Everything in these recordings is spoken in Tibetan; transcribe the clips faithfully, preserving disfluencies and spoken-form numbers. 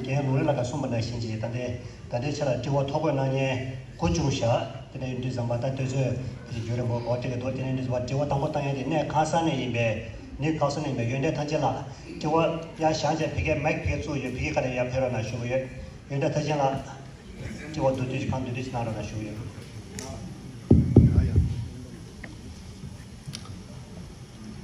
རྒན་ལུང་རིགས་ལགས་ཀྱིས་གསུངས་པ་ནང་བཞིན་གྱི་ད་ལྟའི་ད་ལྟའི་ཆ་ལ་དྲི་བ་ཐོ་འགོད་གནང་མཁན་དགུ་བྱུང་བཞག་དེ་འདྲ་ཡིན་དུས་ཙམ་པ་ད་དུས་ཚོད་དེ་རྒྱུན་རིང་པོ་འགོར་ཏེ་གི་འདུག་དེ་ནས་འདི་ཚོ་དྲི་བ་དང་པོ་བཏང་ཡ་དེ་གནས་ཁ་སང་ནས་ཡིན་པས་ནི་ཁ་སང་ནས་ཡིན་པས་ཡོན་ཏན་ཐར་ཅན་ལགས། དྲི་བ་ཡར་བཞེངས་བྱས་ཕ་གིའི་མའིག་ཕ་གིར་བཙུགས་ཡོད། ཕ་གི་ཁ་ནས་ཡར་ཕེབས་རོགས་གནང་ཞུ་གི་ཡོད། ཡོན་ཏན་ཐར་ཅན་ལགས། དྲི་བ་མདོར་བསྡུས་ཤིག་གང་མདོར་བསྡུས་ཤིག་གནང་རོགས་གནང་ཞུ་གི་ཡོད།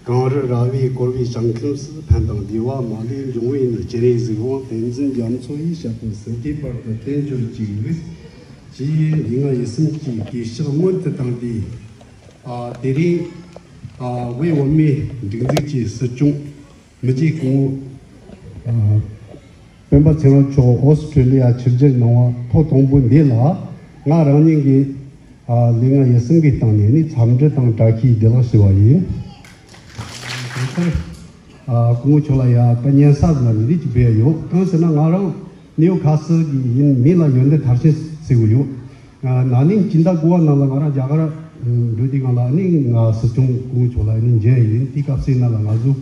གངས་རི་ར་བས་བསྐོར་བའི་བྱང་ཁམས་སུ། ཕན་དང་བདེ་བ་མ་ལུས་འབྱུང་བའི་གནས། སྤྱན་རས་གཟིགས་དབང་བསྟན་འཛིན་རྒྱ་མཚོ་ཡི་ཞབས་པད་སྲིད་མཐའི་བར་དུ་བརྟན་གྱུར་ཅིག་ཅེས་ལུས་ངག་ཡིད་གསུམ་གྱི་གུས་ཕྱག་སྔོན་དུ་བཏང་སྟེ། ཨ། དེ་རིང་ཨ། དབུས་བོད་མིའི་སྒྲིག་འཛུགས་ཀྱི་སྲིད་སྐྱོང་མི་རྗེ་སྐུ་ངོ་ཨ། སྤེན་པ་ཚེ་རིང་མཆོག་ཨོ་སི་ཁྲུ་ལི་ཡ་ཕྱིར་འབྱོར་གནང་བ་ཐོག་དང་པོ་འདི་ལ་ང་རང་ཉིད་ཀྱིས་ཨ། ལུས་ངག་ཡིད་གསུམ་གྱི་སྟེང་ནས་ནི་འཚམས་འདྲི་དང་བཀྲ་ཤིས་བདེ་ལེགས་ཞུ་བ་ཡིན། དེ་ལྟར་ཨ། སྐུ་ངོ་མཆོག་ལ་ཡ་ད་སྙན་སེང་ལ་འདི་འདྲ་ཅིག་ཕུལ་ཡ་ཡོད། གང་ཟེར་ན་ང་རང་ནེའུ་ཁ་སལ་གྱི་ཡིན། མིང་ལ་ཡོན་ཏན་མཐར་ཕྱིན་ཟེར་གྱི་ཡོད། ཨ། ན་ནིང་སྤྱི་ཟླ་དགུ་པ་ནང་ལ་ང་རང་རྒྱ་གར་འགྲོ་དུས་སྒང་ལ་ནི་ང་སྲིད་སྐྱོང་སྐུ་ངོ་མཆོག་ལ་ནི་མཇལ་ཡིན། དེའི་སྐབས་སུ་ནང་ལ་ང་ཚོ་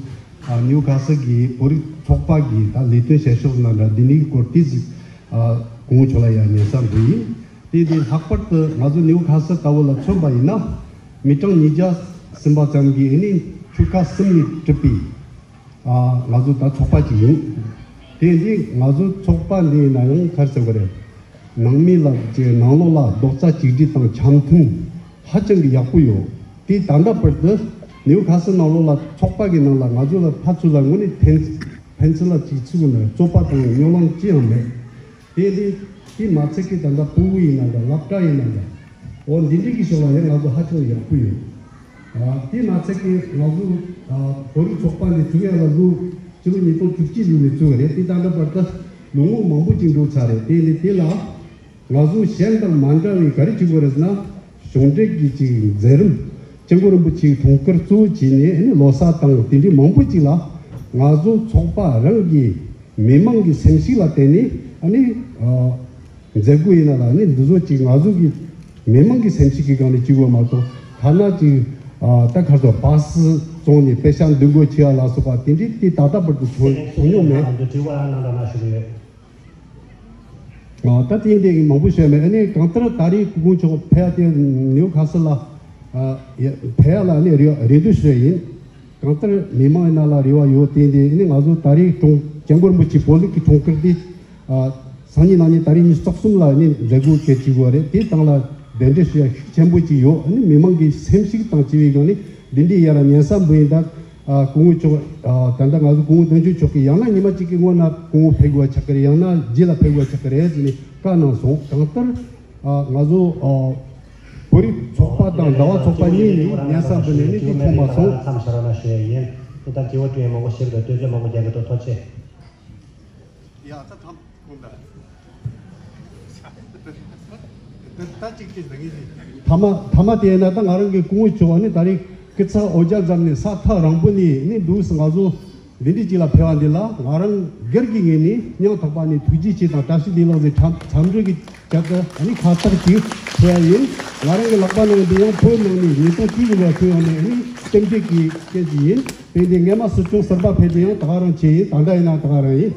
ཨ། ནེའུ་ཁ་སལ་གྱི་བོད་རིགས་ཚོགས་པ་གི་ད་ལས་དོན་བྱེད་ཕྱོགས་ནང་འདྲ་འདི་ནི་སྐོར་ཏོག་ཙམ་ཨ། སྐུ་ངོ་མཆོག་ལ་ཡང་སྙན་སེང་ཕུལ་ཡིན། དེ་དེ་ལྷག་པར་དུ་ང་ཚོ་ནེའུ་ཁ་སལ་ལྟ་བུ་ལ་མཚོན་པ་ཡིན་ན། མི་གྲངས་ཉིས་བརྒྱ་ཟིན་པ་ཙམ་གྱི་ཨ་ནི་ཆོལ་ཁ་གསུམ་ནས་གྲུབ་པའི་ཨ། ང་ཚོ་ད་ཚོགས་པ་ཅིག་ཡིན། དེ་འདི་ང་ཚོ་ཚོགས་པ་འདི་ཡིན་ན་ཡང་ག་རེ་ཟེར་དགོས་རེད། ནང་མི་ལ་ཅིག་ནང་ལོགས་ལ་རྡོག་རྩ་གཅིག་སྒྲིལ་དང་འཆམ་མཐུན་ཧ་ཅང་གི་ཡག་པོ་ཡོད། དེ་ད་ལྟ་བར་དུ་ནེའུ་ཁ་སལ་ནང་ལོགས་ལ་ཚོགས་པ་གི་ནང་ལ་ང་ཚོ་ལ་ཕར་ཚུར་ལ་དངོས་གནས་ཕན་ཕན་ཚུན་ལ་ཅིག་ཚུགས་ན་རྩོད་པ་དང་རྙོག་གླེང་ཅི་ཡང་མེད། དེ་ལས་དེ་མ་ཚད་ཀྱི་ད་ལྟ་ཕྲུ་གུ་ཡིན་ན་འདྲ། སློབ་གྲྭ་ཡིན་ན་འདྲ། འོ་འདི་འདྲའི་གི་ཕྱོགས་ལ་ཡང་ང་ཚོ་ཧ་ཅང་ཡག་པོ་ཡོད། ཨ། དེ་མ་ཚད་ཀྱི་ང་ཚོ་ཨ། བོད་རིགས་ཚོགས་པ་འདི་བཙུགས་ཡ་ལ་ལོ་ཕྱི་ལོ་ཉིས་སྟོང་བཅུ་གཅིག་ལོ་ནས་བཙུགས་པ་རེད། དེ་ད་ལྟ་བར་དུ་ལོ་ངོ་མང་པོ་ཅིག་འགྲོ་ཚར་རེད། དེ་ནི་དེ་ལ་ང་ཚོ་གཞན་དང་མ་འདྲ་བའི་ག་རེ་བྱེད་དགོས་རེད་ཟེར་ན། གཞུང་འབྲེལ་གྱི་ཅིག་མཛད་རིམ། སྐྱབས་མགོན་རིན་པོ་ཆེའི་འཁྲུངས་སྐར་གཙོ་བོ་བྱས་ནས་ཨ་ནི་ལོ་གསར་དང་དེ་འདྲའི་མང་པོ་ཅིག་ལ་ང་ཚོ་ཚོགས་པ་རང་གི་མི་མང་གི་སེམས་ཤུགས་ལ་བརྟེན་ནས་ཨ་ནི་ཨ། མཛད་སྒོ་ཡིན་ན་ལ་ནི་འདི་ཚོ་ཅིག་ང་ཚོ་གི་མི་མང་གི་སེམས་ཤུགས་ཀྱི་སྒང་ནས་བྱེད་དགོས་མ་གཏོགས། ཐ་ན་ཅིག་ཨ། ད་ག་ཚོད་པ་སི་བཙོང་ནས་པེ་ཤག་འདོན་དགོས་ཆེ་བ་ལ་སོགས་པ་དེ་འདྲའི་དེ་ད་ལྟ་བར་དུ་བྱུང་མྱོང་མེད། དྲི་བ་ཡང་གནང་དང་གནང་ཞུ་གི་ཡོད། ཨ། ད་དེ་འདྲའི་མང་པོ་བཤད་མེད། ཨ་ནི་གང་ལྟར་ད་རེས་སྐུ་ངོ་མཆོག་ཕེབས་ཡ་དེ་ནེའུ་ཁ་སལ་ལ་ཨ། ཕེབས་ཡ་ལ་ཨ་ནི་རེ་རེ་འདུན་ཞུ་ཡ་ཡིན། གང་ལྟར་མི་མང་ཡིན་ན་ལ་རེ་བ་ཡོད། དེ་འདི་ནི་ང་ཚོ་ད་རེས་ཀྲུང་སྐྱབས་མགོན་རིན་པོ་ཆེ་བོད་ལུགས་ཀྱི་འཁྲུངས་སྐར་འདི་ཨ། སང་ཉིན་གནངས་ཉིན་ད་རེས་ཉི་ཤུ་རྩ་གསུམ་ལ་ནི་མཛད་སྒོ་གལ་ཆེ་བོ་རེད། དེ་དང་ལ་གདན་འདྲེན་ཞུ་ཡ་ཤུགས་ཆེན་པོ་ཅིག་ཡོད། ཨ་ནི་མི་མང་གི་སེམས་ཤུགས་དང་བཅས་པའི་སྒང་ནས་འདི་འདྲའི་ཡ་ལ་སྙན་སེང་འབུལ་ཡིན། ད་ཨ། སྐུ་ངོ་མཆོག་ཨ། ད་ལྟ་ང་ཚོ་སྐུ་ངོ་དོན་གཅོད་མཆོག་གིས་ཡང་ན་ཉི་མ་གཅིག་གི་སྔོན་ན་སྐུ་ངོ་ཕེབས་དགོས་པ་ཆགས་ཀྱི་རེད། ཡང་ན་རྗེས་ལ་ཕེབས་དགོས་པ་ཆགས་ཀྱི་རེད་ཟེར་ནས་བཀའ་གནང་སོང་། གང་ལྟར་ཨ། ང་ཚོ་ཨ། བོད་རིགས་ཚོགས་པ་དང་ཟླ་བ་ཚོགས་པ་གཉིས་ནས་སྙན་སེང་བཏོན་ནས་ནི་དེ་ཚོགས་མ་སོང་། མཚམས་བཞག་རོགས་གནང་ཞུ་ཡ་ཡིན། དེ་ལྟར་དྲི་བ་དྲི་ཡ་མང་པོ་ཞིག་དང་བསྟོད་ཚོད་མང་པོ་རྒྱག་གི་འདུག་ཐུགས་རྗེ་ཆེ། ཡ་ད་ཐམ་གོང་ད། ད་ད་ཅིག་ཅིག་ཟ་ངེས་ཅིག་ཐ་མ་ཐ་མ་དེ་ཡིན་ན་ད་ང་རང་གི་སྐུ་ངོ་མཆོག་ནི་ད་རེས་སྐུ་ཚེ་འོ་བརྒྱལ་ཙམ་ནས་ས་ཐག་རིང་པོ་ནས་ནི་འདུག་སེ་ང་ཚོ། འདི་འདྲའི་ཅིག་ལ་ཕེབས་པ་འདི་ལ་ང་རང་སྒེར་གྱི་ངོས་ནས་སྙིང་ཐག་པ་ནས་ཐུགས་རྗེ་ཆེ་དང་བཀྲ་ཤིས་བདེ་ལེགས་ཟེར་འཚམས་འཚམས་འདྲི་གི་ཆེད་དུ་ཨ་ནི་ཁ་བཏགས་ཅིག་ཕུལ་བ་ཡིན། ང་རང་གི་ལག་པ་ནང་འདི་ཡང་བོད་ནང་ནས་ཉིས་སྟོང་བཅུ་དགུ་ལོར་ཐོན་ཡོང་ནས་ཨ་ནི་སྐྱབས་འཇུག་གི་སྐད་ཅིག་ཡིན། དེ་འདི་སྔས་མ་སྲིད་སྐྱོང་ཟུར་པ་ཕེབས་དུས་ཡང་ད་ག་རང་བྱས་ཡིན། ད་ལྟ་ཡིན་ན་ད་ག་རང་ཡིན།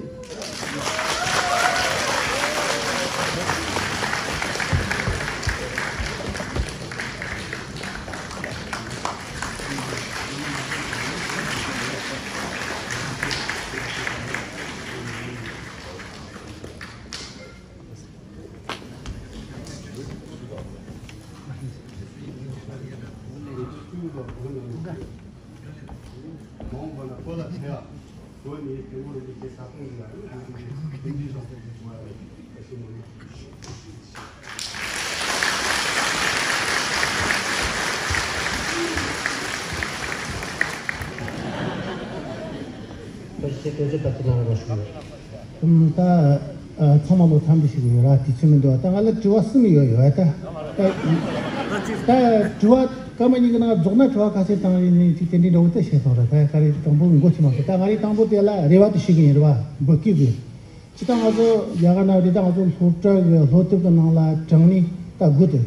ད་ཨ་ཚང་མ་ལོ་འཚམས་འདྲི་ཞུ་གི་ཡོད་ར། དུས་ཚོད་མི་འདུག་ད་ང་ལ་དྲི་བ་གསུམ་ཡོད་ཡོད་ད། ད་ད་དྲི་བ་སྐར་མ་གཉིས་ཀྱི་ནང་རྫོགས་ན་དྲི་བ་ཁ་ཤས་བཏང་ཡིན་ནི་ཅིག་དེ་འདྲའི་འདྲ་བོ་ད་བཤད་སོང་ར། ད་ག་རེ་དང་པོ་མགོ་ཚོད་མ་སོང་། ད་ང་རེ་དང་པོ་དེ་ལ་རེ་བ་དེ་ཞུ་གི་ཡིན་ར་བ། འབོད་སྐུལ་དགོས། ཅི་ད་ང་ཚོ་རྒྱ་གར་ནང་རེད། ད་ང་ཚོ་སློབ་གྲྭ་གི་སློབ་དེབ་གི་ནང་ལ་དྲང་ནི་ད་དགུ་དེ།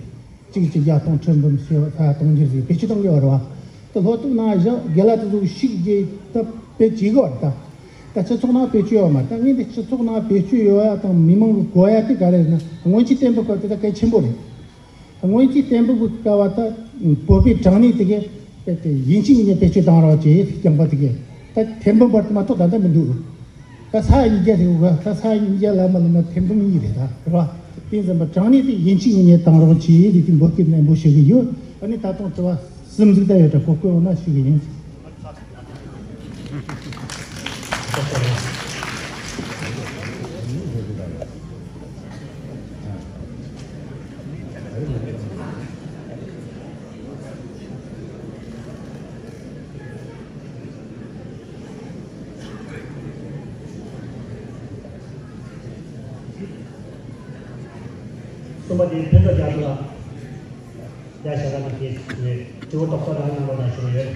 གཅིག་གཅིག་བརྒྱ་སྟོང་ཁྲི་འབུམ་ཞེས་པ་ད་གཏོང་རྒྱུ་ཟིག་བེད་སྤྱོད་གཏོང་གི་ཡོད་རེད་བ། ད་སློབ་དེབ་ནང་བཞག་རྒན་ལགས་དེ་ཚོ་ཤིག་རྗེས་ད་དཔེ་བྱེད་གི་བ་རེད་ད། ད་སྤྱི་ཚོགས་ནང་བེད་སྤྱོད་ཡོད་མ་རེད། ད་ངས་འདི་སྤྱི་ཚོགས་ནང་བེད་སྤྱོད་ཡོད་ཡ་དང་མི་མང་གི་གོ་ཡ་དེ་ག་རེ་རེད་ན། སྔོན་གྱི་བསྟན་པའི་སྐོར་དེ་ད་གལ་ཆེན་པོ་རེད། སྔོན་གྱི་བསྟན་པའི་སྐབས་ད་བོད་པའི་དྲང་གནས་དེ་གས་དེ་དེ་ཡིན་གཅིག་མིན་གཅིག་བེད་སྤྱོད་བཏང་རོགས་བྱེད། རྐྱང་པ་དེ་གས་ད་ཐེར་འབུམ་བར་དུ་མ་གཏོགས་ད་ལྟ་མི་འདུག་ད་ས་ཡ་ཉིས་བརྒྱ་རེད་འོ། ད་ས་ཡ་ཉིས་བརྒྱ་ལ་མ་ལ་མ་ཐེར་འབུམ་གཉིས་རེད། ད་རེད་བ། དེ་ཙམ་པ་དྲང་གནས་དེ་ཡིན་གཅིག་མིན་གཉིས་བཏང་རོགས་གྱིས། དེ་དེ་འབོད་སྐུལ་ནན་པོ་ཞུ་གི་ཡོད། ཨ་ནི་ད་དུང་དྲི་བ་གསུམ་ཟིག་ད་ཡོད། ད་གོ་སྐོན་འོང་ན་ཞུ་གི་ཡིན། གསུམ་པ་དེ་ཕུན་ཚོགས་རྒྱ་མཚོ་ལགས། ཡ་ཞྭ་ཁ་ནང་གི་དྲི་བ་ཏོག་ཙམ་རང་གནང་རོགས་གནང་ཞུ་གི་ཡོད།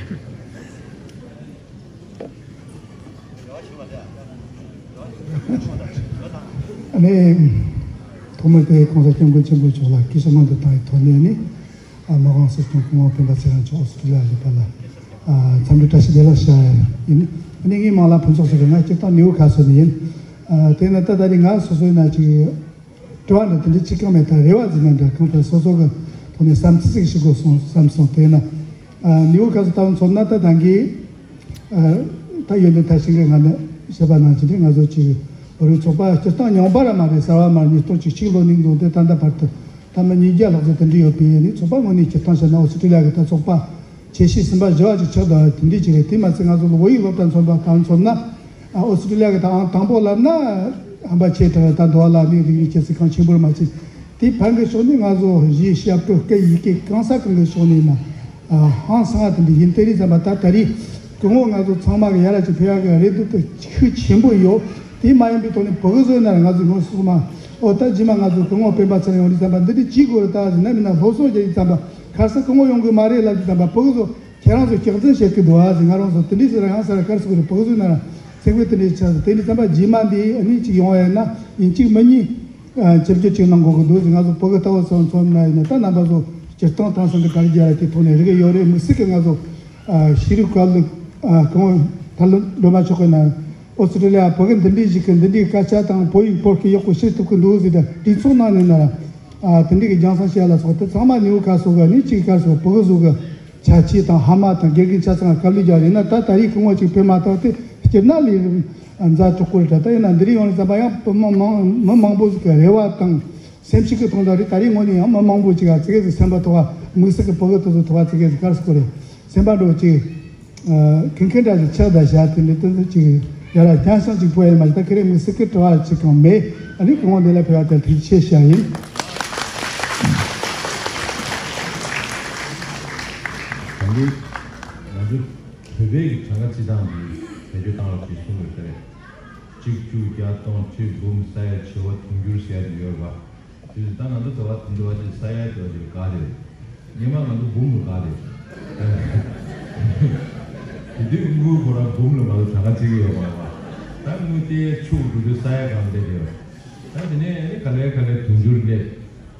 ཨ་ནི། ཐོག་མར་དེ་༸གོང་ས་༸སྐྱབས་མགོན་ཆེན་པོ་མཆོག་ལ་སྐུ་ཞབས་སྔོན་དུ་བཏང་བའི་ཐོག་ནས་ནི། ཨ། མི་དབང་སྲིད་སྐྱོང་སྐུ་ངོ་སྤེན་པ་ཚེ་རིང་མཆོག་ཨོ་སི་ཀྲི་ལི་ཡ་ལ་ཕེབས་པ་ལ། ཨ། འཚམས་འདྲི་བཀྲ་ཤིས་བདེ་ལེགས་ཞུ་ཡ་ཡིན། ཨ་ནི་ངའི་མིང་ལ་ཕུན་ཚོགས་ཟེར་གི། ང་སྤྱིར་བཏང་ནེའུ་ཁ་སོ་ནས་ཡིན། ཨ། དེ་ནི་ད་ད་རེས་ང་སོ་སོའི་ནང་ཅིག་དྲི་བ་འདི་དེ་འདྲ་ཅིག་གང་མེད། ད་རེ་བ་ཟིན་ན་འདྲ། གང་ལྟར་སོ་སོ་གི་ཐོག་ནས་བསམ་ཚུལ་ཅིག་ཞུ་དགོས་སོང་བསམ་སོང་། དེས་ན། ཨ། ནེའུ་ཁ་སོ་ལྟ་བུ་མཚོན་ན་ད་ད་གིན། ཨ། ད་ཡོན་ཏན་མཐར་ཕྱིན་གི་ང་ནི་བཤད་པ་ནང་བཞིན་དེ་ང་ཚོ་ཅིག་བོད་རིགས་ཚོགས་པ་སྤྱིར་བཏང་རྙིང་པ་ར་མ་རེད། གསར་བ་མ་རེད། ཉིས་སྟོང་བཅུ་གཅིག་ལོ་ནས་འཛུགས་ཏེ་ད་ལྟ་བར་དུ་ད་མི་ཉིས་བརྒྱ་ལྷག་ཙམ་དེ་འདྲ་ཡོད་པས། ཨ་ནི་ཚོགས་པ་ངོས་ནས་སྤྱིར་བཏང་བཤད་ན་ཨོ་སི་ཀྲི་ལི་ཡ་གི་ད་ཚོགས་པ་ཆེ་ཤོས་གསུམ་པ་བཞི་བ་ཅིག་ཆགས་བསྡད་པ་དེ་འདྲ་ཅིག་རེད། དེ་མ་ཚད་ང་ཚོ་ལ་བོད་ཡིག་སློབ་གྲྭ་མཚོན་པ་གང་མཚོན་ན། ཨ། ཨོ་སི་ཀྲི་ལི་ཡ་གི་ད་ཨང་དང་པོ་ལབ་ན་ཧམ་པ་ཆེ་དྲགས། ད་འདུག་བ་ལ་ནི་རིག་གནས་སྐྱེད་ཚལ་གང་ཆེན་པོར་མ་ཆེ། དེ་ཕན་གི་ཕྱོགས་ནས་ང་ཚོ་གཞས་ཞབས་བྲོ་སྐད་ཡི་གེ་གང་ས་གང་གི་ཕྱོགས་ནས་ན། ཨ། ཧང་སང་བ་དེ་འདྲ་ཡིན། དེ་རིང་ཙམ་པ་ད་ད་རེས་སྐུ་ངོ་ང་ཚོ་ཚང་མ་གི་ཡར་ཅིག་ཕེབས་ཡག་གི་རེ་འདུན་དེ་ཤུགས་ཆེན་པོ་ཡོད། དེ་མ་ཡིན་པའི་ཐོག་ནས་བོད་གི་བཟོས་ན་ང་ཚོ་ངོ་སོ་མ། ཨོ་ད་རྗེས་མ་ང་ཚོ་སྐུ་ངོ་སྤེན་པ་ཚེ་རིང་ཡོང་དུས་ཙམ་པ་འདི་འདྲ་ཅིག་དགོས་རེད། ད་ཟིན་ན་མིན་ན་སློབ་གསོ་རྒྱག་དུས་ཙམ་པ་ཁ་སང་སྐུ་ངོ་ཡོང་གི་མ་རེད་ལབ་དུས་ཙམ་པ་བོད་གི་བཟོ། ཁྱེད་རང་ཚོ་སྐྱག་རྫུན་བཤད་ཀྱི་འདུག་ཨ་ཟེར། ང་རང་ཚོ་དེ་འདྲའི་ཟེར་ཡང་ཟེར་གར་སོང་རེད། བོད་བཟོས་ན་ར་ཚེ་འཕེལ་དེ་འདྲའི་ཆགས་ཟེར། དེ་འདྲའི་ཙམ་པ་རྗེས་མ་འདི་ཨ་ནི་གཅིག་ཡོང་ཡ་ཡིན་ན་ཡིན་གཅིག་མིན་གཉིས། ཨ། ཆིབས་བསྒྱུར་གཅིག་གནང་དགོས་ཀྱི་འདུག་ཟེར། ང་ཚོ་བོད་ཀྱི་ལྟ་བ་ཚོ་མཚོན་ན་ཡིན་ན་ད་རྣམ་པ་ཚོ་སྤྱིར་བཏང་དེང་སང་གི་དྲ་རྒྱ་དེ་ཐོག་ནས་རིག་གི་ཡོད་རེད། དམིགས་བསལ་གྱི་ང་ཚོ། ཨ། ཤེས་རིག་བཀའ་བློན། ཨ། སྐུ་ངོ་ཐར་ལམ་སྒྲོལ་མ་མཆོག་གིས་ན་ཨོ་སི་ཀྲི་ལི་ཡ་བོད་ཀྱི་འདི་འདྲའི་ཞིག་གི་འདི་འདྲའི་སྐད་ཆ་དང་བོད་ཡིག་བོད་སྐད་ཡག་པོ་ཤེས་ཐུབ་ཀྱི་འདུག་ཟེར། ད་གྲོས་ཚོགས་ནང་ནས་ན་ར། ཨ། དེ་འདྲའི་གི་རྒྱང་སྲིང་བྱས་ལ་སོགས་དེ་ཚང་མ་ནེའུ་ཁ་སོ་གི་ནི་གཅིག་གར་སོ་བོད་བཟོ་གི་ཆ་ཆེ་དང་ཧ་མ་དང་དགེ་རྒན་ཆ་ཚང་དཀའ་ལས་རྒྱག་རེད་ན། ད་ད་རེས་སྐུ་ངོ་གཅིག་ཕེབས་མ་ཐག་དེ་སྤྱིར་ན་ལས་མཛའ་གྲོགས་པོ་རེད། ད་ད་ཡིན་ན་འདི་རིང་ཡོང་ནས་ཙམ་པ་ཡང་བོད་མི་མང་མི་མང་པོ་ཟིག་གི་རེ་བ་དང་སེམས་ཤུགས་ཀྱི་ཐོག་ད་རེད། ད་རེས་ངོས་ནས་ཡང་མི་མང་པོ་ཅིག་ག་ཙི་གེ་ཟིག་སེམས་པ་ཐོག་དམིགས་བསལ་གྱི་བོད་གི་དེ་ཚོ་ཐོག་ཙི་གེ་ཟིག་གར་སོ་གོ་རེད། སེམས་པ་འགྲོ་ཅིག་ཨ། ཁེངས་ཁེངས་འདྲ་ཞིག་ཆགས་བསྡད་བཞག་དེ་འདྲ་དེ་ཚོ་ཅིག་ཡ་ར་རྒྱང་ཤང་ཅིག་པོ་ཡ་མ་ཞིག་ད་ཁེ་རེ་མི་སྲིད་ཀི་དྲི་བ་ཅིག་གང་མེད། ཨ་ནི་སྐུ་ངོ་འདི་ལ་ཕེབས་པ་དེར་ཐུགས་རྗེ་ཆེ་ཞུ་ཡ་ཡིན། ད་གིན་ང་ཚོ་བོད་པའི་གི་གྲངས་ཀ་རྩིས་སྟངས་འདི་བེད་སྤྱོད་བཏང་རོགས་ཞེས་གསུངས་ཡོད་ས་རེད། གཅིག་བཅུ་བརྒྱ་སྟོང་ཁྲི་འབུམ་ས་ཡ་བྱེ་བ་དུང་ཕྱུར་ཟེར་ཡ་དེ་ཡོད་རེད་པ། དེ་ད་ང་ཚོ་དེ་བ་དེ་འདྲ་བ་ཅིག་ས་ཡ་དེ་བ་ཅིག་ག་རེད། སྔོན་མ་ང་ཚོ་འབུམ་ལ་ག་རེད། དེ་དུས་དངུལ་ཁོ་རང་འབུམ་ལ་ང་ཚོ་གྲངས་ཀ་བརྩི་གི་ཡོད་མ་རེད་པ། ད་དངུལ་སྟེར་ཆུག་འགྲོ་དུས་ས་ཡ་གང་སླེབས་ཡོད། ད་དེ་ནས་ཨ་ནི་ག་ལེར་ག་ལེར་དུང་ཕྱུར་སླེབས།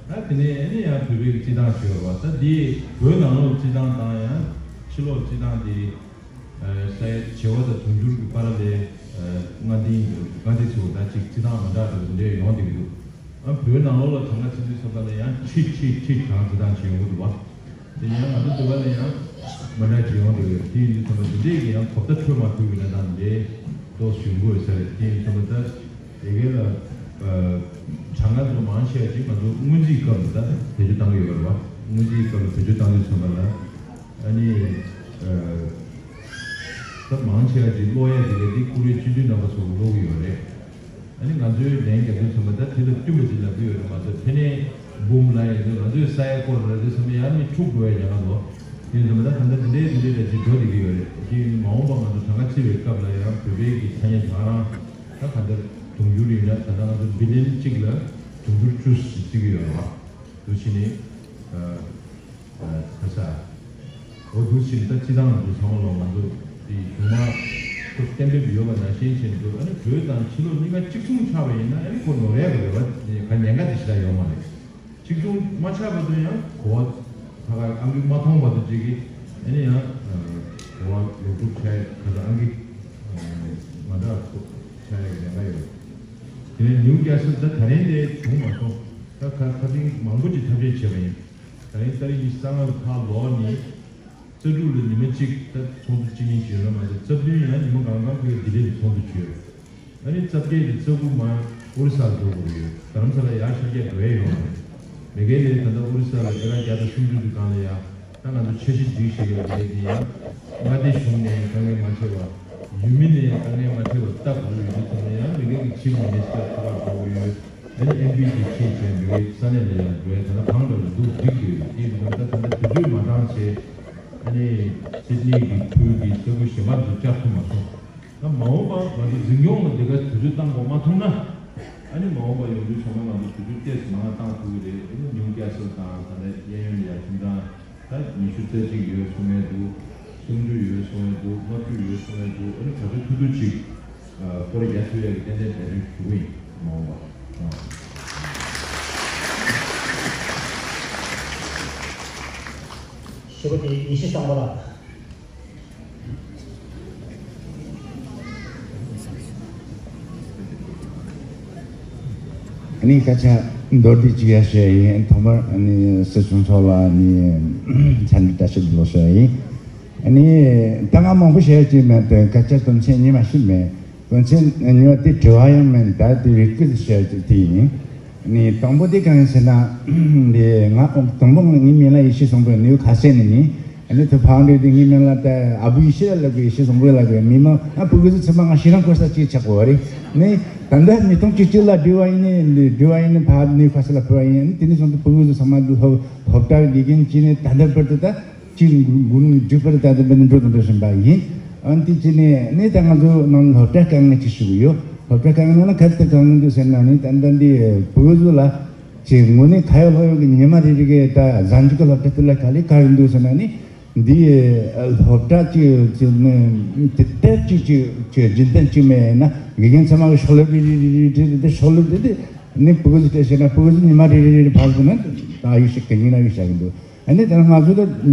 ད་དེ་ནས་ཨ་ནི་ཡང་བོད་པའི་གི་རྩིས་སྟངས་བྱས་ཡོད་རེད་པ། ད་དེ་བོད་ནང་ལོགས་རྩིས་སྟངས་དང་ཡང་ཕྱི་ལོགས་རྩིས་སྟངས་དེ། ཨ། ས་ཡ་བྱེ་བ་དང་དུང་ཕྱུར་གྱི་བར་ལ། ཨ། སྔ་ལྡན་སྔ་ལྡན་ཚོ་ད་ཅིག་རྩིས་སྟངས་མ་འདྲ་འདྲ་པོ་འདྲ་ཡོང་བསྡད་ཀྱི་འདུག་ཨ། བོད་ནང་ལོགས་ལ་གྲངས་ཀ་རྩིས་དུས་ཙམ་པ་ལ་ཡང་ཁྲི་ཁྲི་ཁྲི་གྲངས་རྩིས་སྟངས་ཅིག་ཡོང་གི་འདུག་པ། དེ་ཡང་ང་ཚོ་འདི་པ་ལ་ཡང་མ་འདྲ་ཅིག་ཡོང་བསྡད་ཀྱི་ཡོད། དེ་ཡིན་དུས་ཙམ་པ་འདི་འདྲས་ཀྱི་ཡང་གོ་བརྡ་འཕྲོད་མ་ཐུབ་ཀྱི་ན་ད་འདི་འདྲས་ཏོག་ཙམ་ཡོང་གི་ཡོད་ས་རེད། དེ་ཡིན་དུས་ཙམ་པ་ད། དེ་གའི་ལ། ཨ། གྲངས་ཀ་ཚོ་མང་ཆེ་བ་ཅིག་ང་ཚོ་སྔོན་རྩིས་སྐབས་ལ་ད་བེད་སྤྱོད་བཏང་གི་ཡོད་རེད་པ། སྔོན་རྩིས་སྐབས་ལ་བེད་སྤྱོད་བཏང་དུས་ཙམ་པ་ལ། ཨ་ནི། ཨ། ད་མང་ཆེ་བ་ཅིག་ཀློག་ཡ་དེ་ག་དེ་ཀུ་རེ་སྤྱི་འཐུས་རྣམ་པ་ཚོ་ཀློག་གི་ཡོད་རེད། ཨ་ནི་ང་ཚོའི་ལན་རྒྱག་དུས་ཙམ་པ་ད་དེ་ལ་བསྟུན་པ་ཅིག་ལབ་ཀྱི་ཡོད་རེད་མ་གཏོགས། དེ་ནས་འབུམ་ལ་ཡིན་ན་ང་ཚོའི་ས་ཡ་སྐོར་ལ་དུས་ཙམ་པ་ཡང་མི་འཁྲུག་འགྲོ་ཡ་ཡང་ལོ། དེ་ཡིན་ཙམ་པ་ད་ད་ལྟ་དེ་འདྲའི་དེ་འདྲའི་ལ་ཅིག་འགྲོ་བསྡད་ཀྱི་ཡོད་རེད། དེ་ཡིན་མ་འོངས་པ་ང་ཚོ་གྲངས་ཀ་རྩིས་པའི་སྐབས་ལ་ཡང་བོད་པའི་གི་ཐ་སྙད་དེ་ག་རང་། ད་ག་འདིར་དུང་ཕྱུར་ཡིན་ན་ད་ལྟ་ང་ཚོ་བི་ལི་ཡན་གཅིག་ལ་དུང་ཕྱུར་བཅུ་ཞིག་བརྩི་གི་ཡོད་རེད་བ། འདུག་བྱས་ནས། ཨ། ཨ། ཁ་ས། འོ་འདུག་བྱས་ནས་ད་སྤྱི་བཏང་ང་ཚོ་ཚང་མ་ལོ་ང་ཚོ་དེ་གཞུང་མང་ཁོ་གཏན་འབེབས་ཡོད་པ་ནང་བཞིན་བྱས་འདུག་ཨ་ནི་བོད་དང་ཕྱི་ལོགས་གཉིས་ཀ་གཅིག་མཚུངས་ཆགས་པ་ཡིན་ན་ཨ་ནི་ཁོ་ནོར་ཡག་གི་རེ་བ་ག་ཉེན་ཁ་དེ་ཞེ་དྲག་ཡོད་མ་རེད། གཅིག་མཚུངས་མ་ཆགས་བར་དུ་ཡང་གོ་བ་ད་ག་ཨང་ཀི་མ་མཐོང་བར་དུ་ཅིག་གིས་ཨ་ནི་ཡང་གོ་བ་ལོག་སྒྲུབ་བྱས་ཁ་ཚ་ཨང་ཀི་མ་ ཁྲག་ཆགས་ཡག་གི་ཉེན་ཁ་ཡོད། དེ་ནས་ནིའུ་ཀེ་སལ་ད་ད་རིང་དེ་བྱུང་མ་སོང་། ད་ཁ་ཁ་ཐེངས་མང་པོ་ཅིག་ཐབས་ཤེས་བྱས་པ་ཡིན། ད་རིང་ཏ་རིག་ཉི་ཤུ་རྩ་ལྔ་ལ་ཁ་ལོག་ནས་རྩ་དྲུག་ལ་ཉི་མ་གཅིག་ད་ཚོགས་འདུ་བྱེད་མཁན་ཅིག་ཡོད་ན་མ་ཟད། རྩ་བདུན་ཡང་ཉི་མ་གང་གང་ཁོས་ལྡི་ལི་ལ་ཚོགས་འདུ་བྱས་ཡོད། ཨ་ནི་རྩ་བརྒྱད་དེ་རྩ་དགུ་མར་ཨོ་རི་ས་ལ་འགྲོ་དགོས་ཡོད། རྡ་རམ་ས་ལ་ཡར་ཤར་རྒྱག་འགྲོ་ཡས་ཡོད་མ་རེད། མེ་གྷལ་ཡ་ལའི་ད་ལྟ་ཨོ་རི་ས་ལ་ཨེ་ཀར་བརྒྱ་དང་སུམ་ཅུ་དེ་སྒང་ལ་ཡ། ད་ང་ཚོ་འཆར་གཞི་སྒྲིག་བཞག་ཡོད་རེད། དེ་ཡང་མངའ་སྡེ་གཞུང་ནས་དཀའ་ངལ་མ་འཕྲད་པ། ཡུལ་མི་ནས་དཀའ་ངལ་མ་འཕྲད་པ་ལྟ་དགོས་ཡོད་དུས་ཙམ་ལ་ཡང་མི་སྒེར་གྱི་ཆེད་དུ་མི་སེར་ཐུག་པར་འགྲོ་གི་ཡོད། ཨ་ནི་ཨེམ་པི་དེ་ཆེད་བྱས་མི་སྒེར་ས་གནས་ལ་ཡང་འགྲོ་ཡ་ད་ལྟ་གང་འདྲ་ལ་འདུག་འགྲིག་གི་ཡོད། དེ་ཡིན་ན་ད་ད་ལྟ་དུས་ཚོད་མ་འདང་བྱས། ཨ་ནི་སིད་ནི་གི་ཁུལ་གྱི་ས་ཁུལ་གཞན་པ་ཚོ་བཅར་ཐུབ་མ་སོང་། ད་མ་འོངས་པ་ང་ཚོ་འཛིན་སྐྱོང་ལ་འདི་ག་དུས་ཚོད་བཏང་དགོས་མ་ཐུབ་ན། ཨ་ནི་མ་འོངས་པ་ཡོང་དུས་ཚང་མ་ང་ཚོ་དུས་ཚོད་ཏོག་ཙམ་མང་བ་བཏང་ཐུབ་ཀྱི་རེད། ཨ་ནི་ནིའུ་ཀེ་སལ་དང་ད་ལྟ་གཡས་གཡོན་ལ་ཡ་ཁྱིམ་ཚང་། ད་ཉི་ཤུ་རྩ་གཅིག་ཡོད་གསུང་མཁན་འདུག་སུམ་ཅུ་ཡོད་གསུང་མཁན་འདུག་ལྔ་བཅུ་ཡོད་གསུང་མཁན་འདུག་ཨ་ནི་ག་ཚོད་ཐུབ་ཐུབ་ཅིག་ཨ་སྐོར་ར་རྒྱག་ཐུབ་ཡག་གི་ཏན་ཏན་འབད་བརྩོན་ཞུ་གི་ཡིན། མ་འོངས་པ། ཨ། ཞེ་པོ་དེ་ཡེ་ཤེས་བཟང་པོ་ལགས། ཨ་ནི་སྐད་ཆ་མདོར་བསྡུས་ཅིག་ཡར་ཞུ་ཡ་ཡིན། ཐོག་མར་ཨ་ནི་སྲིད་སྐྱོང་མཆོག་ལ་ཨ་ནི་འཚམས་འདྲི་བཀྲ་ཤིས་བདེ་ལེགས་ཞུ་ཡ་ཡིན། ཨ་ནི་ད་ང་མང་པོ་བཤད་ཡ་ཅིག་མེད་དེ། སྐད་ཆ་དོན་ཚན་གཉིས་མ་གཏོགས་མེད། དོན་ཚན་གཉིས་པ་དེ་དྲི་བ་ཡང་མིན། ད་དེ་རེ་སྐུལ་བཤད་ཀྱི་དེ་ཡིན། ནི་དང་པོ་དེ་གང་ཡིན་ཟེར་ན། དེ་ང་དང་པོ་ངའི་མིང་ལ་ཡེ་ཤེས་བཟང་པོ་ཡིན། ནི་ཁ་སེ་ནི་ཡིན། ནི་དེ་ཕ་འདྲེ་དེ་ངའི་མིང་ལ་ད་ཨ་བུ་ཡེ་ཤེས་ལ་ལབ་དགོས། ཡེ་ཤེས་བཟང་པོ་ལབ་དགོས། མི་མང་ཨ་ཕྲུ་གུ་ཚོ་ཚང་མ་ང་ཤི་རང་གོ་ས་ཅིག་ཆགས་དགོས་པ་རེད། ནི་ད་ལྟ་ཉིས་སྟོང་བཅུ་གཅིག་ལ་འབྲི་བ་ཡིན་ནི་འབྲི་བ་ཡིན་ནི་ཕ་ནི་ཁ་སེ་ལ་ཕུལ་བ་ཡིན། ནི་དེ་ནི་བཟུང་དུ་ཕྲུ་གུ་ཚོ་ཚང་མ་སློབ་སློབ་གྲྭ་དགེ་རྒན་བྱས་ནས་ད་ལྟ་བར་དུ་ད། ཅིག་འགུལ་འགྲིག་པར་ད་ལྟ་འབད་འགྲོ་དང་འགྲོ་བཞིན་པ་ཡིན། ཨ་ནི་དེ་ཅི་ནས་ནི་ད་ང་ཚོ་ནང་སློབ་གྲྭ་དཀའ་ངལ་ཅིག་ཞུ་གི་ཡོད། སློབ་གྲྭ་དཀའ་ངལ་ནང་ལ་ག་རེ་དཀའ་ངལ་འདུག་ཟེར་ན་ནི་ད་ལྟ་འདི་བུ་ཚོ་ལ་ཅིག་དངོས་གནས་ཁ་ཡོད་ལག་ཡོད་ཀྱི་ཉི་མ་རེ་རེ་གི་ད་གཟའ་མཇུག་གི་སློབ་གྲྭ་དེ་ལ་ག་ལེ་ག་རེ་འདུག་ཟེར་ན་ནི་འདི་སློབ་གྲྭ་ཅིག་ཅིག་ནི་དེ་དེབ་ཅིག་ཅིག་ཅིག་རྒྱུན་ལྡན་ཅིག་མེད་ན། དགེ་རྒན་ཚང་མ་གི་ཤོག་ལེབ་རེ་རེ་རེ་རེ་དེ་ཤོག་ལེབ་དེ་དེ་ནི་བུ་ཚོ་སྤྲད་བྱས་ན་བུ་ཚོ་ཉི་མ་རེ་རེ་རེ་རེ་ཕར་ཚུར་ན་ད་ཨ་ཡུ་ཤི་གི་ཉིན་ཨ་ཡུ་ཤ་གི་འདུག་ཨ་ནི་ད་ང་ཚོ་ད་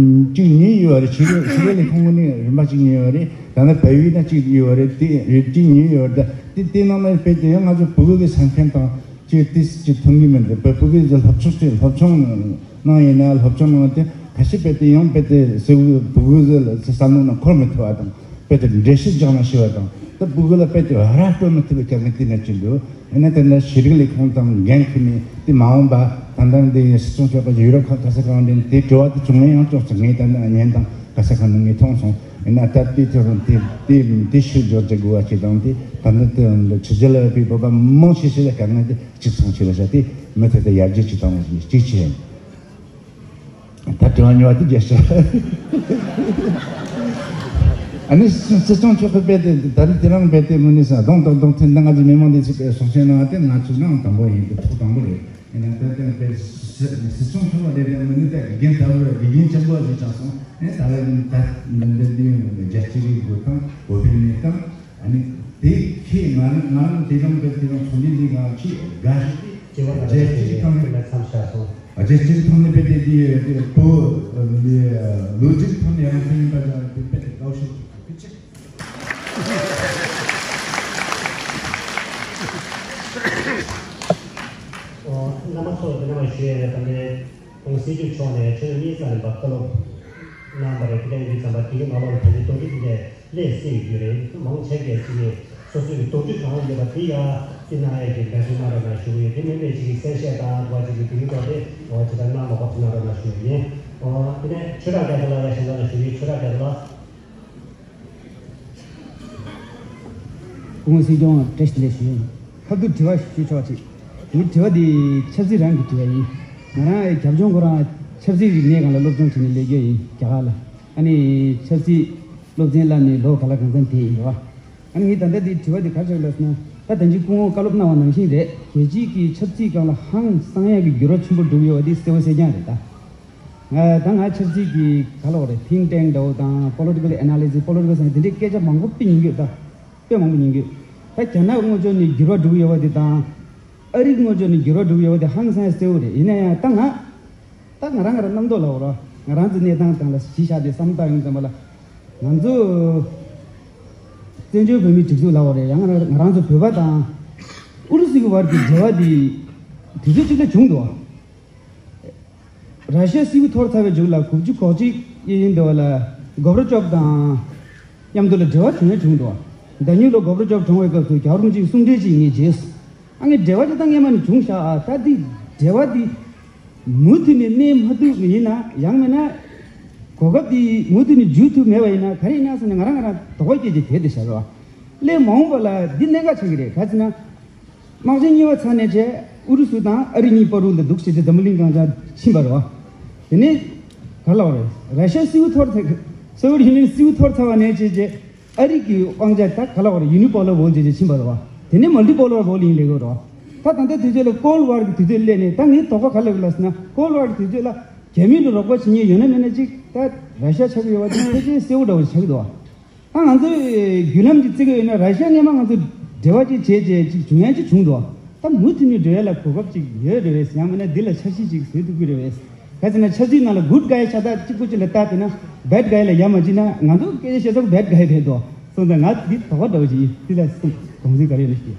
གཅིག་གཉིས་ཡོད་རེད། ཕྱི་རོལ་ཕྱི་རོལ་ལས་ཁུངས་ནས་རིམ་པ་གཅིག་གཉིས་ཡོད་རེད། ད་ནི་བལ་ཡུལ་ན་གཅིག་ཡོད་རེད། དེ་རེད་གཅིག་གཉིས་ཡོད་རེད། དེ་དེ་ནང་ལ་དཔེ་དེ་ཡང་ང་ཚོ་བུ་གུ་གི་ས་མཁན་དང་ཅིག་ཏིས་ཅིག་མཐུན་གི་མི་འདུག་བལ་བུ་གུ་གི་སློབ་ཆུང་ཅིག་སློབ་ཆུང་ནང་ཡིན་ན་སློབ་ཆུང་ནང་དེ་ཁ་ཤས་དཔེ་དེ་ཡང་དཔེ་དེ་སེ་བུ་བུ་གུ་གི་བསམ་བློ་ནང་འཁོར་མི་ཐུབ་པ་དང་། དཔེ་དེ་འགྲེལ་བཤད་རྒྱག་ན་ཤེས་པ་དང་། ད་བུ་གུ་ལ་དཔེ་དེ་ར་སྤྲོད་མི་ཐུབ་པའི་དཀའ་ངལ་དེ་ན་ཅི་འདུག་ཨ་ནི་དེ་འདྲ་ཤེས་རིག་ལས་ཁུངས་དང་འགན་ཁུར་ནས་དེ་མ་འོངས་པ་ད་ལྟ་འདི་སྲིད་སྐྱོང་མཆོག་གི་ཡུ་རོབ་ཁག་ག་ས་གང་འདྲ་དེ་དྲི་བ་དེ་བྱུང་ཡང་ཅོག་ཙམ་ངས་ད་ནི་ཉན་དང་ག་ས་གང་ནས་ངས་མཐོང་སོང་། ཡིན་ན་ད་དེ་ཚོ་རང་དེ་དེ་དེ་ཤུལ་འཇོག་བྱེད་དགོས་པ་ཅིག་དང་། དེ་ད་ལྟ་དེ་ཕྱི་རྒྱལ་ལ་ཡོད་པའི་བོད་པ་མང་ཆེ་ཤོས་ལ་དཀའ་ངལ་དེ་གཅིག་མཚུངས་ཆེ་ལ་བྱ། དེ་མུ་མཐུད་དུ་ཡར་རྒྱས་ཅིག་བཏང་བ་ཞིག་གཅིག་བྱས། ད་དྲི་བ་ཉོ་བ་དེ་རྒྱལ་ཤ། ཨ་ནི་སྲིད་སྲིད་སྐྱོང་མཆོག་གིས་རྦད་དེ་ད་རེས་དེ་རིང་རྦད་དེ་མི་ནི་ས་གདོང་དང་གདོང་མཐུན་ད་ང་ཚོ་མི་མང་འདི་ཚོས་རྦད་གསུང་བཤད་གནང་བ་དེ་ང་ཚོའི་ནང་དང་པོ་ཡིན། དེ་ཐོག་དང་པོ་རེད། ཡིན་ན་ད་ལྟ་རྦད་སྲིད་སྲིད་སྐྱོང་མཆོག་ལ་རྦད་དེ་མི་ནི་ད་དགེ་རྒན་ལྟ་བུ་དགེ་རྒན་ཆེན་པོ་ཞིག་ཆགས་སོང་། ཨེ་ད་རེས་ད་འདི་འདི་རྒྱལ་སྤྱི་རིག་དགོས་དང་བོད་པའི་གནས་སྟངས། ཨ་ནི་དེ་ཁྱེད་ང་རང་ང་རང་དེ་རིང་དེ་དེ་རིང་ཚོགས་འདུ་འདི་ག་ཁྱེད་དགའ་ཞིག་དེ་སྐྱེ་བ་རྒྱལ་སྤྱིའི་ཐོག་ནས་མཚམས་བཞག་སོང་། རྒྱལ་སྤྱིའི་ཐོག་ནས་དཔེ་དེ་དེ་དེ་བོད་ལོ་རྒྱུས་ཐོག་ནས་རང་དཔེ་ཡིན་པ་ལ་དེ་དཔེ་དེ་དགའ་ཞིག་དེ་ཕལ་ཆེར། ཨོ། རྣམ་པ་ཚོ་འདི་ནང་ཞུ་ཡས་ད་ལྟའི་ཁོང་སྲིད་སྐྱོང་མཆོག་ནས་ཕྱི་ལོ་གཉིས་ཙམ་རིང་པ་བཀའ་སློབ་གནང་བ་རེད། དེ་ག་ཡིན་དུས་ཙམ་པ་དེ་གི་ནང་ལོགས་ལ་ཕལ་ཆེར་དོན་གཅིག་དེ་འདྲས་སླེབས་སྲིད་ཀྱི་རེད། མང་ཆེ་གས་ཅིག་གིས་སོ་སོའི་གི་དོགས་གཅོད་གང་ཡོད་པ་དེ་ཡ་རྩིས་གནང་ཡས་ཀྱི་འབད་བརྩོན་གནང་རོགས་གནང་ཞུ་གི་ཡོད། དེ་མིན་པའི་ཅིག་གི་གསལ་བཤད་དང་འདུག་པ་ཅིག་གི་དེ་གི་ཐོག་དེ་འོ་ཇི་ལྟར་གནང་མ་དགོས་ཟེར་གནང་རོགས་གནང་ཞུ་གི་ཡིན། འོ་དེ་ནས་ཆོས་གྲགས་རྒྱ་མཚོ་ལགས་ལ་ཞུ་གི་ཡིན། ཆོས་གྲགས་རྒྱ་མཚོ་ལགས། སྐུ་ངོ་སྲིད་སྐྱོང་བཀྲ་ཤིས་བདེ་ལེགས་ཞུ། ཁ་ཐུག་དྲི་བ་ཞུ་ཆོག་ཅིག་ངའི་དྲི་བ་འདི་ཆབ་སྲིད་རང་གི་དྲི་བ་ཡིན། ང་རང་རྒྱབ་ལྗོངས་ཁོ་རང་ཆབ་སྲིད་ཀྱི་གནས་སྒང་ལ་སློབ་སྦྱོང་བྱས་ནས་སླེབས་རྒྱུ་ཡིན་རྒྱ་གར་ལ། ཨ་ནི་ཆབ་སྲིད་སློབ་ཚན་བསླབས་ནས་ལོ་ག་ལ་གང་འཚམ་བསྡད་ཡིན་རེད་བ། ཨ་ནི་ངས་ད་ལྟ་འདི་དྲི་བ་འདི་ག་རེ་ཆགས་ཡོད་ལབ་ཟེར་ན། ད་ད་ཅི་སྐུ་ངོ་བཀའ་སློབ་གནང་བ་ནང་བཞིན་རེད། རྒྱལ་སྤྱིའི་གི་ཆབ་སྲིད་སྒང་ལ་ཧང་སང་ཡག་གི་འགྱུར་བ་ཆེན་པོ་འགྲོ་གི་ཡོད་པ་འདི་གསལ་པོ་གསལ་རྐྱང་རེད་ད། ང་ད་ང་ཆབ་སྲིད་ཀྱི་ག་ལ་འོ་རེད། ཐིང་ཊེང་འདྲ་བོ་དང་པོ་ལི་ཊི་ཀལ་ཨེ་ན་ལི་སིས་པོ་ལི་ཊི་ཀལ་སའེན་སི་འདི་འདྲའི་སྐད་ཆ་མང་པོ་དཔེ་ཉན་གྱི་ཡོད་ད། དཔེ་མང་པོ་ཉན་གྱི་ཡོད། ད་རྒྱ་ནག་ངོས་ཕྱོགས་ནས་འགྱུར་བ་འགྲོ་གི་ཡོད་པ་དེ་དང་། ཨ་རིའི་ངོས་ཕྱོགས་ནས་འགྱུར་བ་འགྲོ་གི་ཡོད་པ་དེ་ཧང་སང་གསལ་བོ་རེད། ཡིན་ན་ཡང་ད་ང་ད་ང་རང་ང་རང་རྣམ་རྟོག་ལ་འོ་ར་ང་རང་ཚོའི་གནས་སྟངས་སྒང་ལ་གཞི་བཞག་སྟེ་བསམ་བཏང་ཡོང་ཙམ་པ་ལ། ང་ཚོ་ བཙན་བྱོལ་བོད་མིའི་སྒྲིག་འཛུགས་ལབ་དགོས་རེད། ཡང་ང་རང་ང་རང་ཚོ་བོད་པ་དང་ཨུ་རུ་སུ་གི་བར་གྱི་འབྲེལ་བ་འདི་དུས་ཚོད་གཅིག་ལ་བྱུང་འདུག་ར་ཤི་ཡ་སིལ་བུ་འཐོར་ཚར་བའི་མཇུག་ལ་དགུ་བཅུ་གོ་གཅིག་ཡིན་འདུག་ལ། གོབ་ར་ཅོབ་དང་མཉམ་དུ་ལ་འབྲེལ་བ་བྱུང་ཡ་བྱུང་འདུག་ཟླ་ཉིན་ལོ་གོབ་ར་ཅོབ་གྲོངས་པའི་སྐབས་སུ་རྒྱལ་བ་རིན་པོ་ཆེའི་གསུང་འཕྲིན་ཅིག་ངས་བརྗེས། ཨ་ངའི་འབྲེལ་བ་དེ་ད་སྔས་མ་ནས་བྱུང་ཤག་ཨ་ད་འདི་འབྲེལ་བ་འདི་མུ་མཐུད་ནས་གནས་མ་ཐུབ་ཡིན་ན། ཡང་མིན་ན་གོ་སྐབས་འདི་མུ་མཐུད་ནས་འཇུ་ཐུབ་མེད་པ་ཡིན་ན་ག་རེ་ཡིན་ན་ཟེར་ནས་ང་རང་ང་རང་དོགས་པ་སྐྱེས་ཀྱི་དེ་དེ་བྱ་རོགས། སླད་མ་འོངས་པ་ལ་འདི་གནད་འགག་ཆགས་ཀྱི་རེད། ག་ཅི་ན། དམག་ཆེན་གཉིས་པ་ཚར་ནས་བྱས་ཨུ་རུ་སུ་དང་ཨ་རི་གཉིས་བར་དུ་ལ་འདུག་བྱས་ཏེ་འཛམ་བུ་གླིང་གང་ཆ་ཕྱིན་པ་རེད་བ། དེ་ནས་ག་ལ་བ་རེད། ར་ཤ་སིའུ་ཐོར་ཚ་སོ་ཝེད་ཡུ་ནི་ཡན་སིའུ་ཐོར་ཚར་བ་ནས་བྱས་བྱས་ཨ་རི་གི་དབང་ཆ་ད་ག་ལ་བ་རེད། ཡུ་ནི་པོ་ལར་བོལ་བྱས་བྱས་ཕྱིན་པ་རེད་བ། དེ་ནས་མལ་ཏི་པོ་ལར་བོལ་ཡིན་ལས་གོ་རེད་བ། ད་ད་ལྟ་དུས་ཚོད་ལ་ཀོལ་ཝར་གྱི་དུས་ཚོད་སླེབས་ནས་ད་ངའི་དོགས་པ་ག་ལ་ཡོད་ལ་ཟེར་ན་ཀོལ་ཝར་གྱི་དུས་ཚོད་ལ་རྒྱ་མི་ལ་རོགས་པ་བྱེད་མཁན་ཡོད་ན་མེད་ན་ཅིག་ད་ར་ཤ་ཆགས་ཀྱི་ཡོད་བ་དེ་ཕལ་ཆེར་གསལ་བོ་འདྲ་བོ་ཆགས་ཀྱི་འདུག་བ། ད་ང་ཚོས་བརྒྱུད་ལམ་ཅིག་བརྩི་གི་ཡོད་ན་ར་ཤི་ཡ་སྔས་མ་ང་ཚོ་འབྲེལ་བ་ཅིག་བྱས་བྱས་ཅིག་བྱུང་ཡ་ཅིག་བྱུང་འདུག་ད་མུ་མཐུད་ནས་འབྲེལ་བ་ལ་གོ་སྐབས་ཅིག་ཡོད་རེད་བས། ཡང་མིན་ན་འདི་ལ་འཆར་གཞི་ཅིག་བཟོས་ཐུབ་ཀྱི་རེད་བས། ག་ཟེར་ན་ཆབ་སྲིད་ནང་ལ་good guy་ཤ་སྟག་གཅིག་པོ་ཅིག་ལ་ལྟ་བསྡད་ན་bad guy་ལ་ཡ་མ་བྱེད་ན་ང་ཚོ་སྐད་ཆ་བཤད་ས་bad guy་རེད་འདུག་སོང་ཙང་ང་འདི་དོགས་པ་འདྲ་བོ་ཅིག་ཡིན། འདི་ལ་གསུང་དགོངས་ཚུལ་ག་རེ་ཡོད་ན་ཞུ།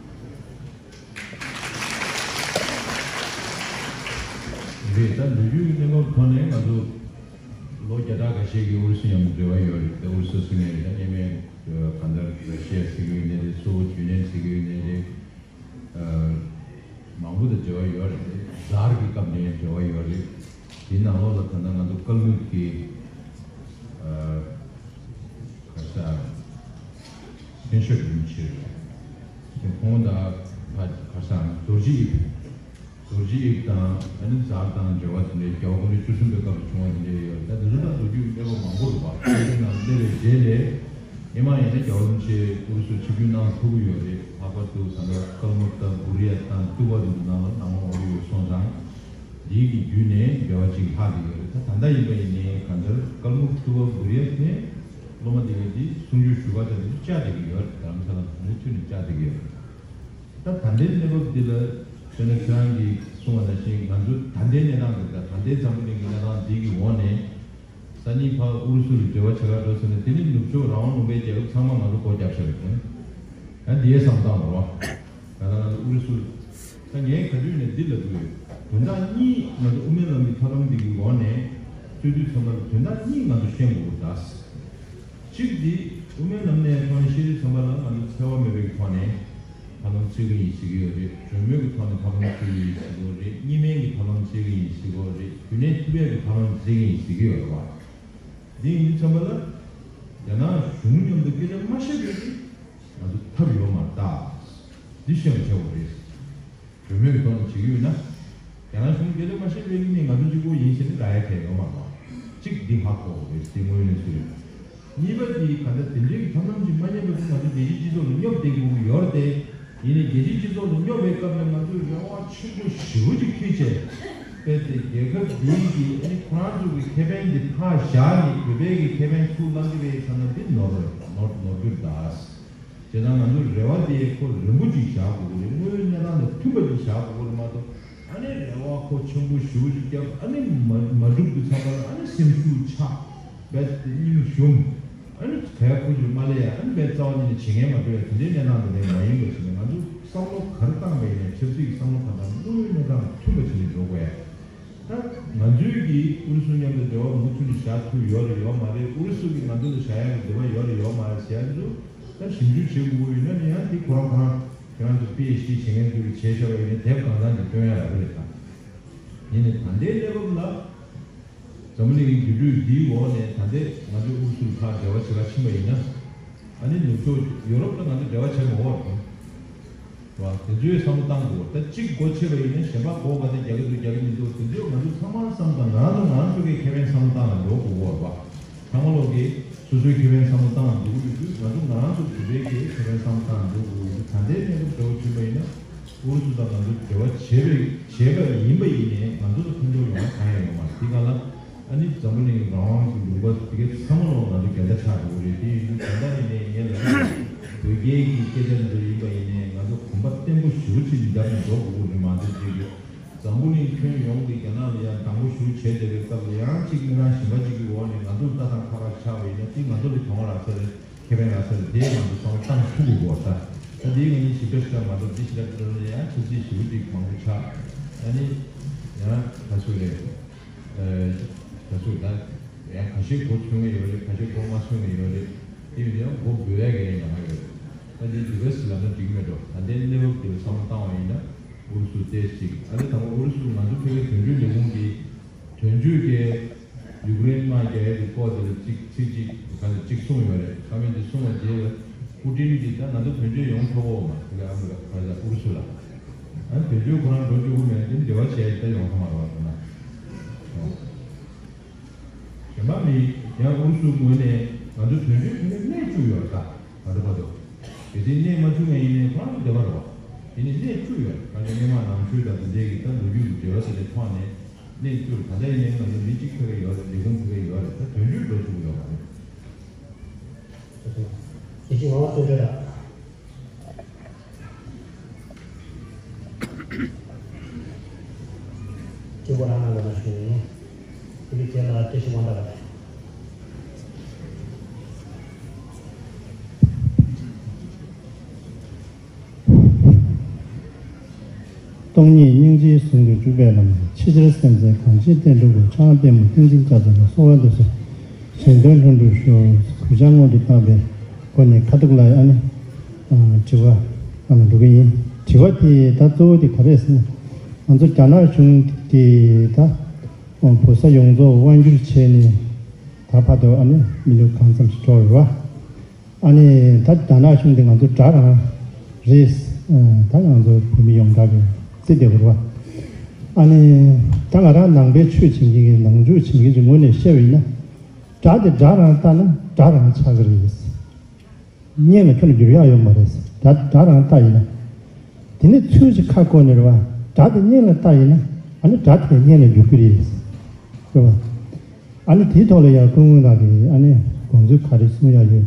རེད། ད་ལོ་རྒྱུས་ཀྱི་གནས་བབ་ཐོག་ནས་ང་ཚོ་ལོ་བརྒྱ་ཕྲག་འགའ་ཤས་ཀྱི་ཨུ་རུ་སུ་མཉམ་དུ་འབྲེལ་བ་ཡོད་རེད། ད་ཨུ་རུ་སུ་ཟེར་མཁན་རེད། ད་སྔོན་མའི་གང་ལྟར་ར་ཤི་ཡ་ཟེར་གྱི་ཡོད་ནའི་རེད། སོ་ཝེད་ཡུ་ནི་ཡན་ཟེར་གྱི་ཡོད་ནའི་རེད། མང་པོ་དང་འབྲེལ་བ་ཡོད་རེད། ཛར་གྱི་སྐབས་ནས་འབྲེལ་བ་ཡོད་རེད། དེའི་ནང་ལོགས་ལ་ད་ལྟ་ང་ཚོ་བཀའ་མོལ་གྱི་ཁ་ཤས་སེང་ཤོད་རིན་པོ་ཆེ་རེད། དེ་ཁོང་དང་ཕ་ཁ་སང་རྡོ་རྗེ་དབྱིབས། རྡོ་རྗེ་དབྱིབས་དང་ཨ་ནི་ཛར་དང་འབྲེལ་བ་དེ་འདྲའི་རྒྱལ་བ་སྐུ་ཕྲེང་བཅུ་གསུམ་པའི་སྐབས་སུ་བྱུང་བ་དེ་འདྲའི་ཡོད། ད་དེ་ཚོ་ད་ལོ་རྒྱུས་ཀླད་པ་མང་པོ་རེད་པ། དེ་ནང་སླེབས་པའི་རྗེས་ལས་ཨེ་མ་ཡིན་ན་རྒྱལ་བ་རིན་པོ་ཆེ་ཨུ་རུ་སུར་ཆིབས་བསྒྱུར་གནང་ཐུབ་ཀྱི་ཡོད་རེད། ལྷག་པར་དུ་ད་ལྟ་ཀལ་མུག་དང་གུ་རི་ཡ་དང་ཏུ་བ་དེ་ཚོ་ནང་ལ་ནང་ལ་འོང་གི་ཡོད་སོང་ཙང་། འདི་གི་བརྒྱུད་ནས་འབྲེལ་བ་ཅིག་ལྷག་གི་ཡོད་རེད། ད་ད་ལྟ་ཡིན་པ་ཡིན་ནའི་གང་ལྟར་ཀལ་མུག་ཏུ་བ་གུ་རི་ཡ་དེ་སློབ་མ་དེ་གས་དེ་གསུང་ཆོས་ཞུ་ག་ཙམ་དེ་ཚོ་བཅར་བསྡད་ཀྱི་ཡོད་རེད། རྡ་རམ་ས་ལ་མུ་མཐུད་ནས་བཅར་བསྡད་ཀྱི་ཡོད་རེད། ད་ད་ལྟའི་གནས་བབ་འདི་ལ་མཚོན་ན་ཁྱེད་རང་གིས་གསུངས་པ་ནང་བཞིན་ང་ཚོ་ད་ལྟའི་གནས་སྟངས་འདི་དང་ད་ལྟའི་འཛམ་བུ་གླིང་གི་གནས་སྟངས་འདི་གི་འོག་ནས་སང་ཉིན་ཕར་ཨུ་རུ་སུ་ལ་འབྲེལ་བ་བྱེད་ག་འགྲོ་ཟེར་ན་དེ་ནི་ནུབ་ཕྱོགས་རང་དབང་ལུང་པའི་རྒྱལ་ཁབ་ཚང་མ་ང་ཚོ་སྒོ་བརྒྱབ་བཞག་རེད། ད་འདིའི་བསམ་སྟངས་རེད་བ། ད་ལྟ་ང་ཚོ་ཨུ་རུ་སུ། ད་ངས་ག་དུས་ནས་འདི་ལབ་ཀྱི་ཡོད། དོན་དག་གཉིས་ང་ཚོ་དབུ་མའི་ལམ་གྱི་ཐབས་ལམ་འདི་གི་འོག་ནས་རྩོད་དུས་ཙམ་པ་ལ་དོན་དག་གཉིས་ང་ཚོ་ཤེས་དགོས་ཀྱི་རེད་ད། གཅིག་འདི་དབུ་མའི་ལམ་ནས་ཐོག་ནས་བཤད་དུས་ཙམ་པ་ལ་ང་ཚོ་འཚེ་བ་མེད་པའི་ཐོག་ནས་ཐབས་ལམ་རྩོད་ཀྱི་ཡིན་ཟེར་གྱི་ཡོད་རེད། གྲོས་མོལ་གྱི་ཐོག་ནས་ཐབས་ལམ་རྩོད་ཀྱི་ཡིན་ཟེར་གྱི་ཡོད་རེད། གཉིས་སྨན་གྱི་ཐབས་ལམ་རྩོད་ཀྱི་ཡིན་ཟེར་གྱི་ཡོད་རེད། རྒྱུན་གནས་ཐུབ་པའི་གི་ཐབས་ལམ་རྩོད་ཀྱི་ཡིན་ཟེར་གྱི་ཡོད་རེད་བ། འདི་ཡིན་དུས་ཙམ་པ་ལ་རྒྱ་ནག་གཞུང་མཉམ་དུ་སྐད་ཆ་མ་བཤད་པའི་གི་ང་ཚོ་ཐབས་ཡོད་མ་རེད་ད། འདི་ཤེས་པ་བྱ་དགོས་རེད། གྲོས་མོལ་གྱི་ཐོག་ནས་བྱེད་ཀྱི་ཡོད་ན། རྒྱ་ནག་གཞུང་སྐད་ཆ་མ་བཤད་པའི་ནི་ང་ཚོ་གཅིག་པོ་ཡིན་ཟེར་ནས་ལབ་ཡ་གལ་ཡོད་མ་རེད། གཅིག་འདི་ཧ་གོ་དགོས་རེད། འདི་དངོས་གནས་སུ་རེད། གཉིས་པ་འདི་ག་འདྲ་དེ་འདྲའི་གི་ཐབས་ལམ་ཅིག་མ་རྙེད་པ་དེ་ང་ཚོ་རྒྱལ་སྤྱིའི་སྤྱི་ཚོགས་ལ་སྙོབ་བསྡད་དགོས་ཀྱི་ཡོད་རེད་དེ། ཡིན་ནའི་རྒྱལ་སྤྱིའི་སྤྱི་ཚོགས་ལ་སྙོབ་པའི་སྐབས་ལ་ང་ཚོས་རེ་བ་ཆེན་པོ་ཞེ་པོ་ཅིག་འཁྱེར་བྱས། དཔེ་དེ་རྒྱལ་ཁབ་འདིའི་གི་ཨ་ནི་ཁོ་རང་ཚོ་གི་ཁེ་ཕན་འདི་ཕར་བཞག་ནས་བོད་པའི་གི་ཁེ་ཕན་ཚུར་བླང་གི་རེད་བསམ་ན་འདི་ནོར་ནོར་ནོར་རྒྱུ་རེད་ད། བྱས་ཙང་ང་ཚོ་རེ་བ་དེ་ཁོ་རིང་པོ་ཅིག་བཞག་དགོས་ཀྱི་རེད། དངོས་ཡོད་གནས་སྟངས་དང་མཐུན་པ་ཅིག་བཞག་དགོས་ཀྱི་རེད་མ་གཏོགས། ཨ་ནི་རེ་བ་ཁོ་ཆེན་པོ་ཞེ་པོ་ཅིག་བརྒྱབ། ཨ་ནི་མ་མ་འགྲུབ་དུས་ཙམ་པ་ལ་ཨ་ནི་སེམས་ཤུགས་ཆག་རྦད་དེ་སྙིང་ཞུམ། ཨ་ནི་ག་ཡ་ཁོ་ཅིག་མ་ལས་ཡ། ཨ་ནི་རྦད་རྩ་བ་ཉིད་ནས་བྱེད་མཁན་མ་འགྲོ་ཡ། དེ་འདྲའི་གནས་སྟངས་དེ་འདྲ་མ་ཡིན་པ་ཞིག་ནས་ང་ཚོ་བསམ་བློ་ག་རེ་བཏང་པ་ཡིན་ནའི་ཆབ་སྲིད་ཀྱི་བསམ་བློ་ག་འདྲ་དངོས་ཡོད་གནས་སྟངས་དང་མཐུན་པ་བྱས་ནས་འགྲོ་དགོས་ཡ། ད་ང་ཚོའི་གིས་ཨུ་རུ་སུ་མཉམ་དུ་འབྲེལ་བ་མུ་མཐུད་ནས་བཞག་ཐུབ་ཡོད་རེད་ཡོད་མ་རེད། ཨུ་རུ་སུ་གིས་ང་ཚོ་ལ་བཞག་ཡག་གི་འདོད་པ་ཡོད་རེད་ཡོད་མ་རེད་ཟེར་ཡག་ཚོ་ད་ཞིབ་འཇུག་བྱེད་དགོས་ཀྱི་ཡོད་ན་ནི་ཡང་དེ་ཁོ་རང་ཁོ་རང་ཁྱེད་རང་ཚོ་པི་ཨེཆ་ཌི་བྱེད་མཁན་ཚོ་གིས་བྱས་བཞག་པ་ཡིན་ན་དེབ་གང་ཚང་དེ་སྟོན་ཡག་ཡོད་རེད་ད། ཡིན་ནའི་ད་ལྟའི་གནས་བབ་ལ་འཛམ་བུ་གླིང་གི་འགྱུར་འགྲོས་འདིའི་འོག་ནས་ད་ལྟའི་ང་ཚོ་ཨུ་རུ་སུ་ལ་ཕར་འབྲེལ་བ་བྱེད་ག་ཕྱིན་པ་ཡིན་ན། ཨ་ནི་ནུབ་ཕྱོགས་ཡོ་རོབ་ལ་ང་ཚོ་འབྲེལ་བ་བྱེད་མ་དགོས་པ་རེད། བ། དེ་ཚོའི་བསམ་བློ་བཏང་དགོས། ད་གཅིག་སྒོ་ཕྱེ་བ་ཡིན་ན་གཞན་པ་སྒོ་ག་ཚོད་རྒྱག་གི་འདུག་རྒྱག་གི་མི་འདུག་དེ་ཚོས་ང་ཚོ་ཚང་མ་བསམ་དང་ང་རང་ཚོ་ང་རང་ཚོ་གི་ཁེ་ཕན་བསམ་བློ་བཏང་ལ་འགྲོ་དགོས་པ། ཚང་མ་ལོག་གི་སོ་སོའི་ཁེ་ཕན་བསམ་བློ་བཏང་ལ་འགྲོ་གི་འདུག་ང་ཚོ་ང་རང་ཚོ་བོད་པའི་གི་ཁེ་ཕན་བསམ་བློ་བཏང་ལ་འགྲོ་དགོས་ཀྱི་འདུག་ད་ལྟའི་གནས་སྐབས་འདྲ་བོ་ཕྱིན་པ་ཡིན་ན་ཨུ་རུ་སུ་དང་ང་ཚོ་འབྲེལ་བ་བྱས་པའི་བྱས་པ་ཡིན་པ་ཡིན་ནའི་ང་ཚོ་ལ་ཕན་ཐོགས་ཡོང་ཡ་གང་ཡང་ཡོད་མ་རེད། དེ་ག་ལ། ཨ་ནི་འཛམ་བུ་གླིང་རང་དབང་གི་ལུང་པ་དེ་གའི་ཚང་མ་ལོག་ང་ཚོ་རྒྱལ་ཁ་ཆགས་འགྲོ་གི་རེད། དེ་ཡིན་དུས་ད་ལྟ་ནས་ནས་ངས་ལབ་ཀྱི་ཡོད། བོད་རྒྱའི་གི་སྐད་ཆ་འདི་ཚོ་ཡིན་པ་ཡིན་ནའི་ང་ཚོ་གོམ་པ་བརྟན་པོ་ཞེ་པོ་ཅིག་བརྒྱབ་ནས་འགྲོ་དགོས་ཀྱི་རེད་མ་གཏོགས་ཅིག་གི། འཛམ་བུ་གླིང་ཁྱོན་ཡོངས་ཀྱི་རྒྱ་ནག་ལ་ཡང་སྡང་པོ་ཞེ་པོ་བྱས་བསྡད་པའི་སྐབས་ལ་ཡང་གཅིག་སྨན་ཁང་གཞན་པ་ཅིག་གི་འོག་ནས་ང་ཚོར་ལྟ་སྟངས་ཁག་ཁག་ཆགས་པ་ཡིན་ན་དེ་ང་ཚོ་ལ་གྱོང་རག་ས་རེད། ཁེ་ཕན་ལ་ཚད་དེའི་ནང་དུ་ཚང་མ་བཏང་ཐུབ་དགོས་པ་ད། ད་དེའི་ངོས་ནས་ཞིབ་ཕྲ་ཞིབ་ཕྲ་མ་གཏོགས་འདི་ཞིབ་ཕྲ་ཞིབ་ཕྲ་ནས་ཡང་ཆབ་སྲིད་ཞིབ་པོ་ཅིག་མང་པོ་ཆགས། ཨ་ནི་ཡང་ག་ཚོད་རེད། ག་ཚོད་ད་ཡང་ཁ་ཤས་མགོ་ཚོས་ངེས་ཡོད་རེད། ཁ་ཤས་མགོ་མ་ཚོས་ངེས་ཡོད་རེད། དེ་ཡིན་ཡང་མགོ་འབོད་ཡ་གི་ཡང་ཡང་ཡོད་རེད། ད་དེ་དུས་བས་ལབ་ན་འགྲིག་གི་མེད་འགྲོ། ད་ལྟའི་གནས་བབ་དེ་ལ་བསམ་བློ་བཏང་བ་ཡིན་ན་ཨུ་རུ་སུ་ཏོག་ཙམ་ཅིག་ཨ་ནི་དང་པོ་ཨུ་རུ་སུ་ང་ཚོ་ཕ་གིའི་དོན་གཅོད་ལས་ཁུངས་ཀྱི་དོན་གཅོད་ཀྱི་ཡུཀ་རེན་དམག་རྒྱག་ཡས་ཀྱི་སྐོར་དེ་ལ་གཅིག་ཚིག་གཅིག་ག་ཚོད་གཅིག་གསུངས་ཡོད་རེད། བཀའ་མོལ་དེ་གསུངས་པའི་རྗེས་ལ་པུ་ཏིན་གྱིས་ད་ང་ཚོ་དོན་གཅོད་ཡོང་ཆོག་གོ་མ་དེ་ལ་ཨ་མི་རི་ཀ་ཨུ་རུ་སུ་ལ་ཨ་དོན་གཅོད་ཁོ་རང་འགྲོ་བཅུག་གི་མེད་དེ་འབྲེལ་བ་བྱས་ད་ཡོང་ཐུབ་མ་རེད་བ་དེ་ན། གཞན་པ་མི་ཡང་ཨུ་རུ་སུའི་ངོས་ནས་ང་ཚོ་དོན་གཅོད་ཁྱོན་ནས་གནས་བཅུག་ཡོད་རེད་ད། ང་ཚོ་བར་དུ་གལ་སྲིད་གནས་མ་བཅུག་མཁན་ཡིན་ནའི་ཁོ་རང་ཚོ་བདེ་བ་རེད་བ། དེ་ནི་གནས་བཅུག་ཡོད་རེད། ཁ་ཤས་སྔོན་མ་ནང་ཆོས་དང་དེ་འདྲའི་གི་ད་ལོ་རྒྱུས་ཀྱི་འབྲེལ་བ་ཟེར་ནས་ཐོག་ནས་གནས་བཅུག་ད་ལྟ་ཡིན་ནའི་ང་ཚོ་མི་གཅིག་ཕེབས་ཀྱི་ཡོད་རེད། ལས་ཁུངས་ཕེབས་ཀྱི་ཡོད་རེད། ད་དོན་གཅོད་འགྲོ་ཐུབ་ཀྱི་ཡོད་མ་རེད། ཡེ་ཤེས་ངག་དབང་བརྩོན་འགྲུས་ལགས། དྲི་བ་རང་ལ་ལ་ཞུ་ཡིན། དེ་གའི་རྗེས་ལ་བཀྲ་ཤིས་དབང་གྲགས་ལགས། སྟོང་ཉིད་སྙིང་རྗེའི་ཟུང་དུ་འཇུག་པའི་ལམ། ཆེས་ཆེར་སེམས་ཅན་གང་ཞིག་བསྟེན་འགྲོ་ཀུན། ཕྱག་ན་པདྨོ་བསྟན་འཛིན་བཀའ་སྩལ་པ། གསོལ་བ་འདེབས་སོ་གཞན་དོན་ལྷུན་གྲུབ་ཤོག་གུས་ཕྱག་སྔོན་དུ་བཏང་བའི་སྒོ་ནས་ཁ་ཐུག་ལ་ཨ་ནི་དྲི་བ་བཏང་ན་འགྲོ་གི་ཡིན། དྲི་བ་དེ་ད་གཙོ་བོ་དེ་ག་རེ་ཟེར་ན་ང་ཚོ་རྒྱ་ནག་གཞུང་གིས་ད་བོད་ས་ཡོངས་རྫོགས་དབང་བསྒྱུར་བྱས་ནས་ད་བར་དུ་ཨ་ནི་མི་ལོ་གང་ཙམ་ཞིག་འགྲོ་རེད་བ། ཨ་ནི་ད་རྒྱ་ནག་གཞུང་འདི་ང་ཚོ་དགྲ་རང་རེད། ད་ང་ཚོ་བོད་མི་ཡོངས་གྲགས་ཀྱི་རྩིས་དེ་བུར་བ། ཨ་ནི་ད་ང་རང་ནང་པའི་ཆོས་བྱེད་མཁན་གྱི་ནང་ཆོས་བྱེད་མཁན་གྱི་ངོས་ནས་བཤད་པ་ཡིན་ན་དགྲ་དེ་དགྲ་རང་ལྟ་ན་དགྲ་རང་ཆགས་ཀྱི་རེད། གཉེན་ལ་ཁྱོན་ནས་འགྱུར་ཡག་ཡོད་མ་རེད། དགྲ་དགྲ་རང་ལྟ་ཡིན་ན། དེ་ནས་ཚུལ་གྱིས་ཁ་བསྐོར་ནས་རེད་བ། དགྲ་དེ་གཉེན་ལ་ལྟ་ཡིན་ན་ཨ་ནི་དགྲ་དེ་གཉེན་ལ་འགྱུར་གྱི་རེད། རེད་བ། ཨ་ནི་དེའི་ཐོག་ལ་ཡང་སྐུ་ངོ་ལགས་ཀྱིས་ཨ་ནི་དགོངས་ཚུལ་ག་རེ་གསུང་ཡག་ཡོད།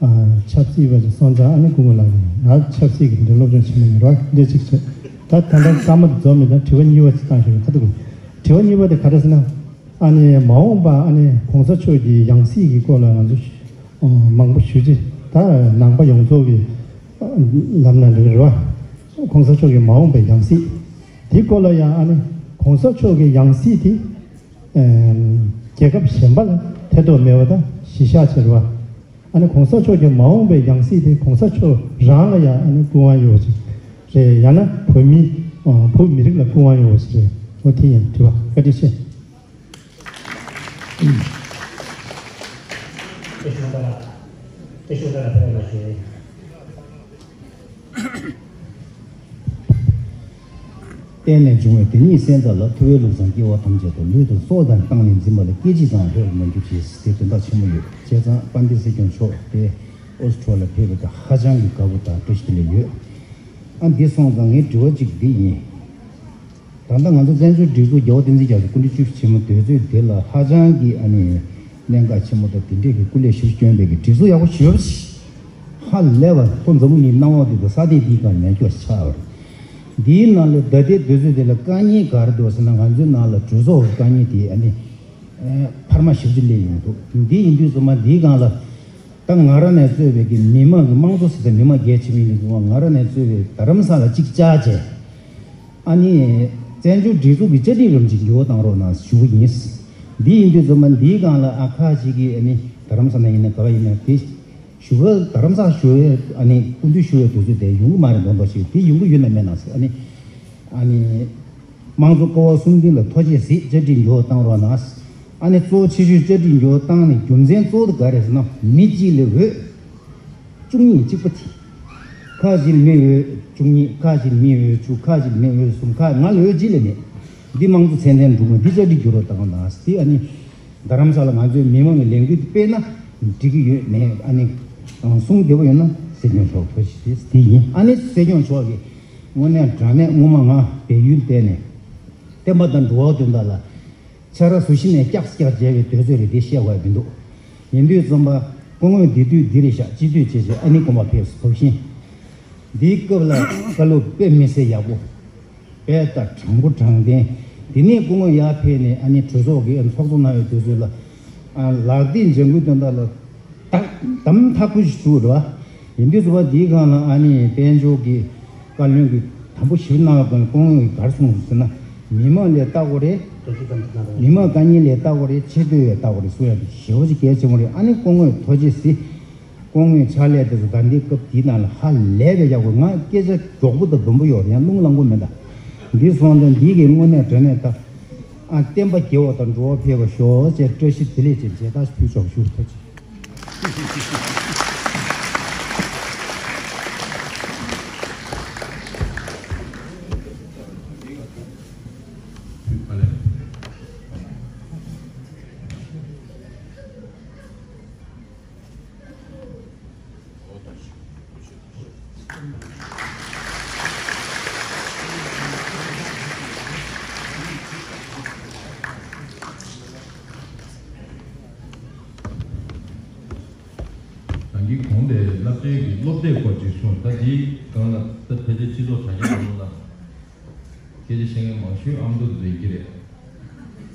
ཨ། ཆབ་སྲིད་པ་ཅིག་སོང་ཙང་ཨ་ནི་སྐུ་ངོ་ལགས་ཀྱིས་ང་ཆབ་སྲིད་ཀྱི་འདི་སློབ་སྦྱོང་བྱེད་མི་ཡོད་ར་འདི་གཅིག་བྱས། ད་ད་ལྟ་སྐར་མ་འཛོམས་མེད་ན་དྲི་བ་གཉིས་པ་ཅིག་བཏང་ཞིག་ཁ་ཐུག་དྲི་བ་གཉིས་པ་དེ་ག་རེ་ཟེར་ན། ཨ་ནི་མ་འོངས་པ་ཨ་ནི་གོང་ས་མཆོག་གི་ཡང་སྲིད་ཀྱི་སྐོར་ལ་ང་ཚོ་མང་པོ་ཞུ་རྒྱུ་ད་ནང་པ་ཡོངས་རྫོགས་ཀྱི་ལམ་ན་འགྲོ་གི་རེད་བ། གོང་ས་མཆོག་གི་མ་འོངས་པའི་ཡང་སྲིད་དེའི་སྐོར་ལ་ཡང་ཨ་ནི་གོང་ས་མཆོག་གི་ཡང་སྲིད་དེ། རྒྱལ་ཁབ་གཞན་པ་ལ་ཐེ་གཏོགས་མེད་པ་དང་གཞི་བཞག་བྱས་རེད་བ། ཨ་ནི་གོང་ས་མཆོག་གི་མ་འོངས་པའི་ཡང་སྲིད་དེ་གོང་ས་མཆོག་རང་ལ་ཡང་ཨ་ནི་སྐུ་དབང་ཡོད་པ་ཅིག་རེད། ཡང་ན་བོད་མི་བོད་མི་རིགས་ལ་སྐུ་དབང་ཡོད་པ་ཅིག་རེད། འོ་དེ་ཡིན་དྲི་བ། བཀའ་དྲིན་ཆེ། བཀྲ་ཤིས་དབང་གྲགས་ལགས་ཕེབས་རོགས་གནང་ཞུ། བརྟེན་ནས་འབྱུང་བའི་དེ་ཉིད་སེམས་ཙམ་ལ། ཐུབ་པའི་ལུགས་བཟང་སྐྱེ་བོ་ཐམས་ཅད་དུ། ལུས་དང་སྲོག་དང་བཏང་ནས་འཛིན་པ་ལ། སྐད་ཅིག་ཙམ་ལྷོད་པར་མ་གྱུར་ཅིག་དེ་དོན་དག་ཆེན་མོ་ཡོད། བྱས་ཙང་དཔལ་ལྡན་སྲིད་སྐྱོང་མཆོག་དེ་ཨོ་སི་ཁྲུ་ལ་ཕེབས་པ་དང་ཧ་ཅང་གི་དགའ་པོ་དང་བཀྲ་ཤིས་བདེ་ལེགས་ཡོད། ཨ་འདི་སོང་ཙང་ངའི་དྲི་བ་གཅིག་འདི་ཡིན། ད་ལྟ་ང་ཚོ་བཙན་བྱོལ་སྒྲིག་འཛུགས་རྒྱལ་བ་བསྟན་འཛིན་རྒྱ་མཚོ་སྐུ་ཕྲེང་བཅུ་བཞི་ཆེན་མོ་སྡོད་ཚོད་དེ་ལ་ཧ་ཅང་གི་ཨ་ནི་གནད་འགག་ཆེན་མོ་དང་དེ་འདྲས་ཀྱི་སྐུ་ལས་ཞབས་ཞུ་བསྐྱོན་པའི་གི་སྒྲིག་འཛུགས་ཡག་པོ་ཞེ་པོ་ཞིག་ཧ་ལས་པ་ཁོ་འཛམ་བུ་གླིང་སྣང་བ་དེ་དང་ས་སྟེང་འདིའི་སྒང་མེད་སྐྱོ་ཆགས་པ་རེད། འདིའི་ནང་ལ་ད་ལྟའི་སྡོད་ཚོད་དེ་ལ་དཀའ་ངལ་ག་རེ་འདུག་ཟེར་ན་ང་ཚོའི་ནང་ལ་གྲོས་ཚོགས་ཀྱི་དཀའ་ངལ་དེ་ཨ་ནི་འཕར་མ་ཞེ་པོ་ཅིག་སླེབས་ཡོང་འདུག་འདི་ཡིན་དུས་ཙམ་པ་འདིའི་སྒང་ལ། ད་ང་རང་ནས་གཙོས་པའི་གི་མི་མང་གི་དམངས་གཙོ་ཟེར་ཚེ་མི་མང་གལ་ཆེ་མིན་འདུག་ང་རང་ནས་གཙོས་པའི་རྡ་རམ་ས་ལ་གཅིག་བཅར་བྱས། ཨ་ནི་བཙན་བྱོལ་སྒྲིག་འཛུགས་ཀྱི་བཅའ་ཁྲིམས་རིམ་གྱིས་འགྱུར་བ་བཏང་རོགས་གནང་ཞུ་གི་ཡིན། འདི་ཡིན་དུས་ཙམ་པ་འདིའི་སྒང་ལ་ཨ་ཁ་ཅིག་གིས་ཨ་ནི་རྡ་རམ་ས་ལ་ཡིན་ན་ག་བ་ཡིན་ན་དེ་ཞུ་བ་རྡ་རམ་ས་ཞུ་བའི་ཨ་ནི་སྐུ་མདུན་ཞུ་བའི་དུས་ཚོད་དེ་ཡོང་གི་མ་རེད་མདོག་མདོག་ཞིག་དེ་ཡོང་གི་ཡོད་ན་མེད་ན་ཟེར་ཨ་ནི། ཨ་ནི། དམངས་གཙོ་ཀ་བ་གསུམ་ལྡན་ལ་ཐུགས་རྗེ་གཟིགས། བཅའ་ཁྲིམས་འགྱུར་བ་བཏང་རོགས་གནང་། ཨ་ནི་གཙོ་བོ་ཆེ་ཤོས་བཅའ་ཁྲིམས་འགྱུར་བ་བཏང་ནས་རྒྱུ་མཚན་གཙོ་བོ་དེ་ག་རེ་ཟེར་ན་མི་གཅིག་ལ་འོས་བཅུ་གཉིས་གཅིག་པ་དེ། ཁ་ཅིག་ལ་མི་འོས་བཅུ་གཉིས། ཁ་ཅིག་ལ་མི་འོས་བཅུ། ཁ་ཅིག་ལ་མི་འོས་གསུམ། ཁ་ང་ལ་འོས་གཅིག་ལས་མེད། འདི་དམངས་གཙོ་ཚད་ལྡན་འགྲོ་གི་འདི་བཅའ་ཁྲིམས་འགྱུར་བ་བཏང་རོགས་གནང་། དེ་ཨ་ནི་རྡ་རམ་ས་ལ་ང་ཚོའི་མི་མང་གི་ལས་འགུལ་དེ་སྤེལ་ན་འགྲིག་གི་ཡོད་མེད་ཨ་ནི་གསུང་བདེ་པོ་ཡོད་ན་སྲིད་སྐྱོང་མཆོག་ཐུགས་རྗེ་ཆེ། དེ་ཡིན། ཨ་ནི་སྲིད་སྐྱོང་མཆོག་གིས། དངོས་གནས་དྲང་གནས་སྔོན་མ་ང་བལ་ཡུལ་བསྡད་ནས་བསྟན་པ་དང་འགྲོ་བ་དོན་དག་ལ་ཆ་ར་ཟུར་ཞིག་ནས་སྐྱག་སྐྱག་བྱས་པའི་དུས་ཚོད་རེད་དེ་བཤད་དགོས་ཡ་མི་འདུག་ཡིན་དུས་ཙམ་པ་སྐུ་ངོ་འདི་དུས་འདི་རེད་ཤག་སྤྱི་འཐུས་བྱས་བྱས་ཨ་ནི་དགོངས་པ་ཕེབས་སོང་བཞིན། འདིའི་སྐབས་ལ་བཀའ་སློབ་དཔེ་མི་སྲིད་ཡག་པོ། དཔེ་ལྟ་དྲང་པོ་དྲང་བདེན། འདི་ནས་སྐུ་ངོ་ཡར་ཕེབས་ནས་ཨ་ནི་གྲོས་ཚོགས་ཀྱི་ཚོགས་གཙོ་གནང་བའི་དུས་ཚོད་ལ་ལག་དེབ་ལྗང་ཁུའི་དོན་དག་ལ། དམ་ཐག་པོ་ཞིག་བཙུགས་རེད་བ། ཡིན་དུས་ཟེར་བ་འདིའི་སྒང་ལ་ཨ་ནི་དཔལ་འབྱོར་གྱི་བཀའ་བློན་གྱིས་དམ་པོ་ཞིག་གནང་བའི་སྒང་ལ་སྐུ་ངོས་ག་རེ་གསུངས་ཟེར་ན། མི་མང་ལ་ལྟ་དགོས་རེད། མི་མང་དཀའ་ངལ་ལ་ལྟ་དགོས་རེད། ཆེ་བསྟོད་ལ་ལྟ་དགོས་རེད་གསུང་ཡ་དེ་ཞེ་པོ་ཅིག་གལ་ཆེན་པོ་རེད། ཨ་ནི་སྐུ་ངོས་ཐུགས་རྗེ་གཟིགས། སྐུ་ངོས་ཕྱག་ལས་དེ་ཚོ་ད་ལྟའི་སྐབས་དེའི་ནང་ལ་ཧ་ལས་པའི་ཡག་པོ། ང་སྐད་ཆ་མགྱོགས་པོ་དང་འབུམ་པོ་ཡོད་རེད། ཡང་རླུང་ལངས་པོ་མེད་ད། འདི་སོང་ཙང་འདི་གི་དངོས་གནས་དྲང་གནས་ད། ཨ། བསྟན་པ་རྒྱས་པ་དང་འགྲོ་བ་ཕན་པ་ཤོག་ཅེས་བཀྲ་ཤིས་བདེ་ལེགས་ཅེས་མཇལ་དར་ཕུལ་ཆོག་ཞུ། ཐུགས་རྗེ་ཆེ། ནང་གི་གོང་དེ་སློབ་གྲྭའི་གི་སློབ་དེབ་སྐོར་ཅིག་གསུངས། ད་དེའི་སྒང་ལ་ད་ཕལ་ཆེར་སྤྱི་ཚོགས་དྲ་རྒྱ་ནང་ལ་སྐད་ཆ་བཤད་མཁན་མང་ཤོས་ཨ་མདོ་རེད་ཀྱི་རེད།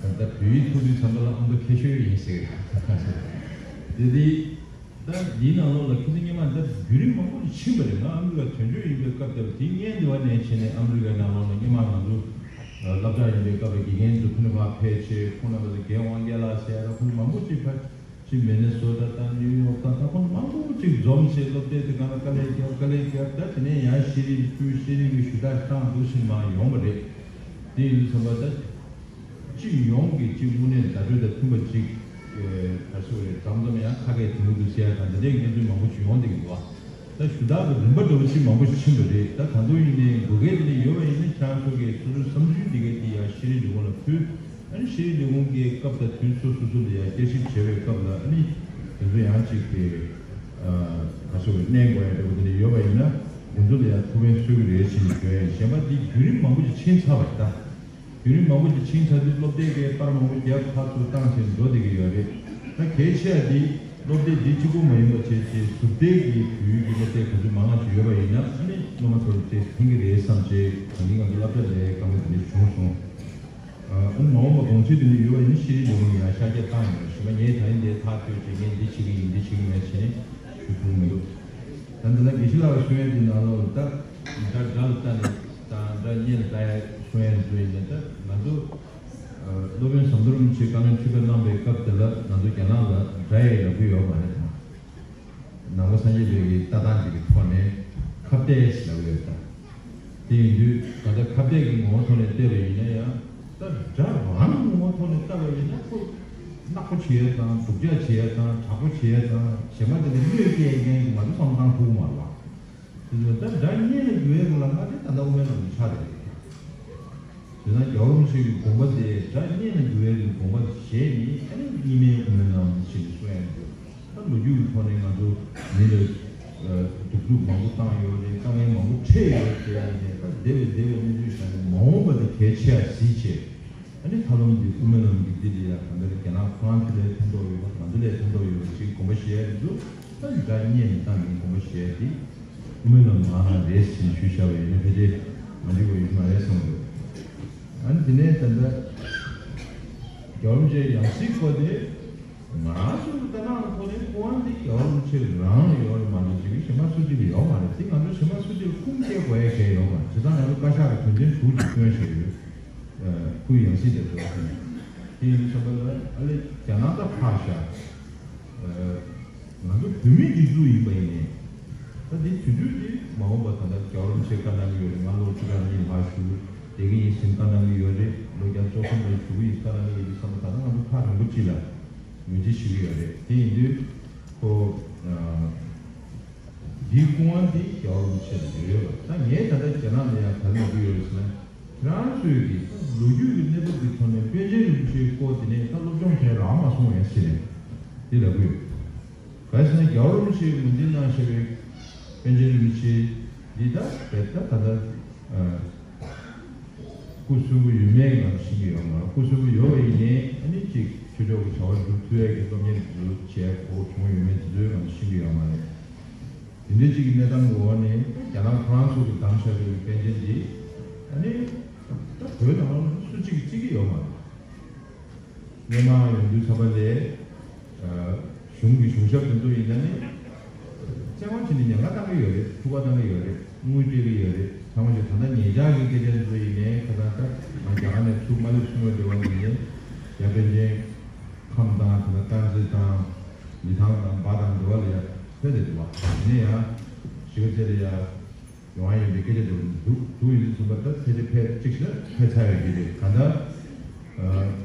ད་ལྟ་བོད་ཡིག་ཐུག་དུས་ཙམ་པ་ལ་ཨ་མདོ་མཁས་ཤོས་ཡིན་ཟེར་གི་རེད། དེ་དེ་ད་འདིའི་ནང་ལོགས་ལ་ཁྱེད་ཚོ་སྔོན་མ་ད་བརྒྱུད་རིམ་མང་པོ་ཞིག་ཕྱིན་པ་རེད། ང་ཨ་མི་རི་ཀ་དོན་གཅོད་ཡིན་པའི་སྐབས་དེར་དེ་སྔོན་དེ་བ་ནས་བྱས་ནས་ཨ་མི་རི་ཀའི་ནང་ལོགས་ལ་སྔོན་མ་ང་ཚོ་སློབ་གྲྭ་ཡིན་པའི་སྐབས་ལ་དགེ་རྒན་ཚོ་ཕུ་ནུ་ཕར་ཕེབས་བྱས། ཁོང་རྣམ་པ་ཚོ་རྒན་དབང་རྒྱལ་ལགས་ཟེར་ཡ་ད་ཁོང་ཚོ་མང་པོ་ཅིག་ཕར་ཅིག་མི་ནི་སོ་ཊ་དང་ནིའུ་ཡོག་དང་ད་ཁོང་མང་པོ་ཅིག་འཛོམས་བྱས་སློབ་དེབ་དེ་སྒང་ལ་དཀའ་ལས་བརྒྱབ། དཀའ་ལས་བརྒྱབ། ད་དེ་ནས་ཡང་ཤེས་རིག་ཕུལ། ཤེས་རིག་གི་ཞུ་དག་བཏང་འདུག་བཞིན་མར་ཡོང་བ་རེད། དེ་ཡིན་དུས་ཙམ་པ་ད་སྤྱི་ཡོངས་ཀྱི་ཅིག་དངོས་གནས་བརྡ་སྤྲོད་དང་མཐུན་པ་ཅིག་ག་རེ་ཟེར་དགོས་རེད། མཚམས་མཚམས་ཡང་ཁ་སྐད་དེ་མོ་འདུག་ཟེར་ཡ་དང་དེ་འདྲའི་གནས་ཚུལ་མང་པོ་ཅིག་ཡོང་བསྡད་ཀྱི་འདུག་བ། ད་ཞུ་དག་གི་རིམ་པ་འདྲ་བོ་ཅིག་མང་པོ་ཞིག་ཕྱིན་པ་རེད། ད་གང་ལྟར་ཡིན་ནའི་དགོས་གལ་དེ་འདྲ་ཡོད་པ་ཡིན་ན་ཁྱེད་རང་ཚོ་གིས་སོ་སོའི་བསམ་ཚུལ་འདི་གའི་དེ་ཡང་ཤེས་རིག་ལས་ཁུངས་ལ་ཕུལ། ཨ་ནི་ཤེས་རིག་ལས་ཁུངས་ཀྱི་སྐབས་དང་དུས་སོ་སོ་སོ་ལ་ཡང་བསྐྱར་ཞིབ་བྱེད་པའི་སྐབས་ལ་ཨ་ནི་དེ་ཚོ་ཡང་ཅིག་གི་ཨ་ག་ཚོད་གནས་དགོས་ཡ་འདྲ་པོ་དེ་འདྲ་ཡོད་པ་ཡིན་ན་དེ་ཚོ་ལ་ཡང་ཐུགས་ཕན་གསོས་ཀྱི་རེད་ཅེས་ཞུ་ཡ་ཡིན། གཞན་པ་འདི་བརྒྱུད་རིམ་མང་པོ་ཞིག་ཕྱིན་ཚར་བ་རེད་ད། བརྒྱུད་རིམ་མང་པོ་ཞིག་ཕྱིན་ཚར་དུས་སློབ་དེབ་ཀྱི་པར་མང་པོ་རྒྱབ་ཕར་ཚུར་བཏང་བྱས་འགྲོ་བསྡད་ཀྱི་ཡོད་རེད། ད་གལ་ཆེ་བ་འདི་སློབ་དེབ་འདི་གཅིག་པོ་མ་ཡིན་པ་བྱས་བྱས་ཟུར་བལྟས་ཀྱི་བོད་ཡིག་གི་སློབ་དེབ་ག་ཚོད་མང་བ་ཞིག་ཡོད་པ་ཡིན་ན་ཨ་ནི་སློབ་མ་ཚོར་དེ་ཕན་གྱི་རེད་བསམ་བྱས་ད་ནི་ང་ཚོ་སློབ་གྲྭ་ལས་ཀ་མེད་དེ་འདྲ་བྱུང་སོང་། ཨ་ནི་མ་འོངས་པ་གོང་ཚད་དེ་འདྲ་ཡོད་པ་ཡིན་ན་ཤེས་རིག་ལས་ཁུངས་ཡང་ཤར་རྒྱག་བཏང་ཡོད་རེད། གཞན་པ་ངས་ད་རིང་འདིར་ཐག་གཅོད་བྱས་ངས་འདི་བྱེད་ཀྱི་ཡིན་འདི་བྱེད་ཀྱི་མེད་བྱས་ནས་ཞུ་ཐུབ་མི་འདུག་ད་འདི་ལ་དགེ་བཤེས་ལགས་གསུང་ཡས་འདི་ནང་ལོགས་ལ་ད་སྒྲ་སྒྲ་ལ་ལྟ་ནས་དང་སྒྲ་སྙན་ལ་ལྟ་ཡ་གསུང་ཡས་འདི་ཚོ་ཡིན་ན་ད་ང་ཚོ་སློབ་དཔོན་ཟམ་གདོང་རིན་པོ་ཆེས་བཀའ་བློན་ཁྲི་པ་གནང་པའི་སྐབས་དེ་ལ་ང་ཚོ་རྒྱ་ནག་ལ་སྒྲ་ཡི་ལབ་ཀྱི་ཡོད་མ་རེད་དང་། ནང་པ་སངས་རྒྱས་པའི་གི་ལྟ་སྟངས་ཅིག་གི་ཐོག་ནས་ཁ་གཏད་ལབ་ཀྱི་ཡོད་དང་། དེ་ཡིན་དུས་ད་ལྟ་ཁ་གཏད་ཀྱི་ངོ་བོ་ཐོག་ནས་བལྟས་པ་ཡིན་ན་ཡང་ད་སྒྲ་རང་གི་ངོ་བོ་ཐོག་ནས་བལྟས་པ་ཡིན་ན་ཁོ་ནག་པོ་བྱེད་ཡས་དང་སྡུག་ཅག་བྱེད་ཡས་དང་དྲག་པོ་བྱེད་ཡས་དང་གཞན་པ་དེ་ལ་གནོད་སྐྱེལ་མཁན་གྱི་ང་ཚོ་བསམ་བློ་བཏང་ཐུབ་ཀྱི་མ་རེད་བ། དེ་ཚོ་ད་སྒྲ་སྙན་ལ་འགྱུར་བའི་རིགས་ལ་ང་དེ་ད་ལྟ་དབུ་མའི་ལམ་དུ་ཆགས་རེད། དེས་ན་རྒྱལ་བ་རིན་པོ་ཆེ་གི་དགོངས་པ་དེ་སྒྲ་སྙན་ལ་འགྱུར་བའི་རིགས་དགོངས་པ་བཞེས་ནས་ཨ་ནི་རྙིང་མའི་དབུ་མའི་ལམ་ཞེས་གསུང་ཡ་འདུག་ད་ལོ་རྒྱུས་ཀྱི་ཐོག་ནས་ང་ཚོ་མི་ལ་སྡུག་སྡུག་མང་པོ་བཏང་ཡོད་རེད། དཀའ་ངལ་མང་པོ་འཕྲད་ཡོད་རེད། ཡིན་ནའི་ད་བདེ་བའི་བདེ་བའི་གནས་ཚུལ་བཞག་ནས་མ་འོངས་པ་དེ་གལ་ཆེ་བ་གཟིགས་བྱས། ཨ་ནི་ཐབས་ལམ་འདི་དབུ་མའི་ལམ་གྱི་འདི་ལ་ཡང་གང་ལྟར་རྒྱ་ནག་ཁོ་རང་ཚོ་ལ་ཕན་ཐོགས་ཡོད་པ་ང་ཚོ་ལ་ཕན་ཐོགས་ཡོད་པ་ཅིག་དགོངས་པ་བཞེས་ཡ་འདུག་ད་སྒྲ་སྙན་ནས་བཏང་ནས་དགོངས་པ་བཞེས་ཡ་དེ་དབུ་མའི་ལམ་ང་རང་རེད་ཟེར་ཞུས་བཞག་པ་ཡིན་ན་ཕལ་ཆེར་མ་འགྲིག་པ་ཡོད་མ་རེད་བསམ་འདུག་ཨ་ནི་དེ་ནས་ད་ལྟ་རྒྱལ་བ་རིན་པོ་ཆེའི་ཡང་སྲིད་སྐོར་དེ་ང་རང་ཚོའི་ལྟ་སྟངས་ཐོག་ནས་སྐུ་དབང་འདི་རྒྱལ་བ་རིན་པོ་ཆེ་རང་ལ་ཡོད་རེད་མ་གཏོགས་ཅིག་གཞན་པ་སུ་གཅིག་ལ་ཡོད་མ་རེད། དེ་ང་ཚོ་གཞན་པ་སུ་གཅིག་ལ་ཁུངས་སྐྱེལ་དགོས་ཡ་གང་ཡང་ཡོད་མ་རེད། བྱས་ཙང་ང་ཚོ་བཀའ་ཤག་གི་དོན་ཚན་དྲུག་ཅིག་བཏོན་བཞག་ཡོད། སྐུའི་ཡང་སྲིད་དེ་ཚོ་ལ་བརྟེན་ནས། དེ་ཡིན་དུས་ཙམ་པ་ལ་ཨ་ལེ་རྒྱ་ནག་ད་ཕར་བཞག་ང་ཚོ་བོད་མིའི་སྒྲིག་འཛུགས་ཡིན་པ་ཡིན་ནའི། ད་འདི་དུས་དུས་འདི་མ་འོངས་པ་ད་ལྟ་རྒྱལ་བ་རིན་པོ་ཆེ་བཀའ་གནང་གི་ཡོད་རེད། ང་ལོ་བཅུ་ཕྲག་གཉིས་ལྷག་བཞུགས་བསྡད་ཀྱི་ཡིན་ཟེར་བཀའ་གནང་གི་ཡོད་རེད། ལོ་བརྒྱ་དང་བཅུ་གསུམ་ལ་བཞུགས་ཀྱི་ཡིན་བཀའ་གནང་གི་ཡོད་དུས་ཙམ་པ་ད་ལྟ་ང་ཚོ་ཕར་རིང་པོ་གཅིག་ལ་ངོས་འཛིན་ཞུ་གི་ཡོད་རེད། དེ་ཡིན་དུས་ཁོ་འདིའི་སྐུ་དབང་འདི་རྒྱལ་བ་རིན་པོ་ཆེ་ལ་ཡོད་པ་ད་ངས་ད་ལྟ་རྒྱ་ནག་ལ་ཡང་ག་རེ་ལབ་ཀྱི་ཡོད་རེད་ཟེར་ན། ཁྱེད་རང་ཚོས་ཀྱི་ལོ་རྒྱུས་ཀྱི་གནས་བབ་ཀྱི་ཐོག་ནས་པཎ་ཆེན་རིན་པོ་ཆེའི་སྐོར་དེ་ནས་ད་སློབ་སྦྱོང་གང་རག་མ་སོང་ངས་ཟེར་ནས་འདི་ལབ་ཀྱི་ཡོད། ག་རེ་ཟེར་ན་རྒྱལ་བ་རིན་པོ་ཆེས་ངོས་འཛིན་གནང་བཞག་པའི་པཎ་ཆེན་རིན་པོ་ཆེ་འདི་ད་རྦད་ད་ད་ལྟ་སྐུ་གསོན་པོ་ཡོད་མེད་ང་ཚོ་ཤེས་ཀྱི་ཡོད་མ་རེད། སྐུ་གསོན་པོ་ཡོད་པ་ཡིན་ནའི་ཨ་ནི་ཅིག་ཆོས་ཕྱོགས་ཀྱི་བྱ་བ་སྒྲུབ་ཐུབ་ཡས་ཀྱི་སློབ་གཉེར་དེ་ཚོ་བྱས་གོ་བྱུང་ཡོད་མེད་དེ་ཚོའི་ང་ཚོ་ཤེས་ཀྱི་ཡོད་མ་རེད། དེ་འདྲའི་གཅིག་གི་གནས་སྟངས་ཀྱི་འོག་ནས་རྒྱ་ནག་ཁོ་རང་ཚོ་གིས་བདམས་བཞག་པའི་པཎ་ཆེན་འདི་ཨ་ནི་ད་བོད་ནང་ལ་སུ་གཅིག་གིས་བརྩི་གི་ཡོད་མ་རེད། སྔོན་མ་ཡོང་དུས་ཙམ་པ་ལས་ཨ་ གཞུང་གི་གཞུང་ཞབས་དེ་ཚོ་ཡིན་ན་ནི། བཙན་དབང་བྱས་ནས་ཉེན་ཁ་བཏང་གི་ཡོད་རེད། འཁྲུག་པ་བཏང་གི་ཡོད་རེད། དངུལ་སྤྲད་ཀྱི་ཡོད་རེད། ཚང་མ་ཞིག་ད་ལྟ་ཉེ་ཆར་གྱི་སྐད་ཆ་དེ་ཚོ་ཡིན་ནའི་ཁ་སང་ད་ང་རྒྱ་གར་ནས་ཚུར་མ་སླེབས་སོང་བའི་འབྲེལ་བ་ཡིན་ནའི་ཡ་པཎ་ཆེན་ཁམས་དང་ད་ལྟ་དཀར་མཛེས་དང་ལི་ཐང་དང་འབའ་དང་འབྲེལ་བ་ལ་ཡ་ཕེབས་བསྡད་འདུག་བ། དེ་ནས་ཡ་གཞིས་ཀ་རྩེ་ལ་ཡ། ཡོང་བ་ཡིན་པའི་སྐད་ཆ་དེ་འདུག་འདུག་ཡིན་དུས་ཙམ་པ་ད་ཕལ་ཆེར་ཕལ་གཅིག་ཞིག་ལ་ཕེབས་ཚར་ཡོད་ཀྱི་རེད། གང་ལྟར།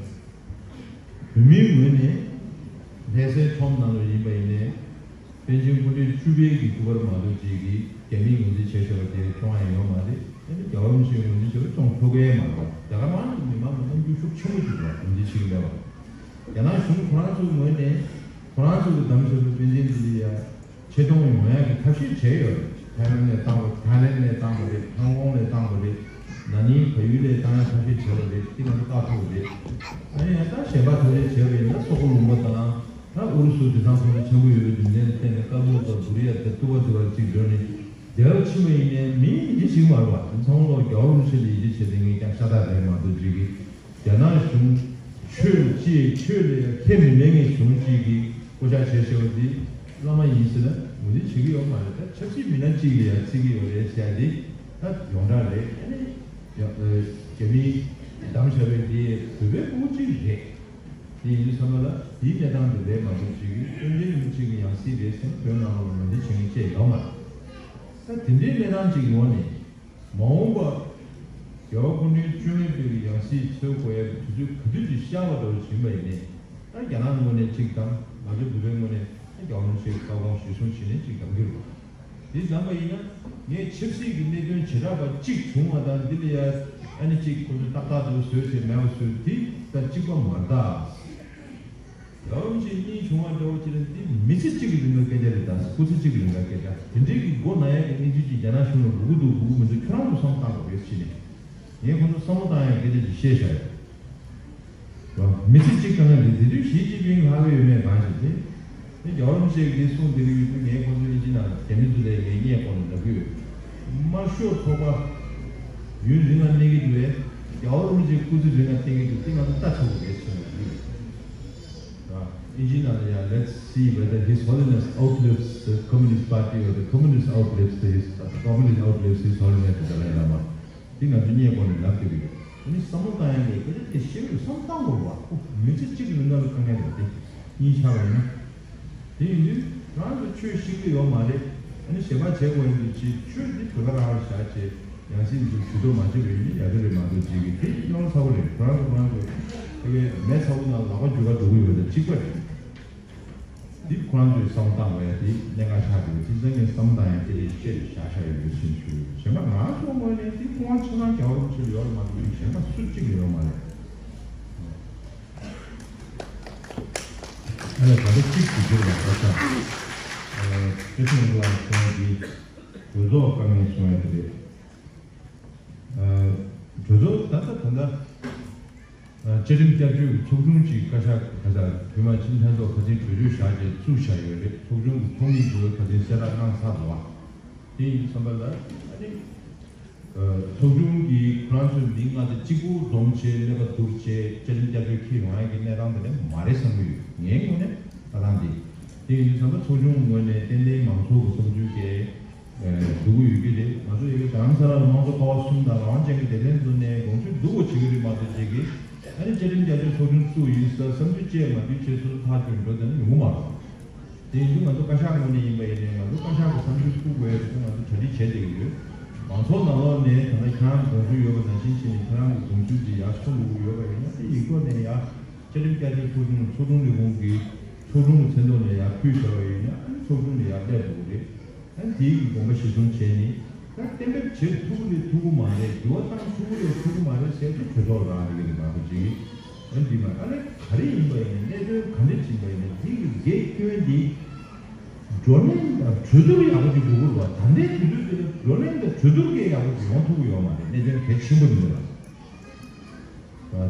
བོད་མིའི་ངོས་ནས་ལྷ་སའི་ཁྲོམ་ནང་ལ་ཡིན་པ་ཡིན་ནའི་པཎ་ཆེན་སྐུ་ཕྲེང་བཅུ་པའི་གི་སྐུ་པར་མ་གཏོགས་ཅིག་གིས་རྒྱ་མིས་ངོས་འཛིན་བྱས་བཞག་པ་དེ་སྐྱོང་ཡ་ཡོད་མ་རེད། ཨ་ནི་རྒྱལ་བ་རིན་པོ་ཆེས་ངོས་འཛིན་བྱས་པ་སྐྱོང་ཐུབ་ཀྱི་མ་རེད་བ། རྒྱ་གར་མང་གི་མི་མང་གི་རྣམ་འགྱུར་ཤུགས་ཆེན་པོ་ཞིག་འདུག་བ། ངོས་འཛིན་བྱེད་ཀྱི་མེད་བ། རྒྱ་ནག་གཞུང་ཁོ་རང་ཚོའི་ངོས་ནས་ཁོ་རང་ཚོ་གི་བདམས་བཞག་པའི་པཎ་ཆེན་འདི་ལ་ཡ། ཆེ་མཐོང་ཡོང་ཡག་གི་ཐབས་ཤེས་བྱས་ཡོད་རེད། ཐའེ་ཝན་ནས་བཏང་བ། ཐའི་ལེན་ནས་བཏང་བ་རེད། ཧོང་ཀོང་ནས་བཏང་བ་རེད། ན་ནིང་བལ་ཡུལ་ནས་བཏང་ཡག་ཐབས་ཤེས་བྱས་པ་རེད། དེ་ང་ཚོ་བཀག་ཐུབ་པ་རེད། ཨ་ནི་ཡང་ད་གཞན་པ་ཐབས་ཤེས་བྱས་པ་ཡིན་ན་སོག་པོ་ལུང་པ་དང་ད་ཨུ་རུ་སུ་དེ་ཚང་ཚང་མ་ཆེན་པོ་ཡོད་པའི་རྒྱུ་མཚན་ལ་བརྟེན་ནས་ཀ་ལུ་ཀ་བུ་རི་ཡ་དེ་ཏུ་བ་དུ་བར་གཅིག་འགྲོ་ནས་བདེ་བ་ཕྱིན་པ་ཡིན་ནའི་མི་ཡིན་གཅིག་མ་རེད་བ། དེ་ཚང་མ་ལོག་རྒྱལ་བ་རིན་པོ་ཆེ་ལ་ཡིད་ཆེས་བྱས་ཏེ་ངས་ཀྱང་ཤ་སྟག་རེད་མ་གཏོགས་ཅིག་གི་རྒྱ་ནག་གཞུང་ཆོས་ཅེས་ཆོས་ལ་ཡང་ཁས་མི་ལེན་མཁན་གཞུང་གཅིག་གིས་བསྐོ་བཞག་བྱས་བཞག་པ་འདི་བླ་མ་ཡིན་ཟེར་ན་ངོས་འཛིན་བྱེད་ཀྱི་ཡོད་མ་རེད། ད་ཆབ་སྲིད་མི་སྣ་གཅིག་ལ་ཡང་བརྩི་གི་ཡོད་རེད་ཟེར་ཡ་འདི་ད་ཡོངས་གྲགས་རེད། ཨ་ནི་ཡང་རྒྱ་མིས་བདམས་བཞག་པའི་འདི་བོད་པའི་སྤུ་གུ་གཅིག་རེད། དེ་ཡིན་དུས་ཙམ་པ་ལ་དེའི་གནས་སྟངས་དེ་རེད་མ་གཏོགས་ཅིག་གིས་དཔལ་འབྱོར་ཡོང་ཅིག་གི་ཡང་སྲིད་རེད་ཟེར་ན་བོད་ནང་ལ་ངོས་འཛིན་བྱེད་མཁན་བཅས་ཡོད་མ་རེད། ད་དེ་འདྲའི་གནས་སྟངས་ཅིག་ཡོང་ནས། མ་འོངས་པ། རྒྱལ་བ་སྐུ་ཕྲེང་བཅོ་ལྔ་པའི་ཡང་སྲིད་འཚོལ་དགོས་ཡ་གི་དུས་ཚོད་ག་དུས་ཅིག་ཤར་བ་འདྲ་བོ་ཡིན་པ་ཡིན་ནའི། ད་རྒྱ་ནག་ངོས་ནས་གཅིག་དང་ང་ཚོ་བོད་པའི་ངོས་ནས་ད་རྒྱལ་བ་རིན་པོ་ཆེའི་བཀའ་དགོངས་གཞིར་བཟུང་བྱས་ནས་གཅིག་གདམ་གྱི་རེད། དེ་གདམ་པ་ཡིན་ན་ངས་ཆབ་སྲིད་ཀྱི་གནད་དོན་བྱེ་བྲག་པ་གཅིག་བྱུང་བ་དང་འདི་ལ་ཡ་ཨ་ནི་གཅིག་ཁོ་ཚོས་ཏག་ཏག་འདྲ་བོ་བཟོས་བྱས་མེད་པ་བཟོས་དེ་ད་གཅིག་པ་མ་རེད་ད། རྒྱལ་བ་རིན་པོ་ཆེ་གཉིས་བྱུང་བ་འདྲ་བོ་ཅིག་ལ་འདི་མི་ཚེ་གཅིག་གི་རིང་ག་སྐད་ཆ་རེད་ད། སྐུ་ཚེ་གཅིག་གི་རིང་ག་སྐད་ཆ་དེ་འདྲའི་གི་མགོ་ན་ཡ་གི་གནས་ཚུལ་ཅིག་རྒྱ་ནག་གཞུང་ལ་སྒུག་གི་འདུག་སྒུག་གི་མི་འདུག་ཁྱོད་རང་ཚོ་བསམ་བློ་བཏང་དགོས་རེད་ཟེར་ནས་ངས་ཁོ་ཚོ་བསམ་བློ་བཏང་ཡ་སྐད་ཆ་ཅིག་བཤད་བཞག་ཡོད། མི་ཚེ་གཅིག་གང་ལ་འདི་དེ་དུས་ཞི་ཅིན་ཕིང་ལྷག་གི་ཡོད་མེད་གང་ཞིག་དེ། དེ་རྒྱལ་བ་རིན་པོ་ཆེ་གིས་གསུངས་བསྡད་ཀྱི་ཡོད་དུས་ངས་ཁོ་ཚོའི་ཨིན་ཇི་ནང་རྒྱ་མི་ཚོ་ལ་ངས་བརྙན་བསྐོར་ནས་ལབ་ཀྱི་ཡོད། དམར་ཤོག་ཚོགས་པ་ཡུན་རིང་ལ་གནས་ཀྱི་འདུག་པས་རྒྱལ་བ་རིན་པོ་ཆེ་སྐུ་ཚེ་རིང་ལ་བརྟན་གྱི་འདུག་དེ་ང་ཚོ་ལྟ་ཆོག་གི་རེད་ཟེར་ནས་ལབ་ཀྱི་ཡོད། ཨིན་ཇི་ནང་ལ་ཡང་let's see whether His Holiness outlives the Communist Party or the Communist outlives the, his, the Communist outlives His Holiness ལབ་ཡ་ལ་མ། དེ་ང་ཚོ་བརྙན་བསྐོར་ནས་ལབ་ཀྱི་རེད། དེ་ནི་བསམ་བློ་བཏང་ཡ་ལས་དེ་ལས་དེ་ཤེས་རུ་བསམ་བཏང་དགོས་པ། ཁོ་མི་ཚེ་གཅིག་གི་རིང་ལ་དཀའ་ངལ་རེད་དེ། གཉིས་ཆགས་པ་ཡིན་ན། དེ་ཡིན་དུས་རང་ཚོ་ཆོས་ཤེས་ཀྱི་ཡོད་མ་རེད། ཨ་ནི་གཞན་པ་བྱེད་དགོས་ཡིན་དུས་ཅིག་ཆོས་འདི་བོད་པ་རང་ལ་བཞག་བྱས་ཡང་སྲིད་འདི་ཇུས་གཏོགས་མ་བྱེད་པ་ཡིན་ན་ཡག་གི་རེད་མ་གཏོགས་ཅིག་གི་དེ་རྙོག་ཚ་པོ་རེད། ཁོ་རང་ཚོ་ཁོ་རང་ཚོ་དེ་གའི་མེ་ཚ་པོ་ནང་ལག་པ་འཇུ་ག་འགྲོ་གི་ཡོད་པ་དང་གཅིག་པ་རེད། འདི་ཁོ་རང་ཚོས་བསམ་བློ་བཏང་དགོས་ཡ་དེ་གནད་འགག་ཆགས་འདུག་དེ་ཚང་གི་བསམ་བློ་བཏང་ཡ་དེ་བཤད་བཞག་བཞག་ཡོད་ཟེར་ཞུ། གཞན་པ་ང་ཚོ་ངོས་ནས་དེ་སྐུ་དབང་ཆ་ཚང་རྒྱལ་བ་རིན་པོ་ཆེ་ལ་ཡོད་རེད་མ་གཏོགས་གཞན་པ་སུ་གཅིག་ལ་ཡོད་མ་རེད། ཨ་ལས་ད་ལྟ་གཅིག་ཞུ་རྒྱུ་ལ་ཁ་ཤས། ཨ་སྐད་ཆ་ངོ་ལ་གསུང་གི་གྲོས་ཚོགས་དཀའ་ངལ་གསུང་ཡ་དེ་རེད། གྲོས་ཚོགས་ད་ལྟ་ད་ལྟ་བཅའ་ཁྲིམས་བསྐྱར་བཅོས་ཀྱི་ཚོགས་ཆུང་ཅིག་བཀའ་ཤག་གི་ཁ་ཤག་དབུས་མ་སྤྱི་འཐུས་ལྷན་ཚོགས་ཁ་སང་གྲོས་ཆོད་བཞག་རྗེས་བཙུགས་བཞག་ཡོད་རེད། ཚོགས་ཆུང་གི་ཚོགས་མི་ཚོས་ཁ་སང་གསལ་བསྒྲགས་གནང་ཚར་འདུག་བ། དེ་ཡིན་དུས་ཙམ་པ་ལ་ཨ་ནི་ཚོགས་ཆུང་གིས་ཁོ་རང་ཚོའི་མི་ལྔ་དང་གཅིག་པུ་འཛོམས་བྱས་ཀླད་པ་བསྡུར་བྱས་བཅའ་ཁྲིམས་བསྐྱར་བཅོས་འཁྱེར་ཡོང་ཡ་གི་གནས་སྟངས་དེ་འདྲ་མ་རེད་བསམ་གྱི་ཡོད། ངའི་ངོས་ནས་ད་ཐེངས་འདི། དེ་ཡིན་དུས་ཙམ་པ་ཚོགས་ཆུང་གི་ངོས་ནས་ཏན་ཏན་མང་ཚོགས་ཀྱི་བསམ་ཚུལ་གལ་འགྲོ་གི་ཡོད་ཀྱི་རེད། ང་ཚོ་ཡ་གི་རྡ་རམ་ས་ལ་ལ་དམངས་གཙོ་ཀ་བ་གསུམ་དང་རང་དབང་ཅན་གྱི་སྡེ་ཚན་ཚོ་ནས་དགོངས་ཚུལ་བསྡུ་དགོས་བྱེད་ཀྱི་རེད་མ་གཏོགས་བྱེད་ཀྱི་ཨ་ནི་བཅའ་ཁྲིམས་བསྐྱར་བཅོས་ཚོགས་ཆུང་བཙུགས་ཡིན་ཟེར་བསམ་ཚུལ་བཅས་མ་བསྡུས་བྱས་སོ་སོ་ཐག་གཅོད་འགྲོ་དེ་ནི་ཡོང་གི་མ་རེད། དེ་ཡིན་དུས་ང་ཚོ་བཀའ་ཤག་ངོས་ནས་ཡིན་པ་ཡིན་ནའི་ང་ཚོ་བཀའ་ཤག་གི་བསམ་ཚུལ་བསྡུ་དགོས་ཡ་དེ་ཚོ་ང་ཚོ་གྲ་སྒྲིག་བྱས་བསྡད་ཀྱི་ཡོད། མང་ཚོགས་ནང་ལོགས་ནས་ད་ལྟ་ཁྱེད་རང་གི་དགོངས་ཚུལ་ཡོད་པ་ནང་བཞིན་བྱས་ནས་ཁྱེད་རང་གི་དགོངས་ཚུལ་དེ་ཡར་གསུང་དགོས་ཀྱི་ཡོད་པ་ཡིན་ན་དེ་ཡིག་ཐོག་ནས་ཡར་བཅའ་ཁྲིམས་བསྐྱར་བཅོས་ཚོགས་ཆུང་ཚོགས་དྲུང་ལས་ཁུངས་ཀྱི་ཚོགས་དྲུང་གི་མཚན་ཐོག་ནས་ཡར་ཕུལ་བཞག་པ་ཡིན་ན་ཨ་ནི་ཚོགས་ཆུང་ནས་ཡར་སླེབས་དགོས་ཀྱི་རེད། ཨ་ནི་དེའི་གི་དགོངས་པ་གཞིར་བཟུང་བྱས་ནས་ད་གཏན་འབེབས་བྱེད་ཐུབ་ཀྱི་རེད་ཐུབ་ཀྱི་མ་རེད། འགྱུར་བ་བཏང་ཐུབ་ཀྱི་རེད་ཐུབ་ཀྱི་མ་རེད་ཟེར་ཏེ་གྲོས་ཚོགས་ལ་རག་ལས་ཀྱི་རེད་མ་གཏོགས་ཅིག་ཨ་ནི་འདི་མ་ཨ་ནི་ག་རེ་ཡིན་པ་ཡིན་ན་གནད་དོན་ག་འདྲ་ཅིག་ཡིན་པ་ཡིན་ན་དེ་གི་འགལ་སྐྱོན་འདི་བགྲོ་གླེང་དང་གྲོས་བསྡུར་ཡག་པོ་ཅིག་དགོས་ཀྱི་རེད་བ། ད་ལྟའི་དུས་ཚོད་འདི་ལ་བགྲོ་གླེང་དང་གྲོས་བསྡུར་གྱི་ཡག་པོ་ཅིག་ཡོང་ཐུབ་ཀྱི་ཡོད་མ་རེད། གནད་དོན་གལ་ཆེན་པོ་འདི་ལ།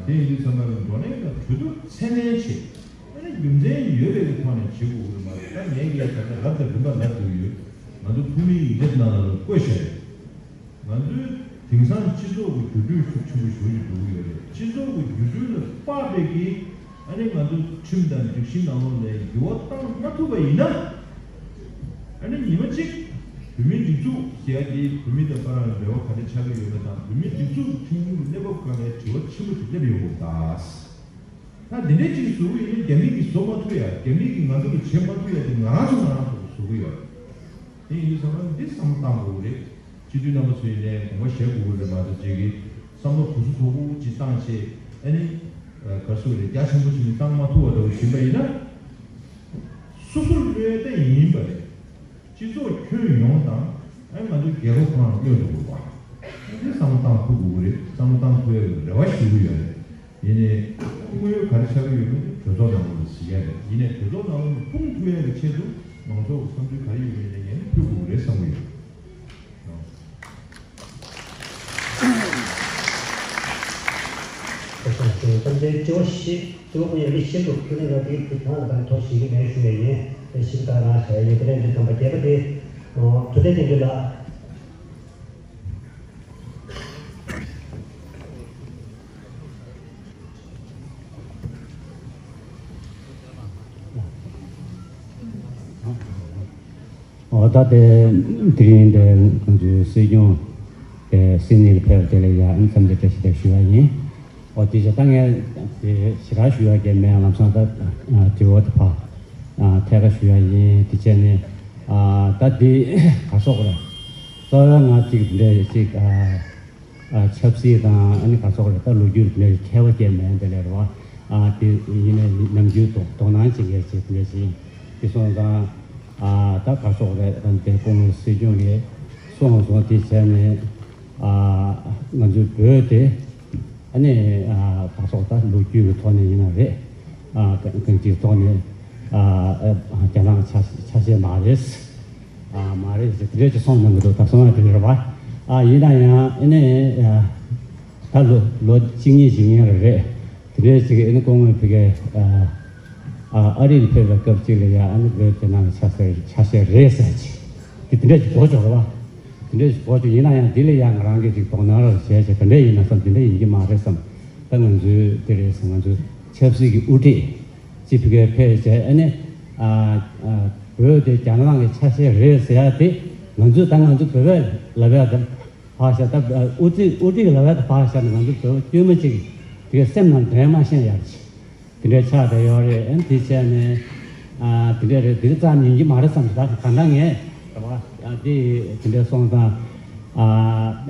དེ་ཡིན་དུས་ཚང་མ་ལ་བགྲོ་གླེང་དང་གྲོས་བསྡུར་ཚད་ལྡན་བྱེད། ཨ་ནི་རྒྱུ་མཚན་ཡོད་པའི་ཐོག་ནས་བྱེད་དགོས་ཀྱི་མ་རེད། ད་ངས་ཀྱིས་ད་ལྟ་རབ་དང་རིམ་པ་ལབ་དགོས་ཡོད། ང་ཚོ་ཐོག་མའི་ཡིག་ཆ་ནང་ལ་བཀོད་བཞག་ཡོད། ང་ཚོའི་དེང་སང་སྤྱི་ཚོགས་ཀྱི་འགྱུར་འགྲོས་ཤུགས་ཆེན་པོ་ཞེ་པོ་ཅིག་འགྲོ་གི་ཡོད་རེད། སྤྱི་ཚོགས་ཀྱི་འགྱུར་འགྲོས་ལ་དཔག་པའི་གི་ ཨ་ནི་ང་ཚོ་ཁྲིམས་དང་སྒྲིག་གཞི་ནང་ལོགས་ནས་འགྱུར་བ་བཏང་མ་ཐུབ་པ་ཡིན་ན། ཨ་ནི་ཉི་མ་གཅིག་བོད་མིའི་སྒྲིག་འཛུགས་ཟེར་ཡ་དེ་བོད་མི་དང་བར་ལ་འབྲེལ་བ་ག་འདྲ་ཆགས་ཀྱི་ཡོད་མེད་དང་བོད་མིའི་སྒྲིག་འཛུགས་ཁྲིམས་ལུགས་ཀྱི་གནས་བབ་སྒང་ལ་དྲི་བ་ཆེན་པོ་ཞིག་སླེབས་ཡོང་གི་ཡོད་ད། ད་འདི་འདྲའི་གཅིག་བཟོ་གི་ཡིན་ན་རྒྱ་མི་གིས་བཟོ་མ་ཐུབ་ཡ། རྒྱ་མི་གིས་ང་ཚོ་ལ་བྱེད་མ་ཐུབ་ཡ་དེ་ང་རང་ཚོ་ང་རང་ཚོ་བཟོ་གི་ཡོད་རེད། དེ་ཡིན་དུས་ཙམ་པ་འདི་བསམ་བློ་བཏང་དགོས་ཀྱི་རེད། སྤྱི་འཐུས་རྣམ་པ་ཚོ་ཡིན་ནའི་དགོངས་པ་བཞེས་དགོས་ཀྱི་རེད་མ་གཏོགས་ཅིག་གིས་བསམ་བློ་གུ་སུ་དོ་གུ་ཅིག་བཏང་བྱས་ཨ་ནི། ག་རེ་ཟེར་དགོས་རེད། རྒྱ་ཆེན་པོ་ཅིག་ནས་བཏང་མ་ཐུབ་པ་འདྲ་བོ་ཡིན་པ་ཡིན་ན། སོ་སོར་གནོད་ད་ཡིན་པ་རེད། སྤྱི་ཚོགས་ཁྱོན་ཡོངས་དང་ཨ་ང་ཚོ་རྒྱལ་ཁབ་ཁོ་རང་ལ་གནོད་འགྲོ་གི་རེད་པ། འདི་བསམ་བློ་བཏང་ཐུབ་དགོས་ཀྱི་རེད། བསམ་བློ་བཏང་ཐུབ་ཡ་གི་རེ་བ་ཞུ་གི་ཡོད་རེད། ཡིན་ནའི་དངོས་ཡོད་ག་རེ་ཆགས་ཀྱི་ཡོད་མེད་དེ་གྲོས་ཚོགས་ནང་ལོགས་ལ་གཟིགས་ཡ་རེད། ཡིན་ནའི་གྲོས་ཚོགས་ནང་ལོགས་ནས་ཕུང་ཐུབ་ཡ་གི་ཆེད་དུ་མང་ཚོགས་ཀྱི་བསམ་ཚུལ་ག་རེ་ཡོད་མེད་ལ་ཉན་ནས་ཕུལ་དགོས་ཀྱི་རེད་བསམ་གྱི་ཡོད། ཁ་སང་ཚེ་བསམ་གཏན་སྤྱི་བོ་ཞིག་སྤྱི་བོ་ཀུན་ཡང་མི་ཤིན་ཏུ་ཀུན་ནས་ང་དེའི་དུས་གང་ལ་དང་ཐོག་ཞིག་གི་མེད་ཞུ་ཡ་ཡིན། དེ་ཞིག་ད་རང་བྱ་ཡ་ཡིན། དེ་ནས་འདི་དམ་པ་རྒྱས་པ་དེ་ཐུགས་རྗེ་ཆེ་འདི་ལ། འོ་ད་དེ་དེ་རིང་དེ་ང་ཚོའི་སྲིད་སྐྱོང་དེ་སིད་ནི་ལ་ཕེབས་པ་དེ་ལ་ཡང་འཚམས་འདྲི་བཀྲ་ཤིས་བདེ་ལེགས་ཞུ་བ་ཡིན། འོ་དེ་བྱས་ད་ངས་དེ་ཞེ་དྲག་ཞུ་ཡ་གལ་མེད། ལམ་སང་ད་དྲི་བ་དེ་ཕར་ཐད་ཀར་ཞུ་ཡ་ཡིན། དེ་བྱས་ནས་ད་དེ་ག་སོགས་རེད། རྩ་བའི་ང་གཅིག་འདྲ་ཞིག་ཨ། ཆབ་སྲིད་དང་ཨ་ནི་ག་ཚོད་རེད། ད་ལོ་རྒྱུས་ནས་ཁྱད་པར་ཅན་མེད་འདི་ལས་རེད་བ། ཨ། དེ་ཡིན་ནའི་ནམ་རྒྱུན་དོ་དོ་སྣང་བྱེད་མཁན་ཅིག་དེ་འདྲ་ཞིག་ཡིན། དེ་སོང་ཙང་ཨ། ད་ག་ཚོད་རེད། ཨ། དེ་སྐུ་ངོ་སྲིད་སྐྱོང་གིས་གསུངས་སོང་། དེ་བྱས་ནས་ཨ། ང་ཚོའི་བོད་དེ་ཨ་ནི་ཨ། ག་ཚོད་ད་ལོ་རྒྱུས་ཀྱི་ཐོག་ནས་ཡིན་ན་རེད། ཨ། གང་ཅིའི་ཐོག་ནས་ཨ། རྒྱ་ནག་ཆ་ཆ་ཤས་མ་རེད། ཨ། མ་རེད་ཟེར་དེ་འདྲས་ཀྱི་གསུངས་གནང་གི་འདུག་ད་གསུངས་ན་དེ་རེད་བ། ཨ། ཡིན་ན་ཡང་ཨ་ནི་ཨ། ད་ལོ་ལོ་གཅིག་གཉིས་ཅིག་སྔོན་ལ་རེད། དེ་འདྲས་ཅིག་ཨ་ནི་སྐུ་ངོ་ཕ་གིར་ཨ། ཨ། ཨ་རི་ལ་ཕེབས་པའི་སྐབས་ཅིག་ལ་ཡ་ཨ་ནི་བོད་དེ་ནང་གི་ཆ་ཤས་ཆ་ཤས་རེད་ཟེར་ཅིག་དེ་དེ་འདྲས་ཅིག་གོ་ཆོག་རེད་བ། དེ་འདྲས་ཅིག་གོ་ཆོག་ཡིན་ན་ཡང་དེ་ལ་ཡ་ང་རང་གིས་ཅིག་དོ་སྣང་རོགས་བྱས་བྱས་ག་འདྲས་ཡིན་ན་བསམ། དེ་འདྲས་ཡིན་གྱི་མ་རེད་བསམ། ད་ང་ཚོའི་དེ་རེད་ཟེར། ང་ཚོའི་ཆབ་སྲིད་ཀྱི་དབུ་ཁྲིད་ཅིག་ཕ་གིར་ཕེབས་བྱས་ཨ་ནི་ཨ། ཨ། བོད་དེ་རྒྱ་ནག་གི་ཆ་ཤས་རེད་ཟེར་ཡ་དེ་ང་ཚོས་ད་ང་ཚོ་བོད་པས་ལབ་ཡ་དེ་ཕར་བཞག་ད་དབུ་ཁྲིད་དབུ་ཁྲིད་ལབ་ཡ་དེ་ཕར་བཞག་ནས་ང་ཚོ་བོད་པ་དཀྱུས་མ་ཅིག་དེ་གའི་སེམས་ནང་དྲན་མ་ཤེས་ཡ་ཅིག་དེ་འདྲའི་ཆགས་བསྡད་ཡོད་རེད། ཨ་ནི་དེ་བྱས་ནས་ཨ། དེ་འདྲ་རེད། དེ་ཙམ་ཡིན་གྱི་མ་རེད་བསམ། ད་ག་འདྲ་ངས་རེད་བ། ཨ། དེ་དེ་འདྲ་སོང་ཙང་ཨ།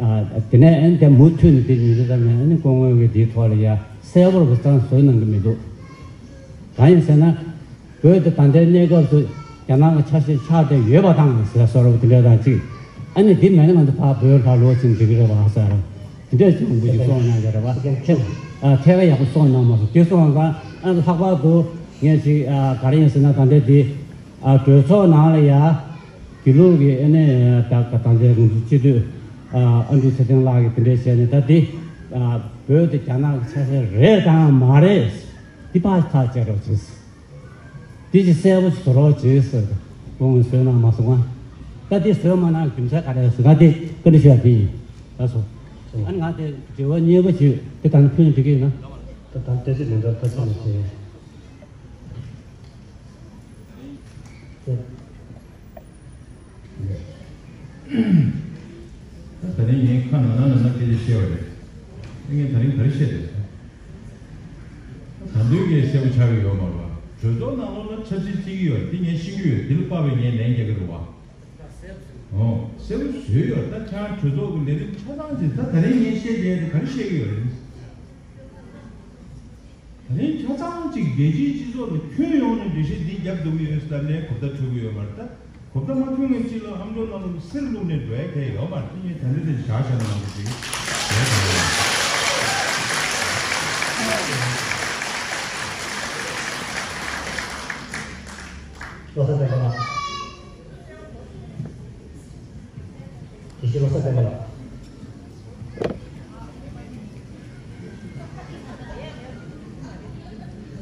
ཨ། དེ་ནས་ཨ་ནི་དེ་མུ་མཐུད་ནས་དེ་ཉིན་རེ་ཙམ་ནས་ཨ་ནི་སྐུ་ངོ་གིས་དེའི་ཐོག་ལ་ཡ་གསལ་པོར་གི་ཙང་བཟོས་གནང་གི་མི་འདུག་གང་ཡིན་ཟེར་ན། བོད་དེ་ད་ལྟའི་གནས་སྐབས་སུ་རྒྱ་ནག་གི་ཆ་ཤས་ཆགས་བསྡད་ཡོད་པ་དང་ཟེར་བཟོ་འདྲ་པོ་དེ་འདྲ་དང་གཅིག་ཨ་ནི་དེ་མེད་ན་ང་ཚོ་ཕར་བོད་ལ་ལོག་ཕྱིན་འགྲིག་གི་རེད་བ་ཟེར། དེ་འདྲ་ཅིག་མང་པོ་ཞིག་གསུངས་གནང་ཡོད་རེད་བ། ཨ། ཐད་ཀར་ཡག་པོ་གསུངས་གནང་མ་སོང་། དེ་སོང་ཙང་ཨ་ལྷག་པར་དུ་ངས་ཅིག་ཨ། ག་རེ་ཡིན་ཟེར་ན་ད་ལྟའི་དེ་ཨ། གྲོས་ཚོགས་ནང་ལ་ཡ་དགེ་ལུགས་ཀྱི་ཨ་ནི་ད་ད་ལྟའི་ང་ཚོ་སྤྱི་འཐུས་ཨ། ཨ་འབྲུག་ཚེ་བརྟན་ལགས་ཀྱིས་དེ་འདྲ་བྱས་ནས་ད་དེ་ཨ། བོད་དེ་རྒྱ་ནག་གི་ཆ་ཤས་རེད་དང་མ་རེད་དེ་ཕར་ཐག་བཅད་རོགས་བྱེད། དེ་ཅིག་གསལ་པོ་ཞིག་བཟོ་རོགས་བྱེད་ཟེར། ཁོང་གིས་བཟོས་གནང་མ་སོང་ང་། ད་དེ་བཟོས་མ་གནང་རྒྱུ་མཚན་ག་རེ་ཟེར་ན་དེ་བཀའ་འདྲི་ཞུ་ཡ་དེ་ཡིན། ལགས་སོ། ཨ་ནི་ང་དེ་དྲི་བ་གཉིས་པ་ཞིག་དེ་ད་ནི་ཕུལ་ན་འགྲིག་གི་ཡོད་ན། ད་ད་ལྟ་ཅི་ལན་འདྲ་ཐག་ཆོད་མི་བྱེད། ད་ད་རིང་ངས་ཁ་ནང་ན་ནང་ན་སྐད་ཆ་བཤད་པ་རེད། ངས་ད་རིང་ག་རེ་བཤད་རེད། གང་འདོད་ཀྱི་གསལ་པོ་ཆགས་ཀྱི་ཡོད་མ་རེད་བ། གྲོས་ཚོགས་ནང་ལོགས་ལ་ཆབ་སྲིད་བརྩི་གི་ཡོད་དེ་ངས་ཤེས་ཀྱི་ཡོད། དེ་ལ་དཔག་པའི་ངས་ལན་རྒྱག་གི་རེད་བ། ཨོ། གསལ་པོ་བཟོས་ཡོད། ད་ཁྱེད་རང་གྲོས་ཚོགས་ཀྱི་ལས་རིམ་ཆ་ཚང་ཅིག་ད་ད་རིང་ངས་བཤད་བསྡད་དེ་ག་རེ་བཤད་ཀྱི་ཡོད་རེད། ད་རིང་ཆ་ཚང་གཅིག་རྒྱལ་སྤྱིའི་སྤྱི་ཚོགས་ལ་ཁྱོན་ཡོངས་ནས་འགྲེལ་བཤད་འདི་རྒྱབ་འགྲོ་གི་ཡོད་ཟེར་ནས་གོ་བརྡ་འཕྲོད་ཀྱི་ཡོད་མ་རེད། ད་གོ་བརྡ་མ་འཕྲོད་མཁན་གཅིག་ལ་ཨ་མཆོག་རྣམ་པ་གསེར་བླུགས་ནས་འགྲོ་ཡ་གང་ཡང་ཡོད་མ་རེད། དེ་ངས་ད་ནི་དེ་བཞག་བཞག་གནང་གི་ཞིག་ཡོད་དམ། བློ་བཟང་བསྟན་པ་ལགས། དགེ་བཤེས་བློ་བཟང་བསྟན་པ་ལགས།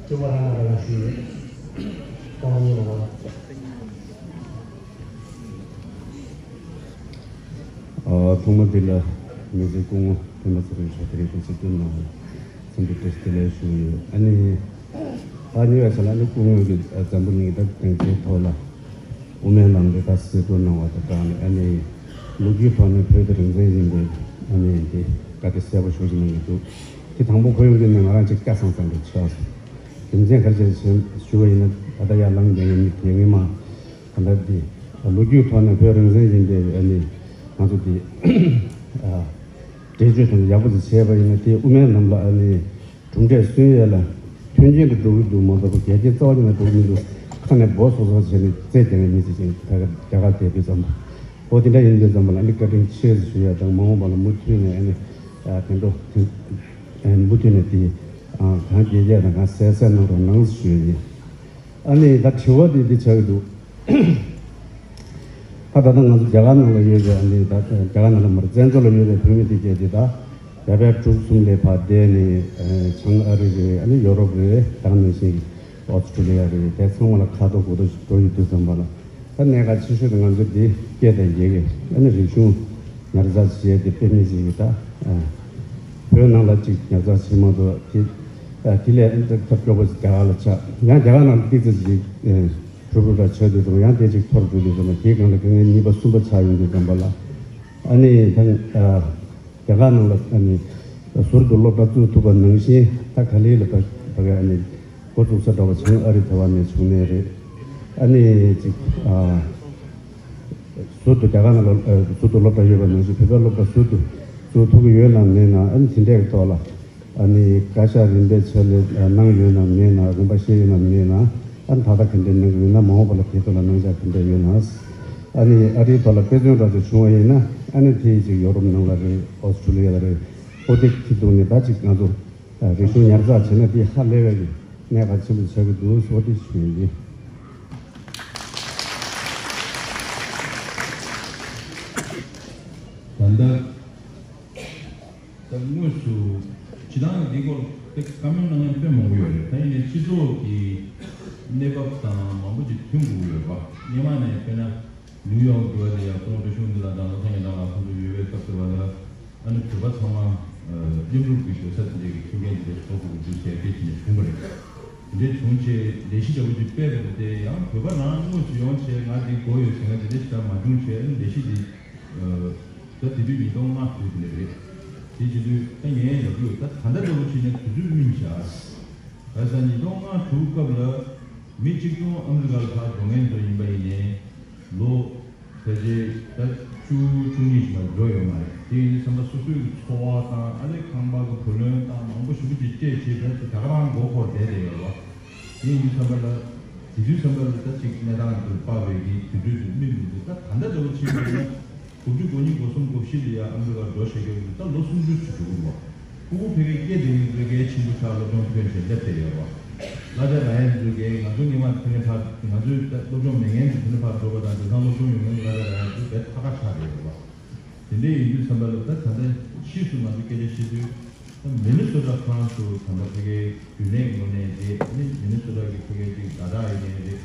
སྐྱོ་བ་རང་ལ་རང་ཞུས་ཡོད། རྐང་པ་གཉིས་ལ་རང་། ཨ། ཐོག་མ་དེ་ལ་ངེད་ཚོའི་སྐུ་ངོ་སྤེན་པ་ཚེ་རིང་མཆོག་དེ་རིང་འདིར་ཆིབས་བསྒྱུར་གནང་བར་འཚམས་འདྲི་བཀྲ་ཤིས་བདེ་ལེགས་ཞུ་གི་ཡོད། ཨ་ནི། ད་ཉེ་བའི་ཆར་ལ་ནི་སྐུ་ངོ་གིས་འཛམ་བུ་གླིང་གི་ད་སྡིངས་ཆའི་ཐོག་ལ་དབུ་མའི་ལམ་འདི་ད་གསལ་བསྒྲགས་གནང་བ་དང་སྦྲགས་ནས། ཨ་ནི་ལོ་རྒྱུས་ཐོག་ནས་བོད་དེ་རང་བཙན་ཡིན་པའི་ཨ་ནི་འདི་བཀའ་དེ་གསལ་པོ་ཞེ་པོ་ཅིག་གནང་གི་འདུག་དེ་དང་པོ་ཁོ་ཡོང་དུས་ནས་ང་རང་ཅིག་སྐད་གསང་གསང་འདྲ་བྱས་སོང་། རྒྱུ་མཚན་ག་རེ་བྱས་ཞུ་བ་ཡིན་ན། ད་ལྟ་ཡར་ལངས་བསྡད་མཁན་མི་དེ་སྔོན་མ་གང་ལྟར་འདི་ལོ་རྒྱུས་ཐོག་ནས་བོད་རང་བཙན་ཡིན་པའི་ཨ་ནི་ང་ཚོ་འདི་ཨ་འགྲེལ་བརྗོད་དང་ཡག་པོ་ཅིག་བྱས་པ་ཡིན་ན། དེ་དབུ་མའི་ལམ་ལ་ཨ་ནི་གྲུབ་འབྲས་སོན་ཡས་ལ་མཐུན་རྐྱེན་དུ་འགྲོ་གི་འདུག་མ་གཏོགས་གལ་ཆེན་རྩ་བ་ཉིད་ནས་འགྲོ་གི་མི་འདུག་ཁ་ནས་འབོད་སོ་སོ་བྱས་ནས་རྩོད་རྒྱག་མཁན་མི་ཅིག་ཅིག་ད་ག་རྒྱ་གར་བསྡད་དུས་ཙམ་པ། འོ་དེ་འདྲ་ཡིན་དུས་ཙམ་པ་ལ་ཨ་ནི་བཀའ་དྲིན་ཆེ་ཞུ་ཡ་དང་། མ་འོངས་པ་ལ་མུ་མཐུད་ནས་ཨ་ནི་ཨ་དེ་འགྲོ་དེ་ཨ་མུ་མཐུད་ནས་དེ་ཨ་གང་རྒྱལ་རྒྱལ་དང་གང་གསལ་གསལ་གནང་རོགས་གནང་ཞུ་ཡ་ཡིན། ཨ་ནི་ད་དྲི་བ་དེ་འདི་ཆགས་ཀྱི་འདུག་ད་ད་ལྟ་ང་ཚོ་རྒྱ་གར་ནང་ལ་ཡོད་པའི་ཨ་ནི་ད་རྒྱ་གར་ནང་ལ་མ་རེད། བཙན་བྱོལ་ལ་ཡོད་པའི་བོད་མི་དེ་གས་དེ་ད་བརྒྱ་ཆ་དྲུག་གསུམ་ལས་ཕར་བསྡད་ནས་ཨ་བྱང་ཨ་རི་རེད། ཨ་ནི་ཡོ་རོབ་རེད། ད་ག་ནང་བཞིན་ཨོ་སི་ཀྲུ་ལི་ཡ་རེད། དེ་ཚང་མ་ལ་ཁ་ཐོར་དགུ་ཐོར་ཞིག་འགྲོ་ཡོད་དུས་ཙམ་པ་ལ། ད་གནད་འགག་ཆེ་ཤོས་དེ་ང་ཚོ་འདི་སྐད་དང་ཡི་གེ་ཨ་ནི་རིག་གཞུང་ཉར་ཚགས་བྱས་ཏེ་དཔེ་མི་སྲིད་ཀྱི་ད་ཨ་བོད་ནང་ལ་ཅིག་ཉར་ཚགས་བྱེད་མ་ཐུབ་དེ། ཨ་དེ་ལས་ཨ་ཐབས་སྐྱོ་པོ་ཞིག་རྒྱ་གར་ལ་ཆགས། ཡང་རྒྱ་གར་ནང་ཏི་ཙི་ཅིག་ཨ་གྲུབ་རུ་འདྲ་ཆགས་དུས་ཙམ་ཡང་དེ་ཅིག་འཐོར་འགྲོ་དུས་ཙམ་པ། དེའི་སྒང་ལ་དཀའ་ངལ་གཉིས་པ་གསུམ་པ་ཆགས་ཡོང་དུས་ཙམ་པ་ལ། ཨ་ནི་ད་ཨ་རྒྱ་གར་ནང་ལ་ཨ་ནི་ཟུར་དུ་སློབ་གྲྭ་བཙུགས་ཐུབ་པ་ནང་བཞིན་ད་ག་ལེ་ལ་ད་ད་ག་ཨ་ནི་འགོ་བཙུགས་ས་འདྲ་བ་བྱང་ཨ་རི་དེ་བ་ནས་བྱུང་ནས་རེད། ཨ་ནི་ཅིག་ཨ་ཟུར་དུ་རྒྱ་གར་ནང་ལ་ཨ་ཟུར་དུ་སློབ་གྲྭ་ཡོད་པ་ནང་བཞིན་བོད་པའི་སློབ་གྲྭ་ཟུར་དུ་བཙུགས་ཐུབ་ཀྱི་ཡོད་ནམ་མེད་ན། ཨ་ནི་དེ་འདྲའི་ཐོག་ལ་ཨ་ནི་བཀའ་ཤག་རིམ་པས་ཕྱག་ལས་གནང་ཡོད་ནམ་མེད་ན། དགོངས་པ་བཞེས་ཡོད་ནམ་མེད་ན། ཨ་ནི་ད་ལྟ་ག་འདྲའི་གནང་གི་ཡོད་ན། མ་འོངས་པ་ལ་དེ་ཚོ་ལ་གནང་འཆར་ག་འདྲ་ཡོད་ན། ཨ་ནི་ཨ་རིའི་ཐོག་ལ་དཔེ་མཚོན་འདྲ་ཅིག་བྱུང་བ་ཡིན་ན། ཨ་ནི་དེ་ཅིག་ཡོ་རོབ་ནང་ལ་རེད། ཨོ་སི་ཀྲུ་ལི་ཡ་ལ་རེད། ཨོ་དེ་ཁྱི་འདུག་ནས་ད་ཅིག་ང་ཚོ་རིག་གཞུང་ཉར་ཚགས་བྱས་ན་དེ་ཧ་ལས་པའི་གི་གནད་འགག་ཆེན་པོ་ཆགས་ཀྱི་འདུག་ཟེར་དེ་ཞུ་ཡིན། ད་ལྟ་ད་དངོས་སུ་སྤྱི་བཏང་ལ་འདི་སྐོར་དེ་བཀའ་མོལ་གནང་མཁན་དཔེ་མང་པོ་ཡོད་རེད། ད་ཡིན་ནའི་སྤྱི་ཚོགས་ཀྱི་གནས་བབ་དང་མང་པོ་ཅིག་མཐུན་དགོས་ཡོད་པ། སྔོན་མ་ནས་དཔེར་ན་ནིའུ་ཡོག་འདི་བ་ལ་ཡ་ཀོ་ལོམ་བྷི་ཡ་གཞུང་འདི་ལ་དང་བློ་བཟང་ཡོན་ཏན་ལགས་ཁོང་ཚོ་ཡོད་པའི་སྐབས་དེ་བ་ལ། ཨ་ནི་བོད་པ་ཚང་མ་ཨ་མཉམ་རུབ་ཀྱི་བཟོ་ས་དེ་འདྲའི་གི་མཐུན་རྐྱེན་དེ་འདྲ་བཟོ་དགོས་ཀྱི་འདུག་ཟེར་དེ་དེ་ནས་བྱུང་བ་རེད། དེ་འདྲའི་བྱུང་བྱས་ལས་གཞི་འདྲ་བོ་ཅིག་སྤེལ་བ་རེད་དེ། ཡང་བོད་པ་རང་དངོས་སུ་ཡོང་བྱས་ང་འདི་དགོས་ཡོད་ཟེར་ན་དེ་འདྲ་ཞིག་ད་མ་བྱུང་བྱས། ཨ་ནི་ལས་གཞི་འདི་ཨ་ད་དེ་དུས་ཉིས་སྟོང་ལྔ་དུས་དེ་འདྲ་རེད། དེ་བྱེད་དུས་ད་ངས་ལབ་ཀྱི་ཡོད། ད་ད་ལྟ་འདྲ་བོ་བྱས་ན་དུས་ཚོད་སྨིན་བྱ། ག་ས་ཉིས་སྟོང་ལྔ་དྲུག་སྐབས་ལ་མི་གཅིག་སྟོང་ཨ་མི་རི་ཀ་ལ་ཕར་འགྲོ་མཁན་ཚོ་ཡིན་པ་ཡིན་ནའི་ལོ་ཕལ་ཆེར་ད་བཅུ་བཅུ་གཉིས་ཤིག་མ་འགྲོ་ཡོད་མ་རེད། དེ་ཡིན་དུས་ཙམ་པ་སོ་སོའི་འཚོ་བ་དང་ཨ་ནི་ཁང་པ་གི་བུ་ལོན་དང་མང་པོ་ཞེ་པོ་ཅིག་སྤྲད་བྱས། ད་ད་ག་རང་མགོ་འཁོར་བསྡད་བསྡད་ཡོད་རེད་བ། དེ་ཡིན་དུས་ཙམ་པ་ལ་དེ་དུས་ཙམ་པ་ལ་ད་ཅིག་གནས་སྟངས་དེ་སྤར་བའི་གི་དུས་ཚོད་དེ་སྨིན་མི་འདུག་ད་ད་ལྟ་འདྲ་བོ་ཕྱིན་པ་ཡིན་ན། དགུ་བཅུ་གོ་གཉིས་གོ་གསུམ་གོ་བཞི་ལ་ཡ་ཨ་མི་རི་ཀར་འགྲོ་བྱེད་ཀྱི་ཡོད་འདུག་ད་ལོ་སུམ་ཅུ་ཅིག་འགྲོ་གི་འདུག་ཕྲུ་གུ་ཕ་གིར་སྐྱེས་དེ་རིང་ཚོའི་གལ་ཆེན་པོ་ཆགས་སློབ་སྦྱོང་ཐོན་བྱས་སླེབས་བསྡད་ཡོད་རེད་བ། གླ་ཆ་རག་ཡས་ཚོའི་གལ་ང་ཚོ་སྔོན་མ་ཕ་གིར་ཕར་ང་ཚོའི་ད་སློབ་སྦྱོང་མེད་མཁན་ཚོ་ཕ་གིར་ཕར་འགྲོ་བ་དང་དེང་སང་སློབ་སྦྱོང་ཡོད་མཁན་གྱི་གླ་ཆ་རག་ཡས་ཚོ་དཔེ་ཐག་ཁ་ཆགས་བསྡད་ཡོད་རེད་བ། དེ་འདྲ་ཡིན་དུས་ཙམ་པ་ལ་ད་ད་ལྟ་ཕྱིས་སུ་ང་ཚོ་སྐད་ཆ་བཤད་དུས། ད་མི་ནི་སོ་ཊ་ཁོ་རང་ཚོ་ད་ལྟ་ཕ་གིའི་རྒྱུན་ལས་ངོས་ནས་རེད། ཨ་ནི་མི་ནི་སོ་ཊ་གི་ཕ་གིའི་ཅིག་ཌ་ཊ་ཡིན་ནའི་རེད།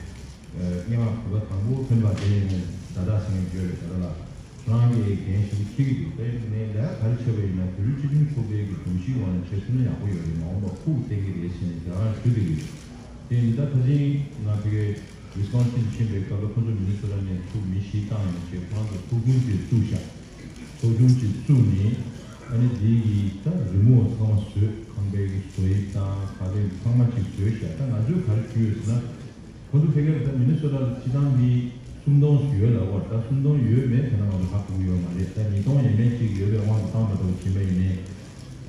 སྔོན་མ་བོད་པ་དང་པོ་ཐོན་པ་དེ་ཡིན་ནའི་ཌ་ཊ་ཟེར་མཁན་ཡོད་རེད། ཌ་ཊ་ལགས་ཁོ་རང་གིས་འགན་ཞིག་འཁྱེར་གྱི་འདུག་དེ་ནས་ལས་ཀ་ག་རེ་བྱས་པ་ཡིན་ན་བོད་རིགས་སྤྱི་མཐུན་ཚོགས་པའི་གི་སྒྲོམ་གཞིའི་འོག་ནས་བྱས་ཐུབ་ན་ཡག་པོ་ཡོད་རེད། མ་འོངས་པ་ཁུར་བསྟན་གྱི་རེད་ཟེར་ནས་རྒྱ་གར་ཞུ་གི་ཡོད། དེ་ཡིན་ད་ད་ཅིང་ང་ཕ་གིའི་ཝི་སི་ཀོན་སིན་ཕྱིན་པའི་སྐབས་ལ་ཁོ་ཚོ་མི་ནི་སོ་ཊ་ནས་ཚུར་མི་བཞི་བཏང་ཡོང་བྱས་ཁོ་རང་ཚོ་ཚོགས་ཆུང་ཅིག་བཙུགས་ཤག་ཚོགས་ཆུང་ཅིག་བཙུགས་ནས་ཨ་ནི་དེ་ཡི་ད་རི་མོ་ཚང་མ་བཟོས། ཁང་པའི་གི་བཟོ་དབྱིབས་དང་ག་རེ་ཚང་མ་ཅིག་བཟོས་ཤག་ད་ང་ཚོས་ག་རེ་ཞུས་ཡོད་ཟེར་ན། ཁོ་ཚོ་ཕ་གིར་ད་མི་ནི་སོ་ཊ་ལ་སྤྱི་བཏང་མི་སུམ་སྟོང་ཡོད་ལབ་པ་རེད། ད་སུམ་སྟོང་ཡོད་མེད་དེ་ན་ང་ཚོ་ཧ་གོ་གི་ཡོད་མ་རེད། ད་ཉིས་སྟོང་ཡས་མས་ཅིག་ཡོད་པའི་དབང་དུ་བཏང་པ་འདྲ་བོ་ཕྱིན་པ་ཡིན་ནའི།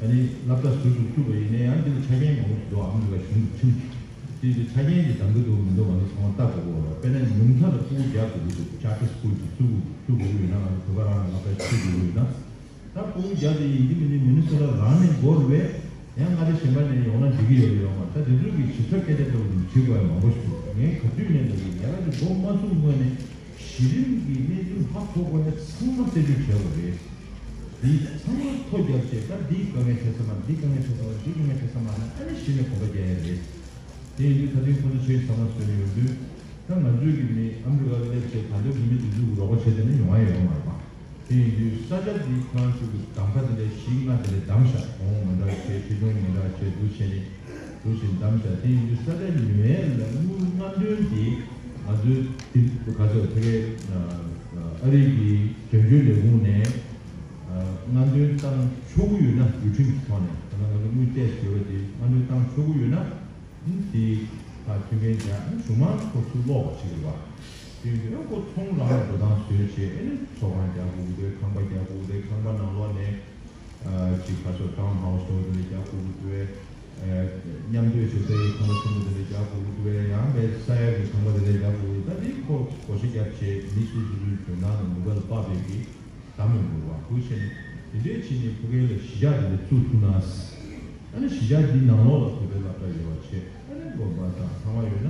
ཨ་ནི་སློབ་གྲྭ་ཟུར་དུ་བཙུགས་པ་ཡིན་ན་ཡང་འདི་ལ་ཆ་རྐྱེན་མང་པོ་ཞིག་འདུག་ཨ་མི་རི་ཀ་གཞུང་གི་ཁྲིམས་ཀྱིས་དེ་ཆ་རྐྱེན་དེ་འདང་གི་འདུག་མི་འདུག་ང་ཚོ་ཚང་མ་ལྟ་དགོས་ཀྱི་ཡོད་རེད། དཔེར་ན་ཉུང་མཐའ་ལ་ཕྲུ་གུ་བརྒྱ་དགོས་ཀྱི་འདུག་ཆར་ཊར་སི་ཀུལ་དེ་བཙུགས་དགོས་བཙུགས་དགོས་ཀྱི་ཡོད་ན། ང་ཚོ་བོད་པ་རང་ལ་སློབ་གྲྭ་ཆུད་དགོས་ཀྱི་ཡོད་ན། ད་ཕྲུ་གུ་བརྒྱ་དེ་ཡིན་གཅིག་མིན་གཅིག་མི་ནི་སོ་ཊ་རང་ནས་འགོ་རེད་པས། ཡང་མངའ་སྡེ་གཞན་པ་ནས་ཡོང་ན་འགྲིག་གི་ཡོད་རེད་ཡོད་མ་རེད། ད་དེ་ཚོའི་གི་ཞིབ་ཕྲ་སྐད་ཆ་འདྲ་བོ་དེ་དྲི་དགོས་ཡ་མང་པོ་ཞིག་འདུག་ངས་ག་དུས་ནས་ལབ་ཀྱི་ཡིན། ཡ་ལ་དེ་འགོ་མ་ཚུགས་སྔོན་ནས་གཞི་རིམ་གྱི་གནས་ཚུལ་ཧ་གོ་དགོས་ན་ཚང་མ་རྩད་གཅོད་བྱེད་དགོས་རེད། དེ་ཚང་མ་ཐོ་བརྒྱབ་བྱས། ད་འདིའི་དཀའ་ངལ་འཕྲད་ས་མ་རེད། འདིའི་དཀའ་ངལ་འཕྲད་ས་མ་རེད། འདིའི་དཀའ་ངལ་འཕྲད་ས་མ་རེད། ཨ་ནི་གཞི་ནས་གོམ་པ་རྒྱག་ཡ་རེད། དེ་ཡིན་དུས་ད་ཐེངས་ཁོ་ཚོ་ཆེད་ཚང་མ་བཟོས་ནས་ཡོང་དུས། ད་ང་ཚོས་ཀྱི་མི་ཨ་མི་རི་ཀར་སླེབས་བྱས་ད་ལྟ་བོད་མི་དེ་ཚོའི་རོགས་པ་བྱས་བསྡད་ན་ཡོང་ཡ་ཡོད་མ་རེད་པ། དེ་ཡིན་དུས་ས་ཆ་འདི་ཁོ་རང་ཚོ་གི་གདམ་ཁ་དེ་འདྲ་བཞི་ལྔ་དེ་འདྲ་བདམས་ཤག་གོང་འོག་མི་འདྲ་བ་བྱས། ཆེ་ཆུང་མི་འདྲ་བ་བྱས་འདུག་བྱས་ནས། འདུག་བཞིན་བདམས་བཞག་དེ་ཡིན་དུས་ས་ཆ་ཉོ་ཡས་ལ་དངུལ་སྔ་འདོན་དེ་ང་ཚོའི་དེ་ག་ཚོད་ཕ་གིའི་ཨ་རི་གི་དོན་གཅོད་ལས་ཁུངས་ནས་སྔ་འདོན་བཏང་ཆོག་གི་ཡོད་ན་ཡུལ་ཁྲིམས་ཀྱི་ཐོག་ནས་ད་ལྟ་ང་ཚོ་དངུལ་སྤྲད་ཡོད་པ་དེ་སྔ་འདོན་བཏང་ཆོག་གི་ཡོད་ན་དེ་ད་མཐུན་རྐྱེན་བྱས་གཞུག་མ་ཁོ་ཚུར་སློག་པ་བྱེད་དགོས་པ། དེ་ཡིན་དུས་ཁོ་ཚོང་རང་ལ་འགྲོ་སྟངས་བཟོས་བྱས་ཨེ་ནི་ཚོགས་ཁང་རྒྱག་དགོས་ཀྱི་འདུག་ཁང་པ་རྒྱག་དགོས་ཀྱི་འདུག་ཁང་པ་ནང་ལོགས་ནས། ཅིག་ཁ་སོ་ཊའུན་ཧའུ་སི་འདྲ་བོ་དེ་འདྲ་རྒྱག་དགོས་ཀྱི་འདུག་པས། མཉམ་སྡོད་བྱེད་སའི་ཁང་པ་ཆེན་པོ་དེ་འདྲ་རྒྱག་དགོས་ཀྱི་འདུག་པས། ཡང་པའི་ས་ཡ་གི་ཁང་པ་དེ་འདྲ་རྒྱག་དགོས་ཀྱི་འདུག་ད་དེ་ཁོ་བགོ་བཤའ་རྒྱབ་བྱས་མི་སོ་སོ་སོའི་འཇོན་ཐང་དང་ནུས་པ་ལ་དཔག་པའི་གི་གདམ་ཡོང་དགོས་པ་ཁུལ་བྱས་ནས་དེ་འདྲའི་བྱས་ནས་ཕ་གི་ལ་གཞིས་ཆགས་དེ་འདྲ་བཙུགས་ཐུབ་ན། ཨ་ནི་གཞིས་ཆགས་འདིའི་ནང་ལོགས་ལ་བོད་པའི་སློབ་གྲྭ་ཡོད་པ་བྱས། ཨ་ནི་དགོན་པ་དང་ཚང་མ་ཡོད་ན།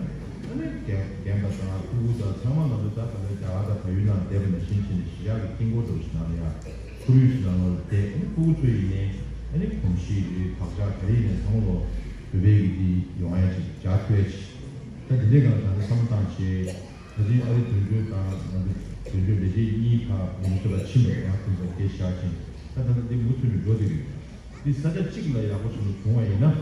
ཨ་ནི་རྒན་རྒན་པ་དང་ཕྲུ་གུ་དང་ཚང་མ་ང་ཚོ་ད་ད་ལྟ་རྒྱ་གར་དང་བལ་ཡུལ་ནང་བསྡད་པ་ནང་བཞིན་བྱས་ནས་གཞིས་ཆགས་ཀྱི་དཀྱིལ་འཁོར་འདྲ་བོ་ཞིག་ནང་ལ་ཡ་ཁོར་ཡུག་ཞིག་ནང་ལ་བསྡད། ཨ་ནི་ཕྲུ་གུ་ཚོ་ཡིན་ནའི་ཨ་ནི་གོམས་གཤིས་རེད་བག་ཆགས་ག་རེ་ཡིན་ནའི་ཚང་མ་ལོ་བོད་པའི་གི་འདི་ཡོང་ཡ་ཅིག་རྒྱག་ཐུབ་ཡ་ཅིག་ད་དེ་འདྲའི་སྒང་ལ་ད་ནི་བསམ་བློ་བཏང་བྱས། ད་ཅིང་ཨ་རི་དོན་གཅོད་དང་ང་ཚོ་དོན་གཅོད་ལས་བྱེད་གཉིས་ཕར་མི་ནི་སོ་ཊ་ཕྱིན་པ་རེད། ཡང་ཁོང་ཚོ་སྐད་བཞག་ཅིང་ད་ད་ལྟ་འདི་མུ་མཐུད་ནས་འགྲོ་བསྡད་ཀྱི་ཡོད། འདི་ས་ཆ་གཅིག་ལ་ཡག་པོ་བྱུང་བྱུང་བ་ཡིན་ན། ཨ་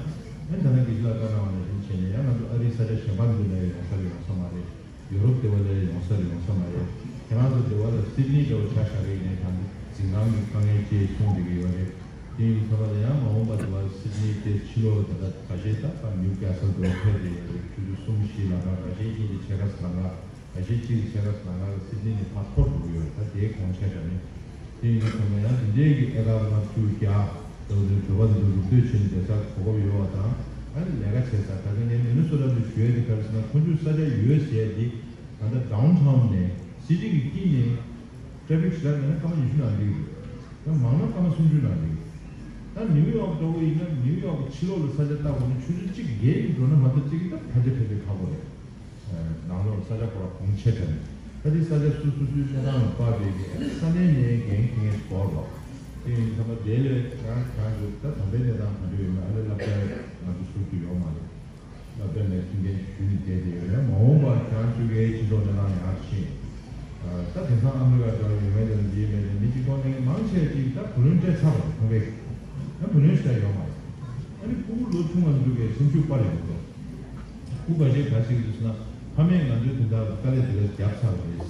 ནི་ད་ལྟ་དགེ་བཤེས་ལགས་བཀའ་གནང་བ་ནང་བཞིན་བྱས་ནས་ཡང་ང་ཚོ་ཨ་རིའི་ས་ཆ་གཞན་པ་འདི་ལ་ཡོང་ས་རེད་ཡོང་ས་མ་རེད། ཡོ་རོབ་དེ་བ་ལ་ཡོང་ས་རེད་ཡོང་ས་མ་རེད། ཁྱེད་རང་ཚོ་དེ་བ་ལ་སིད་ནི་འདྲ་བོ་ཆ་བཞག་གི་ཡིན་ནའི་ད་འཛིན་ཁང་གི་དཀའ་ངལ་ཅིག་མཐོང་བསྡད་ཀྱི་ཡོད་རེད། དེ་ཡིན་ཙང་ལ་ཡང་མ་འོངས་པ་དེ་བ་སིད་ནི་དེ་ཕྱི་ལོགས་ལ་ད་ལྟ་ཁ་ཤས་ད་ད་ནིའུ་ཀེ་སལ་དུ་ཕེབས་བསྡད་ཡོད་རེད། ཆུ་ཚོད་གསུམ་བཞི་ལ་ད་ཁ་ཤས་ཀྱིས་དེ་ཕྱེད་ཀ་ཟ་ལ། ཁ་ཤས་གཅིག་ཕྱེད་ཀ་ཟ་ལ་སིད་ནི་ནས་ཕར་འཐོར་འགྲོ་གི་ཡོད་རེད། ད་དེའི་གོང་ཆ་བཞག་ནས། དེ་ཡིན་དུས་ཙམ་ལ་ཡང་དེ་འདྲའི་གི་ཨེ་ཀར་ལྔ་བཅུ་བརྒྱ་ལྟ་བུ་དེ་བོད་པ་དེ་ཚོ་རུབ་སྡོད་བྱས་ནས་བསྡད་སར་གོ་སྐབས་ཡོད་པ་དང་། ཨ་ནི་ལས་ཀ་བྱེད་སར་ད་ལྟ་ངས་མི་ནི་སོ་ཊ་དུ་ཞུ་ཡས་དེ་ག་རེ་ཟེར་ན་ཁོང་ཚོའི་ས་ཆ་ཡོད་ཟེར་ཡས་དེ་ད་ལྟ་ཌའུན་ཊའུན་ནས་སི་ཊི་གི་དཀྱིལ་ནས་ཊེ་ཕིག་ཞེ་དྲག་མེད་ན་སྐར་མ་ཉི་ཤུ་ནང་འགྲིག་གི་རེད། ཡང་མང་ན་སྐར་མ་སུམ་ཅུ་ནང་འགྲིག་གི་རེད། ད་ནིའུ་ཡོག་འདྲ་བོ་ཡིན་ན་ནིའུ་ཡོག་གི་ཕྱི་ལོགས་ལ་ས་ཆ་བལྟ་དགོས་ན་ཆུ་ཚོད་གཅིག་བརྒལ་ནས་འགྲོ་ན་མ་གཏོགས་གཅིག་གི་ད་ཕལ་ཆེར་ཕལ་ཆེར་ཁག་པོ་རེད། ནང་ལོགས་ས་ཆ་ཁོ་ར་གོང་ཆེ་དྲན། ད་དེ་ས་ཆ་སོ་སོ་སོའི་གནས་སྟངས་ལ་དཔག་པའི་གི་ཨ་ནི་ས་གནས་ནས་འགན་འཁྱེར་མཁན་ཞིག་དགོས་རེད་པ། དེ་ཡིན་ཙང་མ་དེ་ལས་ཡང་ཁྱང་ཚོ་ད་དམ་པའི་གནས་སྟངས་ག་འདྲ་ཡོད་ན་ཨ་ནི་བསླབ་བྱ་ང་ཚོ་ཟུར་དུ་ཡོད་མ་རེད། བསླབ་བྱ་ནས་མཐུན་རྐྱེན་ཞུས་ནས་བསྡད་དེ་ཡོད་རེད། མ་འོངས་པ་ཁྱང་ཚོའི་གི་སྤྱི་ཚོགས་གནས་སྟངས་ཡག་ཕྱིན། ད་དེང་སང་ཨ་མི་རི་ཀ་འདྲ་བ་ཡོད་མེད་དེ་ལ་འདི་ཡོད་མེད་དེ་མི་གཅིག་ཐོག་ནས་མང་ཆེ་ཅིག་ད་བུ་ལོན་སྤྲད་ཚར་བ་རེད་ཁང་པའི། ད་བུ་ལོན་ཞིག་ད་ཡོད་མ་རེད། ཨ་ནི་ཕྲུ་གུ་ལོ་ཆུང་བ་འདི་ཚོ་གི་སེམས་ཤུགས་སྤར་ཡོང་གི་འདུག་སྐུ་འགའ་ཤས་ག་ཞིག་རེད་ཟེར་ན་ཕ་མས་ང་ཚོའི་དོན་དག་ལ་དཀའ་ལས་དེ་འདྲ་བརྒྱབ་ཚར་བ་རེད།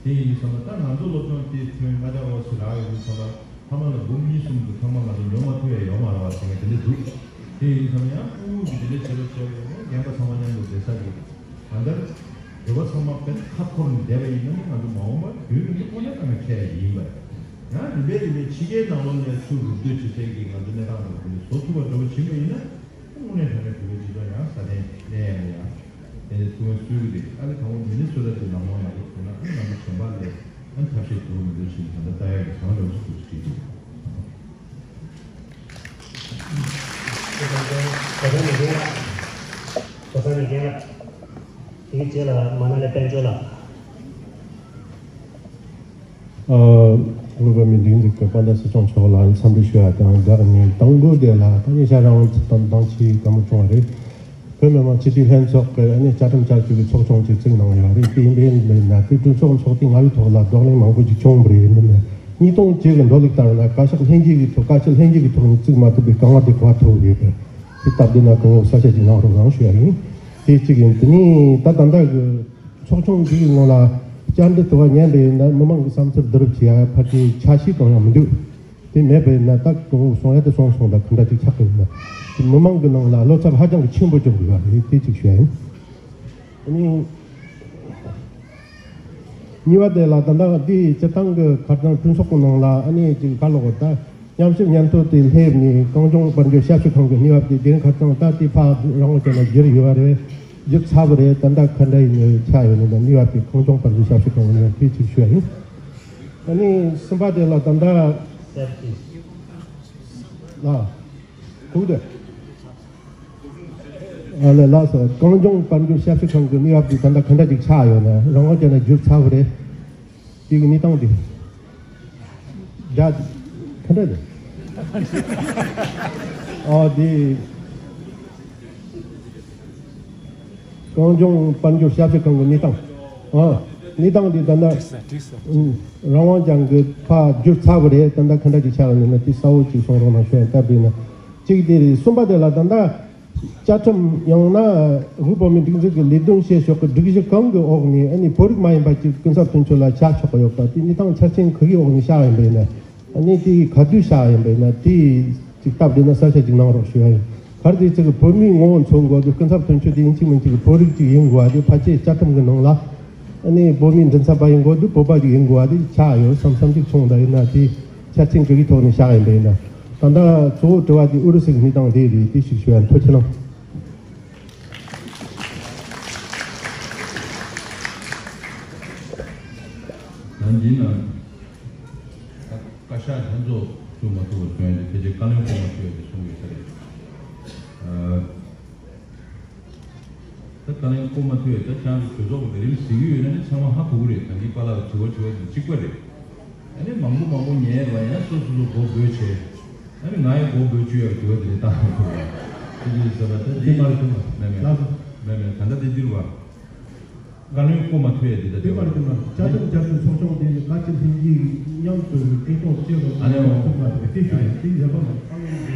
དེ་ཡིན་དུས་ཙམ་ལ་ད་ང་ཚོ་སློབ་སྦྱོང་དེ་ཐོན་ལྔ་བརྒྱ་འོ་ཟེར་རག་ཡོང་དུས་ཙམ་ལ་ཕ་མ་ལ་འབུམ་གཉིས་གསུམ་གྱི་ཚང་མ་ང་ཚོ་ཉོ་མ་ཐུབ་ཡ་ཡོད་མ་རེད་བ་ཟེར་མཁན་དེ་འདྲ་འདུག་དེ་ཡིན་དུས་ཙམ་ལ་ཡང་ཕྲུ་གུ་གི་དེ་འདྲ་བྱེད་རོགས་བྱས་ཡོང་ན་རྒན་པ་ཚང་མ་མཉམ་དུ་བསྡད་ས་རེད། ད་ལྟ་བོད་པ་ཚང་མ་དཔེ་ཁ་འཁོར་ནས་བསྡད་པ་ཡིན་ན་ང་ཚོ་མ་འོངས་པ་རྒྱུན་རིང་པོ་ཐོག་ནས་ད་ང་འཕྲད་ཡ་ཡིན་པ་རེད། ཡང་རིམ་པས་རིམ་པས་ཕྱི་རྒྱལ་ནང་ལོགས་ནས་ཚུར་རུབ་སྡོད་བྱེད་སའི་གི་ང་ཚོ་གནས་སྟངས་དང་དེ་འདྲ་བཟོ་ཐུབ་པ་འདྲ་བོ་ཕྱིན་པ་ཡིན་ན། དངོས་གནས་དྲང་གནས་བོད་པའི་སྤྱི་ཚོགས་ཡང་སྲ་བརྟན་གནས་ཡ་ལ་ཡང་དེ་ནས་ཐུགས་སྨོན་གསོལ་གྱི་རེད། ཨ་ནི་དང་པོ་མི་ནི་སོ་ཊ་དེ་ལམ་ལྷོང་ཡག་པོ་ཐུག་ན་ཨ་ནི་ང་ཚོ་གཞན་པ་ལས་ཨ་ནི་ཐབས་ཤེས་འགྲོ་མི་འདུག་ཕྱིན་ད་ལྟ་ལྟ་ཡག་གི་བྱང་འདྲ་བོ་ཞིག་འདུག་ཅེས་བྲིས་འདུག་ད་ལྟ་མི་རྒན་ལགས། ད་ལྟ་མི་རྒན་ལགས། དེའི་རྗེས་ལ་མ་ན་ལི་དཔལ་འབྱོར་ལགས། ཨ། དངོས་པོ་མི་འདུག་འཛིན་གྱི་དཔལ་ལྡན་སྲིད་སྐྱོང་མཆོག་ལ་འཚམས་འདྲི་ཞུ་བ་དང་སྦྲགས་ནས་དང་པོ་དེ་ལ་ད་ཉེ་ཆར་རང་དབང་ཚོགས་དང་དང་ཆེས་བཀའ་མོལ་བྱུང་བ་རེད། བོད་མི་མང་སྤྱི་འཐུས་ལྷན་ཚོགས་ཀྱི་ཨ་ནི་བཅའ་ཁྲིམས་བསྐྱར་བཅོས་ཀྱི་ཚོགས་ཆུང་ཅིག་བཙུགས་གནང་ཡོད་རེད། དེ་ཡིན་པས་ན་དེ་གྲོས་ཚོགས་འཚོགས་དུས་ང་ཚོའི་ཐོག་ལ་གདོང་ལེན་མང་པོ་ཞིག་བྱུང་བ་རེད། མིན་ན་ཉིས་སྟོང་བཅུ་གི་འགྲོ་ལུགས་ལྟར་ན་བཀའ་ཤག་ལྷན་རྒྱས་ཀྱི་ཐོག་བཀའ་སྤྱི་ལྷན་རྒྱས་ཀྱི་ཐོག་ནས་བཙུགས་མ་ཐུབ་པའི་དཀའ་ངལ་དེ་གོ་བ་ཐུབ་ཡོད་པས་དེ་སྟབས་བདེ་ན་གོ་བོ་ས་ཆ་ཅིག་གནང་རོགས་གནང་ཞུ་ཡ་ཡིན། དེ་གཅིག་ཡིན། དེ་ནས་ད་ད་ལྟ་གི་ཚོགས་ཆུང་འདིའི་ངོ་ལ་བཅར་འདྲི་དུ་བ་ཉན་པ་ཡིན་ན་མི་མང་གི་བསམ་ཚུལ་བསྡུ་རུབ་བྱེད་ཡ་ཕལ་ཆེར་འཆར་གཞི་གང་ཡང་མི་འདུག་དེ་མེད་པ་ཡིན་ན་ད་གོང་གསུང་ཡ་དེ་སོང་སོང་ད་ག་འདྲ་ཅིག་ཆགས་ཀྱི་ཡིན་ན། མི་མང་གི་ནང་ལ་བློ་འཚབ་ཧ་ཅང་གི་ཆེན་པོ་བྱུང་གི་ཡོད་རེད། དེ་གཅིག་ཞུ་ཡ་ཡིན། ཨ་ནི། གཉིས་པ་དེ་ལ་ད་ལྟ་འདི་སྤྱིར་བཏང་གི་ཁ་སང་གྲོས་ཚོགས་ཀྱི་ནང་ལ་ཨ་ནི་ཅིག་ག་ལོག་ད་མཉམ་ཞིབ་སྙན་ཐོ་དེ་སླེབས་ནས་གངས་ལྗོངས་དཔལ་འབྱོར་ཞབས་ཞུ་ཁང་གི་གནས་བབ་དེ་དེ་རིང་ཁ་སང་ད་དེ་ཕར་རང་དབང་ཅན་ལ་བསྒྱུར་ཡོད་པ་རེད། བསྒྱུར་ཚར་བ་རེད། ད་ལྟ་ག་འདྲ་ཡིན་ཆགས་ཡོད་ནི་ད་གནས་བབ་དེ་གངས་ལྗོངས་དཔལ་འབྱོར་ཞབས་ཞུ་ཁང་གི་གནས་བབ་དེ་ཅིག་ཞུ་ཡ་ཡིན། ཨ་ནི་གསུམ་པ་དེ་ལ་ད་ལྟ་ལ་གུག་དེ། ཨ་ལས་ལགས་སོ། གངས་ལྗོངས་དཔལ་འབྱོར་ཞབས་ཞུ་ཁང་གི་གནས་བབ་དེ་ད་ལྟ་ག་འདྲ་ཅིག་ཆགས་ཡོད་ན། རང་དབང་ཅན་ལ་བསྒྱུར་ཚར་བ་རེད། དེ་གི་གནས་སྟངས་དེ། རྒྱ་ག་འདྲ་རེད། ཨ་དེ། གངས་ལྗོངས་དཔལ་འབྱོར་ཞབས་ཞུ་ཁང་གི་གནས་སྟངས། ཨ། གནས་སྟངས་དེ་ད་ལྟ། འགྲིག་སོང་འགྲིག་སོང་། ཨུ། རང་དབང་ཅན་གྱི་ཕར་བསྒྱུར་ཚར་བ་རེད། ད་ལྟ་ག་འདྲ་ཅིག་ཆགས་ཡོད་ན་དེ་གསལ་བོ་ཅིག་གསུང་རོགས་གནང་ཞུ་ཡ་སྟབས་བདེ་ན། གཅིག་དེ་རེད། གསུམ་པ་དེ་ལ་ད་ལྟ། བཅའ་ཁྲིམས་ཡང་ན་དབུས་བོད་མིའི་སྒྲིག་འཛུགས་ཀྱི་ལས་དོན་བྱེད་ཕྱོགས་ཀྱི་སྒྲིག་གཞི་གང་གི་འོག་ནས་ཨ་ནི་བོད་རིགས་མ་ཡིན་པ་ཅིག་ཀུན་ཁྱབ་དོན་གཅོད་ལ་བཅར་ཆོག་གི་ཡོད་པ་དེ་གནས་སྟངས་ཆ་རྐྱེན་ག་གི་འོག་ནས་བཅར་ཡིན་པ་ཡིན་ན། ཨ་ནི་དེ་ག་དུས་བཅར་ཡིན་པ་ཡིན་ན་དེ་ཅིག་སྟབས་བདེ་ན་གསལ་བཤད་ཅིག་གནང་རོགས་ཞུ་ཡ་ཡིན། ག་རེ་དེ་ཅིག་བོད་མིའི་ངོ་བོ་མཚོན་དགོས་དུས་ཀུན་ཁྱབ་དོན་གཅོད་དེ་ཡིན་གཅིག་མིན་གཅིག་བོད་རིགས་ཅིག་ཡིན་དགོས་པ་དེ་ཕལ་ཆེར་བཅའ་ཁྲིམས་ཀྱི་ནང་ལ། ཨ་ནི་བོད་མིའི་མགྲིན་ཚབ་པ་ཡིན་དགོས་དུས་བོད་པ་ཅིག་ཡིན་དགོས་པ་དེ་ཆགས་ཡོད་བསམ་བསམ་གཅིག་བྱུང་། ད་ཡིན་ན་དེ་ཆ་རྐྱེན་ག་གི་ཐོག་ནས་བཅར་ཡིན་པ་ཡིན་ན། ད་ལྟ་གཙོ་བོ་དྲི་བ་དེ་ཨུ་རུ་སུ་གི་གནས་སྟངས་དེ་རེད། དེ་ཞིག་ཞུ་ཡ་ཐུགས་རྗེ་གནང་། ད་འདི་ན་བཀའ་ཤག་ལྷན་ཚོགས་བཙུགས་མ་ཐུབ་པར་བཟོ་ཡ་དེ་ཕལ་ཆེར་བཀའ་བློན་བསྐོ་མ་ཐུབ་ཡ་དེ་གསུངས་ཡོད་ས་རེད། ད་བཀའ་བློན་བསྐོ་མ་ཐུབ་ཡ་ད་ཁྱེད་རང་གི་གྲོས་ཚོགས་ཀྱི་ལས་རིམ་ཟིན་གྱི་ཡོད་ན་ནི་ཚང་མ་ཧ་གོ་གི་རེད། ད་གིན་པཱ་ལགས་ཀྱི་དྲི་བ་དྲི་བ་དེ་གཅིག་པ་རེད། ཨ་ནི་མང་པོ་མང་པོ་ཉན་ར་ཡང་སོ་སོ་སོ་མགོ་སྦོས་བྱས། ཨ་ནི་ང་ཡང་མགོ་སྦོས་བཅུག་ཡ་གི་དྲི་བ་དེ་རེད་བཏང་ཡོད་པ་རེད། ཅི་ཟེར་བ་ད་དེ་མ་རེད། དེ་མ་རེད། མེད་མེད་ལགས་སོ། མེད་མེད་ད་ལྟ་དེ་འདིར་བ། བཀའ་བློན་བསྐོ་མ་ཐུབ་ཡ་འདི་ལྟ་དེ་བར་དུ་ན་བཅའ་ཁྲིམས་བསྐྱར་བཅོས་ཚོགས་ཆུང་དེ་ནི་བཀའ་སྤྱི་ལྷན་རྒྱས་མཉམ་དུ་གྲོས་ཚོགས་བྱས་པ་ཨ་ནི་ཐུབ་པ་དེ་སྐད་ཆ་དེ་ཡག་པ་མ་རེད།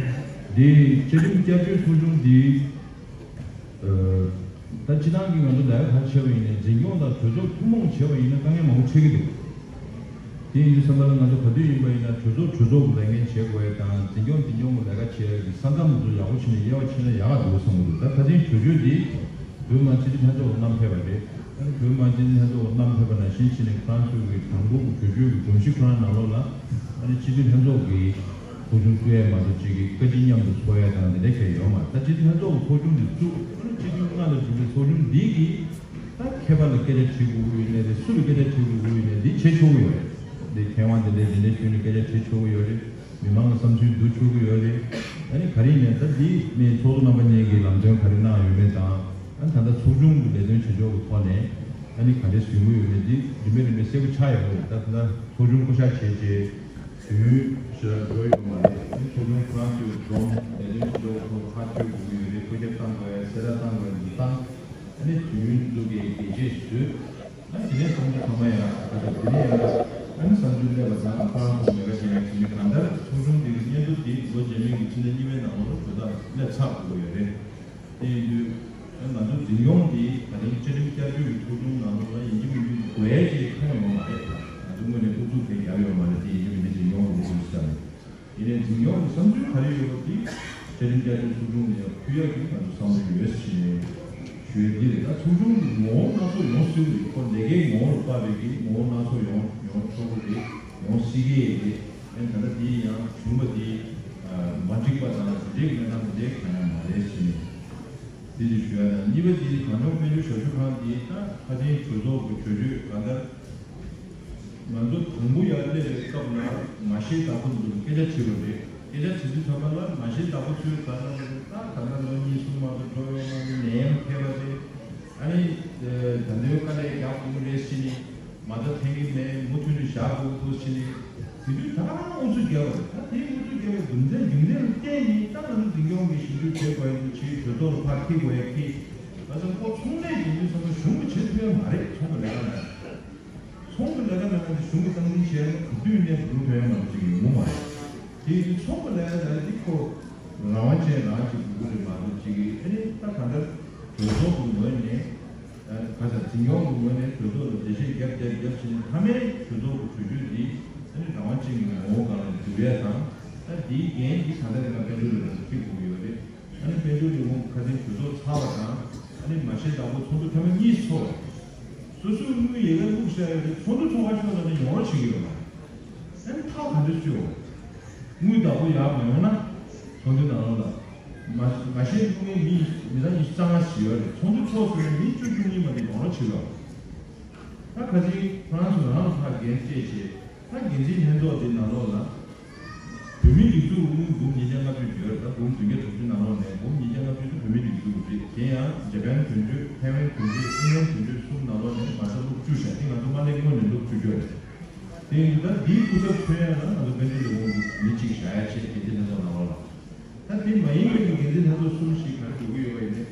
འདི་བཅའ་ཁྲིམས་བསྐྱར་བཅོས་ཚོགས་ཆུང་འདི་ད་སྤྱི་བཏང་གི་ང་ཚོ་ལས་ཀ་ག་རེ་བྱས་པ་ཡིན་ནའི་འཛིན་སྐྱོང་དང་གྲོས་ཚོགས་ཐུན་མོང་བྱས་པ་ཡིན་ན་དཀའ་ངལ་མང་པོ་འཕྲད་ཀྱི་འདུག་དེ་ཡིན་དུས་ཙམ་པ་ལ་ང་ཚོ་ག་དུས་ཡིན་པ་ཡིན་ན་གྲོས་ཚོགས་གྲོས་ཚོགས་ཀྱི་ལས་འགན་བྱེད་དགོས་ཡ་དང་འཛིན་སྐྱོང་འཛིན་སྐྱོང་གི་ལས་ཀ་བྱེད་ཡ་གི་ས་མཚམས་དེ་ཚོ་ཡག་པོ་བྱས་ནས་དབྱེ་བ་ཕྱེ་ན་ཡག་ག་འདུག་བསམ་གྱི་འདུག་ད་ད་ཐེངས་གྲོས་ཆོད་འདི་བོད་མི་མང་སྤྱི་འཐུས་ལྷན་ཚོགས་ལ་བསྣམས་ཕེབས་པ་རེད། ཨ་ནི་བོད་མི་མང་སྤྱི་འཐུས་ལྷན་ཚོགས་ལ་བསྣམས་ཕེབས་པ་ནང་བཞིན་བྱས་ནས་ཁོ་རང་ཚོའི་གི་དང་པོ་གི་གྲོས་ཆོད་ཀྱི་སྒྲོམ་གཞི་ཁོ་རང་ནང་ལོགས་ལ་ཨ་ནི་སྤྱི་འཐུས་ལྷན་ཚོགས་ཀྱི་ཚོགས་ཆུང་བཙུགས་ཡ་མ་གཏོགས་ཅིག་གི་བཀའ་སྤྱི་མཉམ་དུ་ཚོགས་ཡ་དང་དེ་འདྲ་གང་ཡང་ཡོད་མ་རེད། ད་སྤྱི་འཐུས་ལྷན་ཚོགས་ཀྱི་ཚོགས་ཆུང་འདི་བཙུགས་ཨ་ནི་སྤྱི་འཐུས་ལྔ་ལ་འཛུགས་པའི་ཚོགས་ཆུང་འདི་གིས། ད་མཁས་པ་ལ་སྐད་ཆ་དྲི་དགོས་ཀྱི་ཡོད་ནའི་རེད། སུ་ལ་སྐད་ཆ་དྲི་དགོས་ཀྱི་ཡོད་ནའི་འདི་བྱེད་ཆོག་གི་ཡོད་རེད། འདི་མཁས་དབང་དེ་འདྲས་དེ་འདྲས་བྱུང་ནས་སྐད་ཆ་དྲི་ཆོག་གི་ཡོད་རེད། མི་མང་གི་བསམ་ཚུལ་བསྡུ་ཆོག་གི་ཡོད་རེད། ཨ་ནི་ག་རེ་ཡིན་ནའི་ད་འདི་ནི་ཚོགས་གཙོ་རྣམ་པ་གཉིས་ཀྱིས་ལམ་སྟོན་ག་རེ་གནང་ཡོད་མེད་དང་། ཨ་ནི་ད་ལྟ་ཚོགས་ཆུང་གི་ལས་དོན་བྱེད་ཕྱོགས་ཀྱི་ཐོག་ནས་ཨ་ནི་ག་འདྲས་ཡོང་གི་ཡོད་མེད་འདི་རིམ་པས་རིམ་པས་གསལ་པོ་ཆགས་ཡོང་གི་རེད། ད་ད་ལྟ་ཚོགས་ཆུང་བསྐོ་བཞག་བྱས་རྗེས་དུས་ཡུན་ཞེ་དྲག་འགྲོ་ཡོད་མ་རེད། ཨ་ནི་ཚོགས་ཆུང་ཁོ་རང་ཚོའི་སྒྲོམ་ལས་དོན་བྱེད་ཕྱོགས་ཀྱི་ཐོག་ཐག་གཅོད་དགོས་ཀྱི་ཡོད་རེད། བཀོད་ཁྱབ་བཏང་དགོས་ཡ་གསལ་བསྒྲགས་བཏང་དགོས་ཡ་འདི་བཏང་། ཨ་ནི་དུས་ཡུན་འདུག་གི་རྒྱས་བཤད་བཟོས། ཨ་དེ་ནས་བསམ་ཚུལ་ཚང་མ་ཡང་ཨ་དེ་ནས་ཡང་ཨ་ནི་བསམ་ཚུལ་སླེབས་པ་དང་ཁོ་རང་ཚོ་མེད་པ་བྱས་ནས་དེ་ནས་གང་ལྟར་ཚོགས་ཆུང་འདི་གི་སྙན་ཐོ་འདི་ལོ་རྗེས་མའི་གི་ཕྱི་ཟླ་གཉིས་པའི་ནང་ལོགས་ལ་གྲོས་ཐག་སླེབས་ཚར་དགོས་ཀྱི་ཡོད་རེད། དེ་ཡིན་དུས་ཨ་ང་ཚོ་འཛིན་སྐྱོང་འདི་ད་རིང་བཅའ་ཁྲིམས་བསྐྱར་བཅོས་ཀྱི་ཚོགས་ཆུང་ནང་ལོགས་ལ་ཡིན་གཅིག་མིན་གཅིག་དགོས་ཡ་ཅིག་མཐོང་ཡོད་མ་རེད། ང་ཚོ་དངོས་གནས་ཨུ་ཚུགས་དེ་རྒྱབ་ཡོད་མ་རེད། དེ་ཡིན་གཅིག་མིན་གཅིག་འཛིན་སྐྱོང་དགོས་ཀྱི་འདུག་ཟེར་ནས། ཡིན་ནའི་འཛིན་སྐྱོང་གི་བསམ་ཚུལ་ག་རེ་ཡོད་པ་དེ་བཅའ་ཁྲིམས་བསྐྱར་བཅོས་ཚོགས་ཆུང་ནས་ཕུལ་ཡག་གི་ང་ཚོ་བསམ་བློ་ཡོད་ཟེར་ནས་ཞུ་ཡ་འདི་རེད། ད་ཚོགས་ཆུང་གི་ངོ་བོ་སྣ་ཚོགས་ཡོང་སྲིད་ཀྱི་རེད། ཁོ་ལས་ཀའི་ངོ་བོ་ལ་དཔག་པའི་གི་ངོ་བོ་སྣ་ཚོགས་ཡོང་ཡོང་ཆོག་གི་རེད། ཡོང་སྲིད་ཀྱི་རེད། ཨ་ནི་ད་ལྟ་དེ་ཡང་བྱུང་བ་དེ་མ་འགྲིག་པ་དང་དེ་འདྲའི་གི་གནས་སྟངས་དེ་འདྲའི་གང་ཡང་མ་རེད་ཟེར་ནས་དེ་ཅིག་ཞུ་ཡ་དང་། གཉིས་པ་དེ་གངས་ལྗོངས་དཔལ་འབྱོར་ཞབས་ཞུ་ཁང་དེ་ད་ཁ་སང་གྲོས་ཚོགས་ཀྱི་གྲོས་ཆོད་གང་ལྟར། ང་ཚོ་དང་པོ་ཡར་སླེབས་པའི་སྐབས་ལ་མ་ཤེས་བདག་པོ་ཚོ་སྐད་ཆ་དྲིས་པ་རེད། སྐད་ཆ་དྲིས་དུས་ཙམ་པ་ལ་མ་ཤེས་བདག་པོ་ཚོས་ད་ལྟ་ད་ལྟ་ལོ་གཉིས་གསུམ་མ་གཏོགས་འགྲོ་ཡོད་མ་རེད། ནད་ཡམས་ཐེབས་པ་རེད། ཨ་ནི་ད་ལྟའི་དཀའ་ལས་རྒྱག་དགོས་ཀྱི་རེད་ཟེར་ནས་མ་མཐའ་འཐེན་གྱི་མེད། མུ་མཐུད་ནས་བཞག་དགོས་ཀྱི་འདུག་ཟེར་ནས་དེ་དུས་ད་ཨུ་ཚུགས་རྒྱབ་པ་རེད། ད་དེའི་ཨུ་ཚུགས་རྒྱབ་པའི་རྒྱུ་མཚན་རྒྱུ་མཚན་ལ་བརྟེན་ནས་ད་ང་ཚོ་འཛིན་སྐྱོང་གི་ཞིབ་འཇུག་བྱེད་དགོས་ཡ་འདུག་ཅེས་གྲོས་ཚོགས་ལ་ཕར་འཁྱེར་དགོས་ཡ་འཁྱེར། ང་ཚོ་ཁོ་ཚོང་ལས་བྱེད་དུས་ཙམ་པ་གཞུང་གིས་བྱེད་ཐུབ་ཡ་མ་རེད། ཚོང་གི་ལས་ཀ་ནང་། ཚོང་གི་ལས་ཀ་ནང་ལ་གཞུང་གིས་སྟངས་འཛིན་བྱས་ན་ག་དུས་ནས་འགྲུབ་ཐུབ་ཡ་མ་རེད་ཅིག་ཡོང་གི་མ་རེད། དེ་ཡིན་དུས་ཚོང་གི་ལས་ཀ་ནང་འདི་ཁོ་རང་དབང་ཅན་རང་ཅིག་དགོས་ཀྱི་རེད་མ་གཏོགས་ཅིག་ཨ་ནི་ད་ག་འདྲ་གྲོས་ཚོགས་ཀྱི་ངོས་ནས་ཨ་ག་ས་འཛིན་སྐྱོང་གི་ངོས་ནས་གྲོས་ཚོགས་ལ་འགྲེལ་བཤད་རྒྱབ་རྒྱབ་རྒྱབ་བྱས་ནས་མཐའ་མའི་གྲོས་ཚོགས་ཀྱི་གྲོས་ཆོད་འདི་ཨ་ནི་རང་དབང་ཅན་གྱི་ངོ་བོ་སྒང་ལ་འགྱུར་ཡ་དང་། ད་འདིའི་འགན་འདི་ག་འདྲ་རེད་ན་དཔལ་འབྱོར་ལས་ཁུངས་ཀྱིས་འཁྱེར་དགོས་ཀྱི་ཡོད་རེད། ཨ་ནི་དཔལ་འབྱོར་ལས་ཁུངས་ཁ་སང་གྲོས་ཚོགས་ཚར་བ་དང་། ཨ་ནི་མ་ཤེས་བདག་པོ་ཚོགས་འདུ་ཐེངས་མ་གཉིས་ཚོགས། སོ་སོའི་དངུལ་ཡལ་ག་བླུགས་བཞག་ཡོད་དེ་ཚོགས་འདུ་ཚོགས་ཁ་ཕྱོགས་ལ་ནི་ཡོང་རོགས་བྱེད་ཀྱི་ཡོད་མ་རེད། ཨ་ནི་ཐག་ག་འདྲ་གཅོད། དངུལ་བདག་པོ་ཡར་མ་ཡོང་ན་ཚོགས་འདུའི་ནང་ལོགས་ལ་མ་མ་ཤེས་བླུག་མཁན་མི་མི་ཚང་ཉི་ཤུ་རྩ་ལྔ་ཞིག་ཡོད་རེད། ཚོགས་འདུ་ཚོགས་ཟེར་ནས་མི་བཅུ་བཅུ་གཉིས་མ་གཏོགས་ཡོང་རོགས་བྱེད་ཀྱི་ཡོད་མ་རེད། ད་ཁ་ཅིག་ཁོ་རང་ཚོ་རང་ལ་ཕར་འགན་བཅད་བྱས། ད་འགན་འཛིན་ལྷན་ཚོགས་དེ་ནང་ལོགས་ལ། བོད་མིའི་སྒྲིག་འཛུགས་དངུལ་འབུམ་ཉིས་བརྒྱ་ལྔ་བཅུ་ཡོད་རེད། ད་འབུམ་བདུན་བརྒྱ་དྲུག་ཅུ་ནང་ལོགས་ནས་འབུམ་ཉིས་བརྒྱ་ལྔ་བཅུ་དེ་བོད་མིའི་སྒྲིག་འཛུགས་རེད། དེ་ཡང་ཇ་པན་དོན་གཅོད། ཐའེ་ཝན་དོན་གཅོད། ཨིན་ལན་དོན་གཅོད་གསུམ་ནང་ལོགས་ནས་མ་རྩ་བླུགས་བཅུག་བཞག་དེ་ང་ཚོ་མ་སླེབས་སྔོན་ནས་བླུགས་བཅུག་རྒྱུ་རེད། དེ་ཡིན་དུས་ད་འདིའི་སྐུ་ཚབ་མཚོན་ཡ་ན་ང་ཚོ་དཔལ་འབྱོར་ལས་ཁུངས་མི་གཅིག་བཞག་ཡ་བྱས་འགན་འཛིན་ལྷན་ཚོགས་ནང་ལོགས་ལ། ད་དེ་མ་ཡིན་པའི་འགན་འཛིན་ལྷན་ཚོགས་གསུམ་ཞིག་ག་རེ་འགྲོ་གི་ཡོད་པ་ཡིན་ནའི།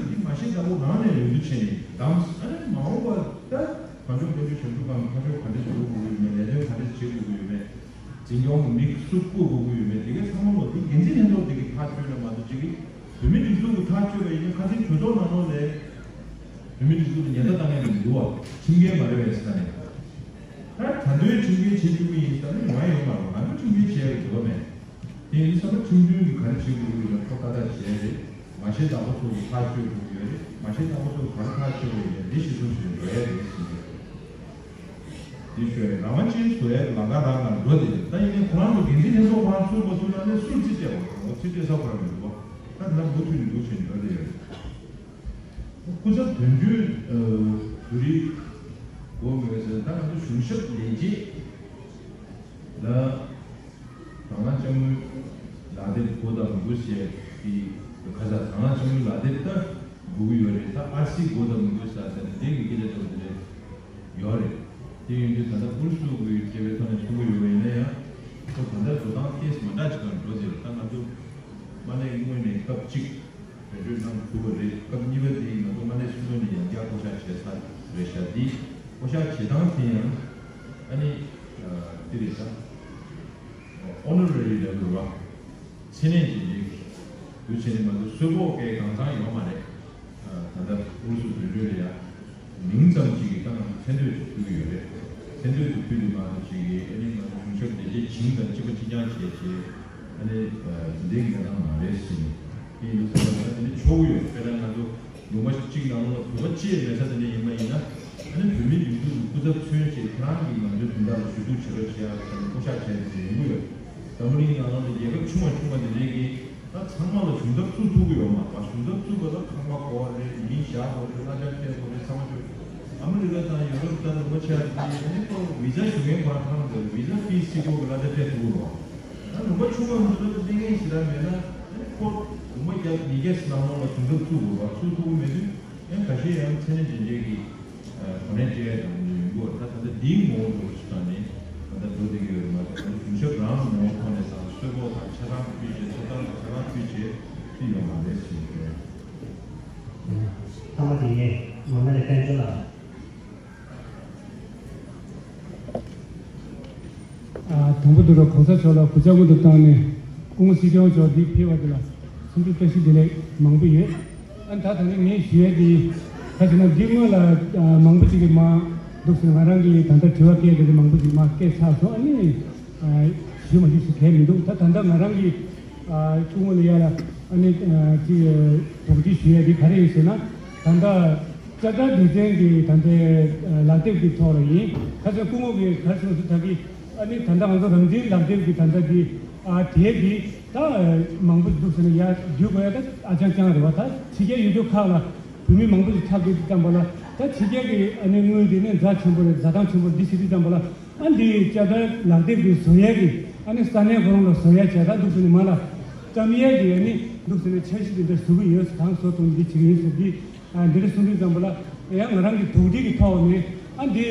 འདི་མ་ཤེས་བདག་པོ་རང་ནས་རེ་འདུན་བྱས་ནས་བདམས། ཨ་ནི་མ་འོངས་པ་ད་གངས་ལྗོངས་དཔལ་འབྱོར་ཞབས་ཞུ་ཁང་ཁ་ཕྱོགས་ག་འདྲས་འགྲོ་དགོས་ཀྱི་ཡོད་མེད། ལས་དོན་ག་འདྲས་བྱེད་དགོས་ཀྱི་ཡོད་མེད། འཛིན་སྐྱོང་གི་མི་སུ་བསྐོ་དགོས་ཀྱི་ཡོད་མེད། དེ་གའི་ཚང་མ་ལོ་དེ་འགན་འཛིན་ལྷན་ཚོགས་དེ་གི་ཐག་གཅོད་ན་མ་གཏོགས་ཅིག་གི་ བོད་མི་སྒྲིག་འཛུགས་ཀྱི་ཐག་གཅོད་པ་ཡིན་ན་ཁ་སང་གྲོས་ཚོགས་ནང་ལོགས་ནས་བོད་མི་སྒྲིག་འཛུགས་ལ་ཉེན་བརྡ་བཏང་མཁན་མི་འདུག་བ། ཁྲིམས་འགལ་མ་རེད་པས་ཟེར་ནས། ད་ད་དུང་ཁྲིམས་འགལ་བྱེད་བཅུག་གི་ཡིན་ཟེར་ནས་ཡོང་ཡ་ཡོད་མ་རེད། ང་ཚོ་ཁྲིམས་འགལ་བྱས་པའི་འགྲོ་བ་མེད། དེ་ཡིན་དུས་ཙམ་པ་ཁྲིམས་མཐུན་གྱི་ག་རེ་བྱེད་དགོས་ཀྱི་ཡོད་ན་ཁོ་ཏག་ཏག་བྱས་རེད། མ་ཤེས་དང་པོ་ཚོ་གི་ཐག་གཅོད་དགོས་ཀྱི་ཡོད་རེད། མ་ཤེས་དང་པོ་ཚོ་ག་རེ་ཐག་གཅོད་དགོས་ཡོད་རེད། འདི་ཞིག་ཚོ་ཞིག་འགྲོ་ཡ་རེད་ཟེར་གྱི་ཡོད། འདི་ཤོད་རང་དབང་ཅན་བཟོ་ཡ་ལམ་ཁ་རང་ལ་འགྲོ་དེ་རེད། ད་ཡིན་ནའི་ཁོ་རང་ཚོ་འགན་འཛིན་ལྷན་ཚོགས་ཁོ་རང་ཚུར་པ་ཚུར་ལ་ནས་སུར་རྩིས་སྤྲད་པ་རེད། ངོ་རྩིས་སྤྲད་ས་ཁོ་རང་མི་འདུག་བ། ད་དེ་ལ་མུ་མཐུད་ནས་འདུག་བྱས་ནས་འགྲོ་དེ་ཡོད་རེད། སྐུ་ཚབ་དོན་གཅོད་བོད་རིགས་འགོ་མི་ཟེར་ད་ང་ཚོ་གཞུང་ཞབས་ལས་བྱེད་ལ། དང་བླངས་དཔྱ་དངུལ་ལག་དེབ་དགོས་དང་མི་དགོས་ཞེས་ཀྱི་ཁ་ས་དང་བླངས་དཔྱ་དངུལ་ལག་དེབ་ལྟ་དགོས་ཀྱི་ཡོད་རེད། ད་ཨར་སི་དགོས་དང་མི་དགོས་ཟེར་ཏེ་འདི་གི་སྐད་ཆ་དྲི་བ་དེ་འདྲ་ཡོད་རེད། དེ་ཡིན་དུས་ད་ལྟ་ཨུ་རུ་སུ་གི་སྐྱེ་བའི་ཐོག་ནས་གསུང་གི་ཡོད་པ་ཡིན་ན་ཡང་ཁོ་ད་ལྟ་འགྲོ་སྟངས་ཏེས་མ་འདྲ་ཅིག་གང་འགྲོ་ཟེར། ད་ང་ཚོ་མ་ནས་སྔོན་ནས་སྐབས་གཅིག་བེད་སྤྱོད་གནང་ཐུབ་པ་རེད། སྐབས་གཉིས་པ་དེ་ཡིན་ན་ང་ཚོ་མ་ནས་སུ་ལོ་ནས་ཡང་བསྐྱར་བསྐོ་བཞག་བྱས་ཚར་རེད་ཤག་འདི་བསྐོ་བཞག་བྱེད་སྟངས་དེ་ཡང་ཨ་ནི་འདི་རེད་ཤག་ཨོ་ནོ་རེ་རི་ལེ་ཝལ་ར་མཚན་གནས་ཀྱི་རིགས་འདུ་བྱས་ནས་མ་གཏོགས་གསོལ་ཕོགས་སྐད་གང་ཚང་ཡོད་མ་རེད། ད་ལྟ་ཨུ་རུ་སུ་དོན་གཅོད་ལ་ཡ་མིང་ཙམ་ཅིག་གིས་ད་ང་ཚོ་མཚན་བསྟོད་ཅིག་ཕུལ་གྱི་ཡོད་རེད། མཚན་བསྟོད་དེ་ཕུལ་དུས་མ་གཏོགས་ཅིག་གིས་ཨ་ནི་ང་ཚོ་གཞུང་ཞབས་ལས་བྱེད་བྱིངས་དང་གཅིག་པ་གཅིག་རྐྱང་བྱས་བྱས་ཨ་ནི་དེ་འདྲའི་གི་གནས་སྟངས་མ་རེད་ཟེར་ནས། དེ་ཡིན་དུས་ཙམ་པ་ད་དེ་འདྲ་ཆོག་གི་ཡོད། དཔེར་ན་ང་ཚོ་ལུང་པ་གཅིག་ནང་ལོགས་ལ་བོད་པ་གཅིག་མེད་ས་དེ་འདྲ་ཡིན་པ་ཡིན་ན། ཨ་ནི་བོད་མིའི་སྒྲིག་འཛུགས་ཀྱི་སྐུ་ཚབ་མཚོན་བྱས་ཁྱེད་རང་གིས་ང་ཚོའི་དོན་དག་ལ་ཞུ་གཏུག་བྱེད་རོགས་བྱེད་ཡ་ཟེར་ནས་བསྐོ་བཞག་བྱས་ནས་ཡོང་གི་ཡོད། འཛམ་བུ་གླིང་ནང་ལོགས་ལ་རྒྱལ་ཁབ་ཆུང་བ་ཆུང་བ་དེ་འདྲས་ཀྱིས་ད་ཚང་མ་ལ་གཞུང་ཚབ་བཙུགས་ཐུབ་ཀྱི་ཡོད་མ་རེད་པ། གཞུང་ཚབ་བཙུགས་པ་ལ་ཁང་པ་དགོས་རེད། མི་བཞག་དགོས་རེད། གླ་ཆ་སྤྲད་དགོས་རེད། ཚང་མ་ཆོག་ཨ་མི་རི་ཀ་དང་ཡོ་རོབ་དང་ལུང་པ་ཆེ་བ་དེ་ཨ་ནི་ཁོ་བི་ཟ་ཞུ་མཁན་ཁོ་རང་ཁང་དུ་བི་ཟ་ཕིས་གཅིག་པོ་གི་གླ་ཆ་སྤྲད་ཐུབ་ཀྱི་རེད་པ། ད་ལུང་པ་ཆུང་བ་མི་ཚོ་ལ་སྤྲད་མཁན་ཞེ་དྲག་མེད་ན་ཨ་ནི་ཁོ་ལུང་པ་བརྒྱ་ཉིས་བརྒྱ་ཞིག་ནང་ལོགས་ལ་གཞུང་ཚབ་བཙུགས་དགོས་པ། བཙུགས་ཐུབ་ཀྱི་མེད་དུས། ཡང་ཁ་ཤས་ཡང་མཚན་གནས་ཅན་ཅན་གྱི་གོ་གནས་སྤྲད་ཡ་དང་ཡོང་གི་ཡོད། ད་ད་ལྟ་འདིའི་ངོ་བོ་འདྲ་བོ་ཞིག་བཏང་ནས་ད་ལྟ་འགྲོ་བསྡད་ཀྱི་ཡོད་རེད་མ་གཏོགས། གཞུང་ཞབས་རང་ངོ་བོ་ཐོག་ནས་དང་གསོལ་ཕོགས་དང་ཆ་ཚང་ཕུལ་བྱས་ཐོབ་ཐང་དང་ཆ་ཚང་ཕུལ་བྱས་ཅི་ཡོང་བ་རེད་ཞེས་བརྗོད། ཐ་མ་དེ་ངས་ངོ་མ་ནས་བསྟན་ཆོས་ལ། དང་པོ་དུ་ར་གོང་ས་མཆོག་ལ་གུས་ཕྱག་སྔོན་དུ་བཏང་ནས་སྐུ་ངོ་སྲིད་སྐྱོང་མཆོག་འདི་ཕེབས་པ་དེ་ལ་འཚམས་འདྲི་བཀྲ་ཤིས་བདེ་ལེགས་མང་པོ་ཡོད། ཨ་ནི་ད་ད་ནི་ངས་ཞུ་ཡས་དེ་ག་ཟེར་ན་འདི་སྔོན་ལ་མང་པོ་ཅིག་གིས་མ་འདུག་ཟེར། ང་རང་གིས་ད་ལྟ་དྲི་བ་བཀོད་དེ་མང་པོ་ཅིག་མ་བཀོད་ཚར་སོང་། ཨ་ནི་ཞུ་མ་ཞུ་ཞུ་གལ་མི་འདུག་ད་ད་ལྟ་ང་རང་གིས་སྐུ་ངོ་ལ་ཡ་ལ་ཨ་ནི་ཅིག་དོགས་གཅོད་ཞུ་ཡས་དེ་ག་རེ་ཡིན་ཟེར་ན། ད་ལྟ་དཔྱ་ཁྲལ་སྡེ་ཚན་གྱི་ད་ལྟའི་ལག་དེབ་ཀྱི་ཐོག་ལ་ཡིན། ཁ་སང་སྐུ་ངོ་གིས་ག་རེ་གསུངས་སོང་ད་གི་ཨ་ནི་ད་ལྟ་ང་ཚོ་རང་བཙན་ལག་དེབ་ཀྱི་ད་ལྟ་འདི་ཨ་དེབ་འདི་ད་མང་པོ་འདུག་ཟེར་ན་ཡར་བསྡུ་དགོས་ཡ་ད་ཨ་ཅང་ཅང་རེད་བ། ད་ཕྱི་རྒྱལ་ཡུལ་གྲུ་ཁག་ལ་བོད་མི་མང་པོ་ཞིག་ཆགས་ཀྱི་ཙམ་པ་ལ་ད་ཕྱི་རྒྱལ་གྱི་ཨ་ནི་དངུལ་འདི་ནི་རྫ་ཆེན་པོ་རེད། རྫ་ཐང་ཆེན་པོ་འདི་ཞིག་དུས་ཙམ་པ་ལ། ཨ་འདི་དཔྱ་ཁྲལ་ལག་དེབ་འདི་བཟོ་ཡས་ཀྱི་ཨ་ནི་ས་གནས་ཁོ་རང་ལ་བཟོ་ཡས་བྱས་ད་འདུག་ཟེར་ནས་མ་ལ་བཀྲམ་ཡས་ཀྱི་ཨ་ནི་འདུག་ཟེར་ནས་འཆར་གཞི་འདི་འདྲ་བཟོ་གི་ཡོད་ཟེར། གང་བཟོ་ཐུབ་འདི་བྱེད་ཀྱི་ཡིན་ཟེར་འདི་ཨ་འདི་འདྲ་གསུང་དུས་ཙམ་པ་ལ་ཡང་ང་རང་གི་དོགས་འདྲི་གི་ཐོག་ནས་ཨ་འདི་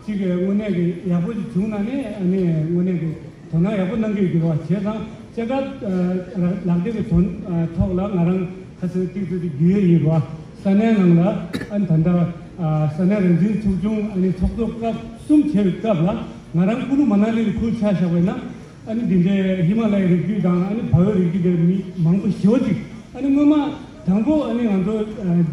གཅིག་གི་དངོས་གནས་ཀྱི་ཡག་པོ་ཞིག་བྱུང་ན་ནི་ཨ་ནི་དངོས་གནས་ཀྱི་དོ་སྣང་ཡག་པོ་གནང་གི་ཡོད་ཀྱི་རེད་བ། བྱས་ཙང་དཔྱ་ཁྲལ་ལག་དེབ་ཀྱི་དོན་ཐོག་ལ་ང་རང་ཁ་སང་ཏིག་ཏིག་ཏིག་རྒྱུས་ཡོད་ཡིན་རོགས། ས་གནས་ནང་ལ་ཨ་ནི་ད་ལྟ་ས་གནས་རང་བཙན་ཚོགས་ཆུང་ཨ་ནི་ཚོགས་གཙོ་སྐབས་གསུམ་བྱས་པའི་སྐབས་ལ་ང་རང་ཀུ་ལུ་མ་ན་ལི་ལ་ཁུལ་ཆ་བཞག་པ་ཡིན་ན་ཨ་ནི་འདི་འདྲའི་ཧི་མ་ལ་ཡའི་རི་རྒྱུད་དང་ཨ་ནི་བལ་ཡུལ་རི་རྒྱུད་དེར་མི་མང་པོ་ཞེ་པོ་ཅིག་ཨ་ནི་སྔོན་མ་དང་པོ་ཨ་ནི་ང་ཚོ་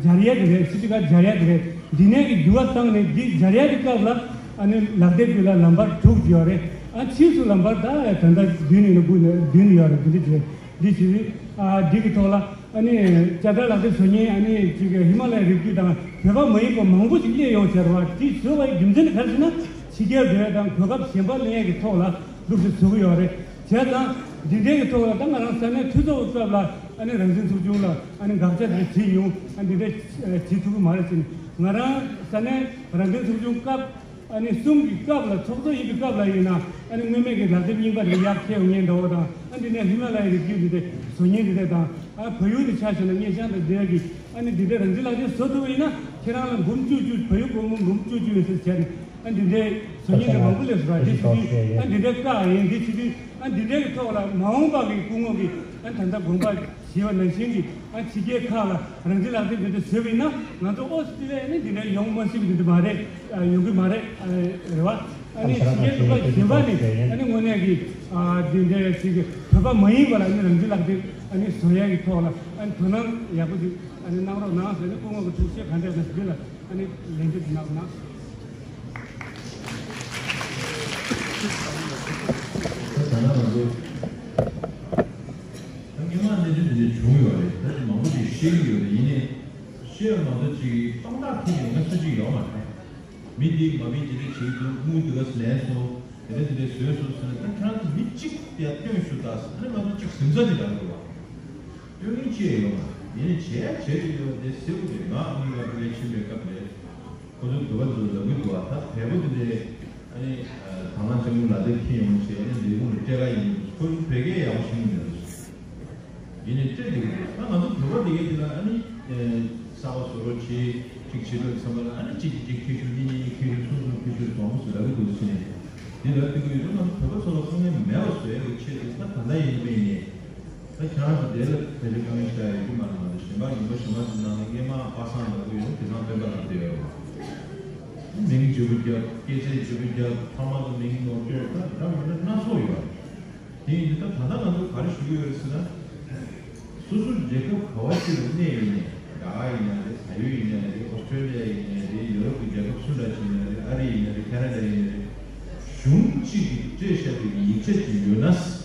སྦྱར་ཡས་དེ་རེད། སི་ཊི་ཀར་སྦྱར་ཡས་དེ་རེད། འདི་ནས་ཀྱི་འགྱུར་བ་བཏང་ནས་འདི་སྦྱར་ཡས་ཀྱི་སྐབས་ལ་ཨ་ནི་ལག་དེབ་འདི་ལ་ལམ་བར་དྲུག་ཡོད་རེད། ཨ་ཕྱིས་སུ་ལམ་བར་ད་ད་ལྟ་བདུན་ཡིན་ན་དགུ་ཡིན་ན་བདུན་ཡོད་རེད། འདི་འདྲ་བྱས་འདི་བྱས་ཨ་འདི་གི་ཐོག་ལ་ཨ་ནི་དཔྱ་ཁྲལ་ལག་དེབ་བཟོ་མཁན་ཨ་ནི་ཅིག་ཧི་མ་ལ་ཡའི་རི་རྒྱུད་དང་བོད་པ་མ་ཡིན་པ་མང་པོ་ཞིག་སླེབས་ཡོང་ཟེར་བ་དེ་བཟོ་བའི་རྒྱུ་མཚན་ནི་ག་རེ་ཟེར་ན་ཕྱི་རྒྱལ་འགྲོ་ཡས་དང་གོ་སྐབས་གཞན་པ་ལེན་ཡས་ཀྱི་ཐོག་ལ་འདུག་སེ་བཟོ་གི་ཡོད་རེད། བྱས་ཙང་འདི་འདྲའི་གི་ཐོག་ལ་ད་ང་རང་ས་གནས་འཐུས་ཚོགས་སྐབས་ལ་ཨ་ནི་རང་བཙན་ཚོགས་ཆུང་ལ་ཨ་ནི་དགག་བྱ་དེ་བྱེད་མྱོང་། ཨ་འདི་འདྲ་བྱེད་ཐུབ་ཀྱི་མ་རེད་ཟེར་ནས་ང་རང་ས་གནས་རང་བཙན་ཚོགས་ཆུང་སྐབས་ཨ་ནི་གསུམ་གྱི་སྐབས་ལ་ཚོགས་གཙོ་ཡིན་པའི་སྐབས་ལ་ཡིན་ན་ཨ་ནི་སྔོན་མེད་ཀྱི་ལག་དེབ་རྙིང་པ་རེ་ཡར་ཁྱེར་ཡོང་མཁན་འདྲ་བོ་དང་ཨ་འདི་ནས་ཧི་མ་ལ་ཡའི་རི་རྒྱུད་འདི་འདྲ་བཟོ་མཁན་འདི་འདྲ་དང་ཨ་བལ་ཡུལ་དུ་ཆ་བཞག་ན་སྔས་བྱང་དང་འབྲེལ་གྱི་ཨ་ནི་འདི་འདྲ་རང་བཙན་ལག་དེབ་བཟོ་ཐུབ་པ་ཡིན་ན་ཁྱེད་རང་ལ་འབུམ་བཅུ་བཅུ་བལ་ཡུལ་སྒོར་མོ་འབུམ་བཅུ་བཅུ་ཡོད་ཟེར་བྱས་ནས། ཨ་འདི་འདྲའི་བཟོ་མཁན་དེ་མང་པོ་སླེབས་སོང་ར། དེ་བྱེད་དུས་ཨ་འདི་འདྲའི་བཀག་ཡིན། དེ་བྱེད་དུས་ཨ་འདི་འདྲའི་ཐོག་ལ་མ་འོངས་པ་གི་སྐུ་ངོ་གི་ཨ་ད་ལྟ་དགོངས་པ་བཞེས་པ་ནང་བཞིན་གྱི་ཨ་ཕྱི་རྒྱལ་ཁག་ལ་རང་བཙན་ལག་དེབ་འདི་འདྲ་བཟོས་པ་ཡིན་ན་ང་ཚོ་ཨོ་སི་ཀྲི་ལི་ཡ་ནི་འདི་འདྲ་ཡོང་མ་སྲིད་པ་འདི་འདྲ་མ་རེད། ཨ་ཡོང་གི་མ་རེད། ཨ་རེད་བ། ཨ་ནི་ཕྱི་རྒྱལ་གྱི་བ་གཞན་པ་ནི་ཨ་ནི་དངོས་གནས་ཀྱི་ཨ་འདི་འདྲའི་ཅིག་བོད་པ་མ་ཡིན་པ་ལ་ཨ་ནི་རང་བཙན་ལག་དེབ་ ཨ་ནི་བཟོ་ཡག་གི་ཐོག་ལ་ཨ་ནི་དོ་སྣང་ཡག་པོ་ཞིག་ཨ་ནི་གནང་རོགས་གནང་ཟེར་ནས་སྐུ་ངོ་གི་ཐུགས་བཞེད་ག་འདྲ་ཡོད་ན་འདི་ལ་ཨ་ནི་ལན་འདེབས་གནང་རོགས་གནང་། ད་ལྟ་ང་ཚོ་ད་སྔོན་མ་གནད་དོན་དེ་འདྲ་བྱུང་ཡོད་རེད། ད་ཅི་མང་པོ་ཞིག་ཤེས་ཀྱི་ཡོད་རེད། ཡིན་ནའི་ཤེས་ཡོད་མ་གཏོགས་ཅིག་དཔང་རྟགས་ཐིག་ཡོད་ན་སུ་གཅིག་ཡོད་མ་རེད། མི་འདི་མ་མི་འདི་འདྲ་བྱེད་ཀྱི་འདུག་དངུལ་འདི་ག་ལེན་སོང་། དེ་འདྲ་དེ་འདྲ་བཟོས་སོང་ཟེར་ན། ད་ཁྱེད་རང་ཚོ་མི་གཅིག་ཡར་སྟོན་ཞུ་དང་ཟེར་ན་ང་ཚོ་གཅིག་གཟིམ་ཚ་ཅིག་ལ་འགྲོ་བ། སྟོན་མཁན་ཅི་ཡང་ཡོད་མ་རེད། ཡིན་ནའི་བྱས་བྱས་ཀྱི་ཡོད་དེ་ཟེར་དགོས་རེད། ང་ཨ་མི་རི་ཀ་ཕེབས་ཕྱིན་པའི་སྐབས་ལ་ཁོ་ཚོའི་བོད་པ་ཚོ་ལབ་ཀྱི་འདུག་བ། ད་བལ་པོ་དེ་འདྲའི་ཨ་ནི་དང་བླངས་ལྕགས་མོ་ལ་དེབ་འཁྱེར་ཡོང་བྱས་ཨ་ནི་ལས་ཁུངས་ལ་སྤྲད་ག་ཡིན། ཁོ་ཚོ་བོད་སྐད་ཡག་པོ་ཤེས་ཀྱི་མེད་འདུག་ཡིན་ནའི་སྤྲད་བསྡད་ཀྱི་འདུག་ད་ང་ཚོ་བོད་པ་དེ་གའི་དེ་ལ་ཨ་ནི་ཨེ་གསར་པ་བཟོ་རོགས་བྱེད། གཅིག་བྱེད་རོགས་བསམ་པ་ལ་ཨ་ནི་གཅིག་གིས་གཅིག་ཁྱེར་ཤོག་གཉིས་གཉིས་ཁྱེར་ཤོག་གསུམ་གསུམ་ཁྱེར་ཤོག་མང་པོ་བཟོ་ལབ་ཀྱི་འདུག་ཟེར་ནས་འདི་ལབ་བསྡད་ཀྱི་ཡོད་དུས་ང་ཚོ་བོད་པ་ཚོ་ལ་དཀའ་ངལ་མེད་པ་བཟོ་ཡག་གི་ཆེད་དུ་ད་ད་ལྟ་ཡིན་པ་ཡིན་ནའི། ད་ཁྱེད་རང་ཚོ་དེ་ལ་ཕལ་ཆེར་དཀའ་ངལ་ཞིག་ཡོད་ཀྱི་མ་རེད། མ་གཏོགས་གཞན་པ་ཡིན་པ་གཞན་པ་ཚོ་ནང་ནས་སྔས་མ་པ་སངས་ལབ་ཀྱི་ཡོད་ན་དེང་སང་སྤེན་པ་ལབ་བསྡད་ཡོད་རེད་བ། མིང་བརྗེ་པོ་རྒྱབ། སྐད་ཆ་བརྗེ་པོ་རྒྱབ། ཕ་མ་ཚོ་མིང་ནོར་སྐྱོན་ད་ད་མི་འདྲ་སྣ་ཚོགས་ཡོད་རེད། དེ་ཡིན་དུས་ད་ད་ལྟ་ང་ཚོ་ག་རེ་ཞུ་གི་ཡོད་རེད་ཟེར་ན། སོ་སོ་རྒྱལ་ཁབ་ག་བ་ཞིག་ལ་གནས་ཡིན་ནའི། རྒྱ་གར་ཡིན་ན་རེད། བལ་ཡུལ་ཡིན་ན་རེད། ཨོ་སི་ཀྲེ་ལི་ཡ་ཡིན་ན་རེད། ཡུ་རོབ་ཀྱི་རྒྱལ་ཁབ་སུ་འདྲ་ཞིག་ཡིན་ན་རེད། ཨ་རི་ཡིན་ན་རེད། ཁ་ན་ཌ་ཡིན་ན་རེད། གཞུང་གཅིག་གིས་སྤྲད་བཞག་པའི་ཡིག་ཆ་ཅིག་ཡོད་ན།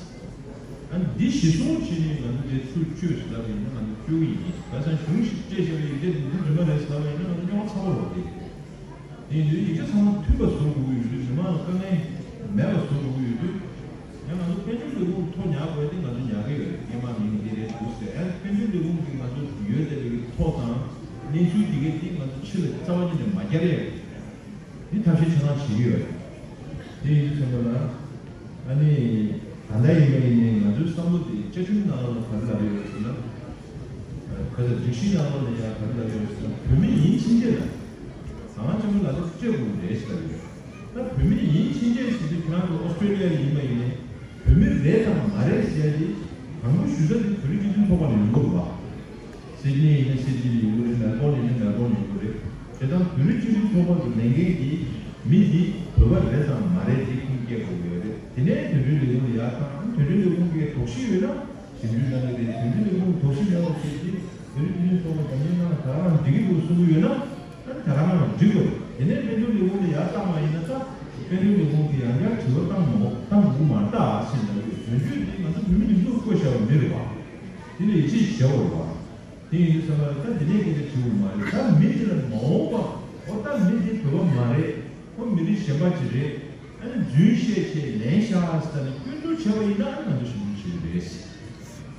ཨ་འདི་གཞི་བཟུང་བྱས་ནས་ང་ཚོ་དེ་ཚུར་བཅོས་ཟེར་ལབ་པ་ཡིན་ན་ང་ཚོ་བཅོ་གི་ཡིན། ག་ས་གཞུང་ཞིག་སྤྲད་བཞག་པའི་ཡིག་ཆ་དེ་འདི་རྫུན་མ་རེད་ཟེར་ལབ་པ་ཡིན་ན་ང་ཚོ་རྙོག་ཚ་པོ་རེད་དེ། དེ་ཡིན་དུས་ཡིག་ཆ་ཚང་མ་མཐུན་པ་བཟོ་དགོས་ཀྱི་ཡོད་དུས་མི་མང་ལ་དཀའ་ངལ་མེད་པ་བཟོ་དགོས་ཀྱི་ཡོད་དུས། ཡང་ང་ཚོ་དཔལ་འབྱོར་ལས་ཁུངས་ཐོ་ཉར་དགོས་དེ་ང་ཚོ་ཉར་གི་ཡོད་རེད། སྔོན་མ་མིང་འདི་རེད་འདུག་ཟེར། ཡང་དཔལ་འབྱོར་ལས་ཁུངས་ཀྱིས་ང་ཚོ་ཡོད་བསྡད་པའི་ཐོ་དང་གནས་ཚུལ་འདི་གའི་དེ་ང་ཚོ་ཕྱི་ལ་རྩ་བ་ཉིད་ནས་མ་བསྐྱར་ཡ་རེད། འདི་ཐབས་ཤེས་ཆ་ཚང་བྱེད་ཀྱི་ཡོད་རེད། དེ་ཡིན་དུས་ཚང་མ་ལ་ཨ་ནི་ད་ལྟ་ཡིན་པ་ཡིན་ནའི་ང་ཚོའི་བསམ་བློ་དེ་བཅའ་ཁྲིམས་ནང་ལ་ག་རེ་ལབ་ཡོད་ཟེར་ན། ཁ་ཚ་སྒྲིག་གཞི་ནང་ལོགས་ལ་ཡང་ག་རེ་ལབ་ཡོད་ཟེར་ན། བོད་མི་ཡིན་ཕྱིན་ཆད་ལ་ང་ཅག་མི་ལ་ལ་སྤྲད་དགོས་རེད་ཟེར་ལབ་ཡོད། ད་བོད་མི་ཡིན་ཕྱིན་ཆད་ཟེར་དུས་ཁྱེད་རང་ཚོ་ཨོ་སི་ཀྲེ་ལི་ཡ་ཡིན་པ་ཡིན་ནའི་བོད་མི་རེད་དང་མ་རེད་ཟེར་ཡ་དེ་དང་པོ་ཞུ་ས་དེ་བོད་རིགས་སྤྱི་མཐུན་ཚོགས་པ་ལ་ཡོང་དགོས་རེད་པ། སིད་ནི་ཡིན་ན་སིད་ནི་ལ་ཡོང་གི་རེད། མེལ་བོན་ཡིན་ན་མེལ་བོན་ཡོང་གི་རེད། དེ་དང་བོད་རིགས་སྤྱི་མཐུན་ཚོགས་པ་གི་ལས་འགན་གྱིས་མི་འདི་བོད་པ་རེད་དང་མ་རེད་དེ་ཁུངས་སྐྱེལ་དགོས་ཀྱི་ཡོད་རེད། དེ་ནས་དོན་གཅོད་ལས་ཁུངས་ལ་ཡར་བཏང་། དོན་གཅོད་ལས་ཁུངས་ཀྱིས་དོགས་གཞི་ཡོད་ན་ཞིབ་འཇུག་གནང་གི་རེད། དོན་གཅོད་ལས་ཁུངས་དོགས་གཞི་མེད་པ་བྱས་ཏེ་བོད་རིགས་སྤྱི་མཐུན་ཚོགས་པ་འདྲ་མིན་ནང་ད་ག་རང་འགྲིག་གི་འདུག་གསུང་གི་ཡོད་ན། ད་ད་ག་རང་འགྲིག་དགོས་རེད། དེ་ནས་དཔལ་འབྱོར་ལས་ཁུངས་ལ་ཡར་བཏང་བ་ཡིན་ན་ད་དཔལ་འབྱོར་ལས་ཁུངས་ཀྱིས་ཡང་བསྐྱར་དྲི་བ་བཏང་མ་བཏང་དགོས་མ་རེད་ད་ཟེར་ལབ་ཡོད། དོན་གཅོད་དེ་ང་ཚོ་བོད་མི་མི་ཚོར་བསྐོས་བཞག་པ་མི་རེད་བ། དེ་ལ་ཡིད་ཆེས་བྱེད་དགོས་རེད་བ། དེ་ཡིན་དུས་ཙམ་པ་ལ་ད་འདི་ནས་སྐད་ཆ་དྲི་དགོས་མ་རེད། ད་མི་དེ་ལ་མ་འོངས་པ་འོ་ད་མི་དེ་བོད་པ་མ་རེད། ཁོ་མི་རིགས་གཞན་པ་ཅིག་རེད། ཨ་ནི་རྫུན་བཤད་བྱས་ལན་བཞག་ཟེར་ནས་སྐྱོན་འཛུགས་བྱས་པ་ཡིན་ན་ཨ་ནི་ང་ཚོ་ཞིབ་འཇུག་བྱེད་ཀྱི་རེད།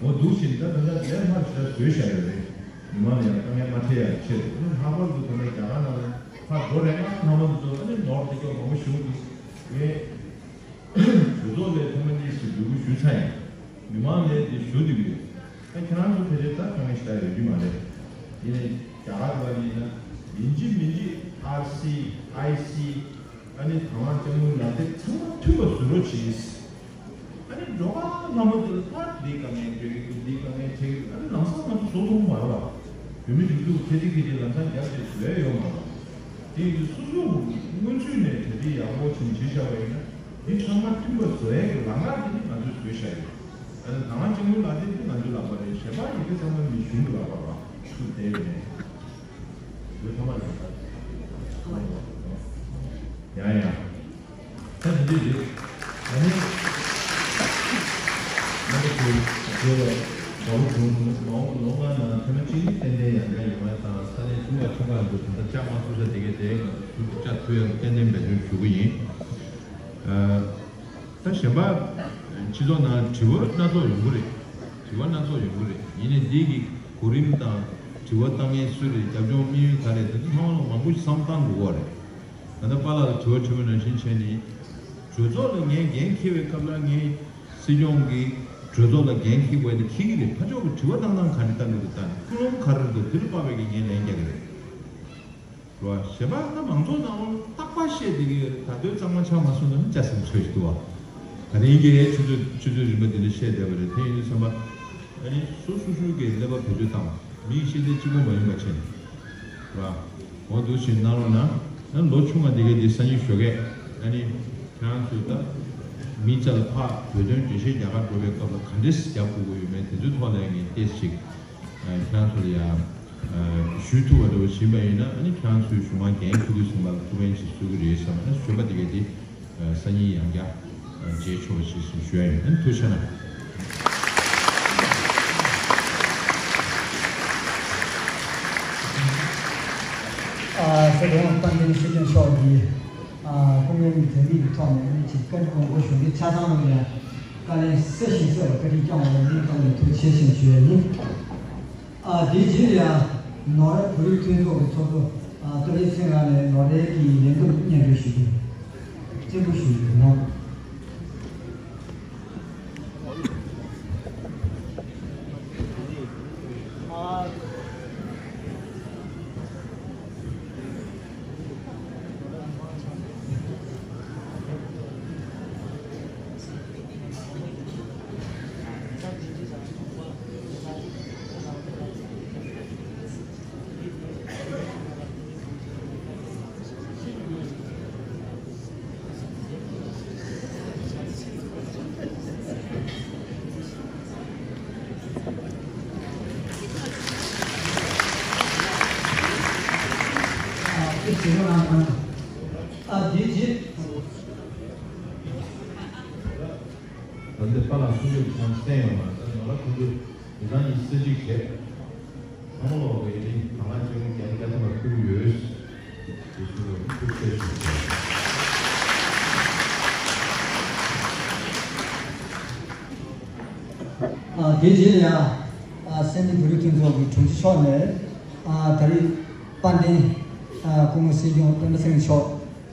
འོ་འདུག་བྱས་ནས་ད་ད་ལྟ་ལས་སླ་ཞེ་དྲག་བཟོས་བཞག་ཡོད་རེད། མི་མང་ལ་ཡང་དཀའ་ངལ་མ་འཕྲད་ཡག་ཆེད་དུ། ཨ་ནི་ལྷག་པར་དུ་ད་ལྟ་རྒྱ་གར་ནང་ལ་ཕར་འགྲོ་རན་ན་ལྷག་པར་དུ་ཨ་ནི་ནོར་དེ་སྐྱོ་མང་པོ་ཞིག་འདུག་ངས། གྲོས་ཚོགས་ལས་ཐེངས་མ་གཉིས་ཤིག་འབོད་སྐུལ་ཞུས་ཚར་ཡིན། མི་མང་ལས་དེ་ཞུ་འདུག་ཡོད། ད་ཁྱེད་རང་ཚོ་ཕལ་ཆེར་ད་དཀའ་ངལ་ཞེ་དྲག་ཡོད་ཀྱི་མ་རེད། ཡིན་ནའི་རྒྱ་གར་བ་ཡིན་ན་ཡིན་གཅིག་མིན་གཅིག་ཨར་སི་ཨའི་སི་ཨ་ནི་དང་བླངས་ལྕགས་མོའི་ལག་དེབ་ཚང་མ་མཐུན་པ་བཟོ་རོགས་གྱིས། ཨ་ནི་འགྲོ་ཁ་ལྷ་མོ་དེ་ལ་ད་འདི་དཀའ་ངལ་འཕྲད་ཀྱི་འདུག་འདི་དཀའ་ངལ་འཕྲད་ཀྱི་འདུག་ཨ་ནི་ལམ་སང་ང་ཚོ་བཟོ་ཐུབ་མ་རེད་བ། བོད་མི་སྒྲིག་འཛུགས་ཁེ་ཏི་ཁེ་ཏི་ལམ་སང་རྒྱབ་བྱས་བཟོ་ཡ་ཡོད་མ་རེད། དེ་ཡིན་དུས་སོ་སོ་སྔོན་ཚུད་ནས་གྲ་སྒྲིག་ཡག་པོ་བྱས་ནས་བྱས་བཞག་པ་ཡིན་ན་འདི་ཚང་མ་མཐུན་པ་བཟོ་ཡས་ཀྱི་ལམ་ཁ་དེ་ནི་ང་ཚོས་བཟོས་བཞག་ཡོད། ཨ་ནི་དང་བླངས་ལྕགས་མོའི་ལག་དེབ་དེ་ང་ཚོའི་ལག་པ་རེད། གཞན་པ་ཡི་གེ་ཚང་མ་ནི་གཞུང་གི་ལག་པ་རེད། ཚུར་བསྡད་ཡོད་མེད་བཟོས་ཐ་མ་རེད། ཡང་ཡང་། ད་དེ་འདྲ་རེད། ཨ་ནི། ང་ཚོ་དེ་རྗེས་ལ་ཟླ་བ་དྲུག་མ་འོངས་ལོ་ལྔ་ནང་ཐེངས་མ་གཅིག་ནི་ཏན་ཏན་ཡར་འགྲོ་ཡོང་ཡ་དང་ས་གནས་ཚོགས་པ་ཆུང་ཁག་འདུག་ད་ལྟ་བཅའ་མ་ཐུབ་ས་དེ་གའི་དེ་ང་ཚོ་ཚུར་བཅའ་ཐུབ་ཡ་ཏན་ཏན་འབད་བརྩོན་ཞུ་གི་ཡིན། ཨ། ད་གཞན་པ་སྤྱི་ཚོགས་ནང་དྲི་བ་སྣ་ཚོགས་ཡོང་གི་རེད། དྲི་བ་སྣ་ཚོགས་ཡོང་གི་རེད། ཡིན་ནའི་འདི་གི་གོ་རིམ་དང་དྲི་བ་བཏང་མཁན་སུ་རེད། རྒྱབ་ལྗོངས་དམིགས་ཡུལ་ག་རེད། དེ་ཚོ་ཚང་མ་ལ་མང་པོ་ཞིག་བསམ་བཏང་དགོས་པ་རེད། ད་ལྟ་པཱ་ལགས་ལ་དྲི་བ་དྲི་བ་ནང་བཞིན་བྱས་ནས་གྲོས་ཚོགས་ལ་ངས་འགན་འཁྱེར་བའི་སྐབས་ལ་ངས་སྲིད་སྐྱོང་གིས་གྲོས་ཚོགས་ལ་འགན་འཁྱེར་དགོས་ནས་འཁྱེར་གྱི་རེད། ཕར་ཕྱོགས་ཀྱི་དྲི་བ་བཏང་སྟངས་ག་རེ་བཏང་གི་འདུག་ད་ནི་ཀུན་སློང་ག་རེ་འདུག་དེ་ལ་དཔག་པའི་གི་ངས་ལན་རྒྱག་གི་རེད། རེད་བ། གཞན་པ་ད་མང་ཚོགས་ནང་ལ་རྟག་པར་བཤད་བསྡད་ཀྱི་ཡོད་རེད། ད་དུང་གཙང་མ་ཆགས་མ་སོང་ན་ནི་ལྕགས་ཟིན་ཚོད་ཅིག་འདུག་བ། ད་ནི་ཡིན་གྱི་རེད། ཆུ་ཚོད་ཆུ་ཚོད་རིམ་པ་འདི་འདྲ་བཤད་བསྡད་པ་རེད། དེ་ཡིན་དུས་ཙམ་པ་ཨ་ནི་སོ་སོ་སོ་གི་ཀླད་པ་བེད་སྤྱོད་བཏང་། མིའི་ཤེས་ལྡན་གཅིག་པོ་མ་ཡིན་པ་བྱས་ནས། རེད་བ། འོ་འདུག་བྱས་གནང་རོགས་གནང་། ཨ་ནི་ལོ་ཆུང་བ་འདི་གའི་འདི་སང་ཉིན་ཞོགས་ཀས་ཨ་ནི་ཁྱེད་རང་ཚོས་ད་ མི་རྩ་ལ་ཕར་བོད་དོན་འགྲེལ་བཤད་རྒྱག་གར་འགྲོ་བའི་སྐབས་ལ་ག་འདྲས་རྒྱབ་དགོས་ཀྱི་ཡོད་མེད་དེ་ཚོའི་ཐོག་ལ་ངས་ཏོག་ཙམ་ཅིག་ཁྱེད་རང་ཚོ་ལ་ཡང་ཞུ་ཐུབ་པ་འདྲ་བོ་བྱིན་པ་ཡིན་ན། ཨ་ནི་ཁྱེད་རང་ཚོའི་གཞུང་མང་འགན་འཁུར་དུས་ཙམ་པ་ལ་ཐུགས་ཕན་ཅིག་གསོས་ཀྱི་རེད་བསམ་ན། གཞོན་པ་དེ་གས་དེ་སང་ཉིན་ཡང་བསྐྱར་མཇལ་ཆོག་པ་ཞིག་ཞུ་ཡ་ཡིན། ཨ་ནི་ཐུགས་རྗེ་གནང་། ཨ། སྲིད་སྐྱོང་དཔལ་ལྡན་ཚེ་རིང་མཆོག་གིས། ཨ། སྐུ་ངལ་འཛེམས་མེད་ཀྱི་ཐོག་ནས་ཨ་ནི་ཅིག་བཀའ་འདྲི་དགོངས་སྐོར་ཞུ་མཁན་ཆ་ཚང་ལ་ཡང་བཀའ་ལན་གསལ་ཞིང་གསལ་བའི་བཀའ་དྲིན་བསྐྱངས་པ་ལ་སྙིང་ཐག་ནས་ཐུགས་རྗེ་ཆེ་ཞེས་ཞུ་ཡ་ཡིན། ཨ། དེའི་རྗེས་ལ་ཡང་ནོར་བུ་རིགས་མཐུན་ཚོགས་ཀྱི་ཚོགས་གཙོ། ཨ། སྟོད་ལུང་ཚེ་རིང་ལགས་ནས་ནོར་ཝེ་གི་ལས་འགུལ་སྙན་སྒྲོན་ཞུ་རྒྱུ། སྤྱན་འབུལ་ཞུ་རྒྱུ་ཡིན་ནོ། ཨ། དེ་བྱས་ན་ཨ། ཨ། དེ་བྱས། ད་ལྟ་པཱ་ལགས་གསུང་ཆོས་ཀྱི་ཐོག་གསན་ཡོང་བ་ད་ནོར་ལ་ཁོང་ཚོས་མི་ཚང་གི་གསར་བརྗེ་བྱས། ཚང་མ་ལོག་གི་ཡིན་ནི་གང་ལ་ཅུང་རྒྱ་རྒྱ་ཐུབ་པ་ཐུག་ཡོད། དེ་ཚོ་ཐུགས་རྗེ་ཆེ། ཨ། དེ་རྗེས་ལ་ཡང་། ཨ། སེམས་ནི་བོད་རིགས་མཐུན་ཚོགས་ཀྱི་དྲུང་ཆེ་མཆོག་ནས། ཨ། ད་རེས་དཔལ་ལྡན། ཨ། སྐུ་ངོ་སྲིད་སྐྱོང་སྤེན་པ་ཚེ་རིང་མཆོག་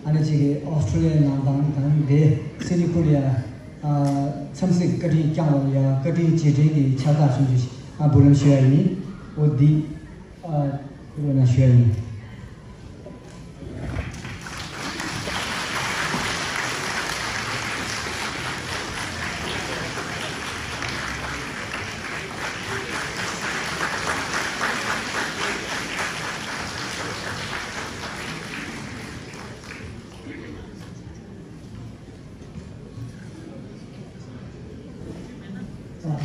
ཨ་ནི་ཅིག་གིས་ཨོ་སི་ཀྲོ་ལི་ཡའི་ནང་དང་དང་དེ་སིཌ་ནི་ཁུལ་ལ་ཡང་། ཨ། འཚམས་གཟིགས་བཀའ་དྲིན་བསྐྱངས་པ་ལ་ཡང་བཀའ་དྲིན་རྗེས་དྲན་གྱི་ཕྱག་རྟགས་ཞུ་རྒྱུ་ཞིག་ཨ། འབུལ་ལམ་ཞུ་ཡ་ཡིན། འོ་འདི། ཨ། ཁུར་བ་ན་ཞུ་ཡ་ཡིན།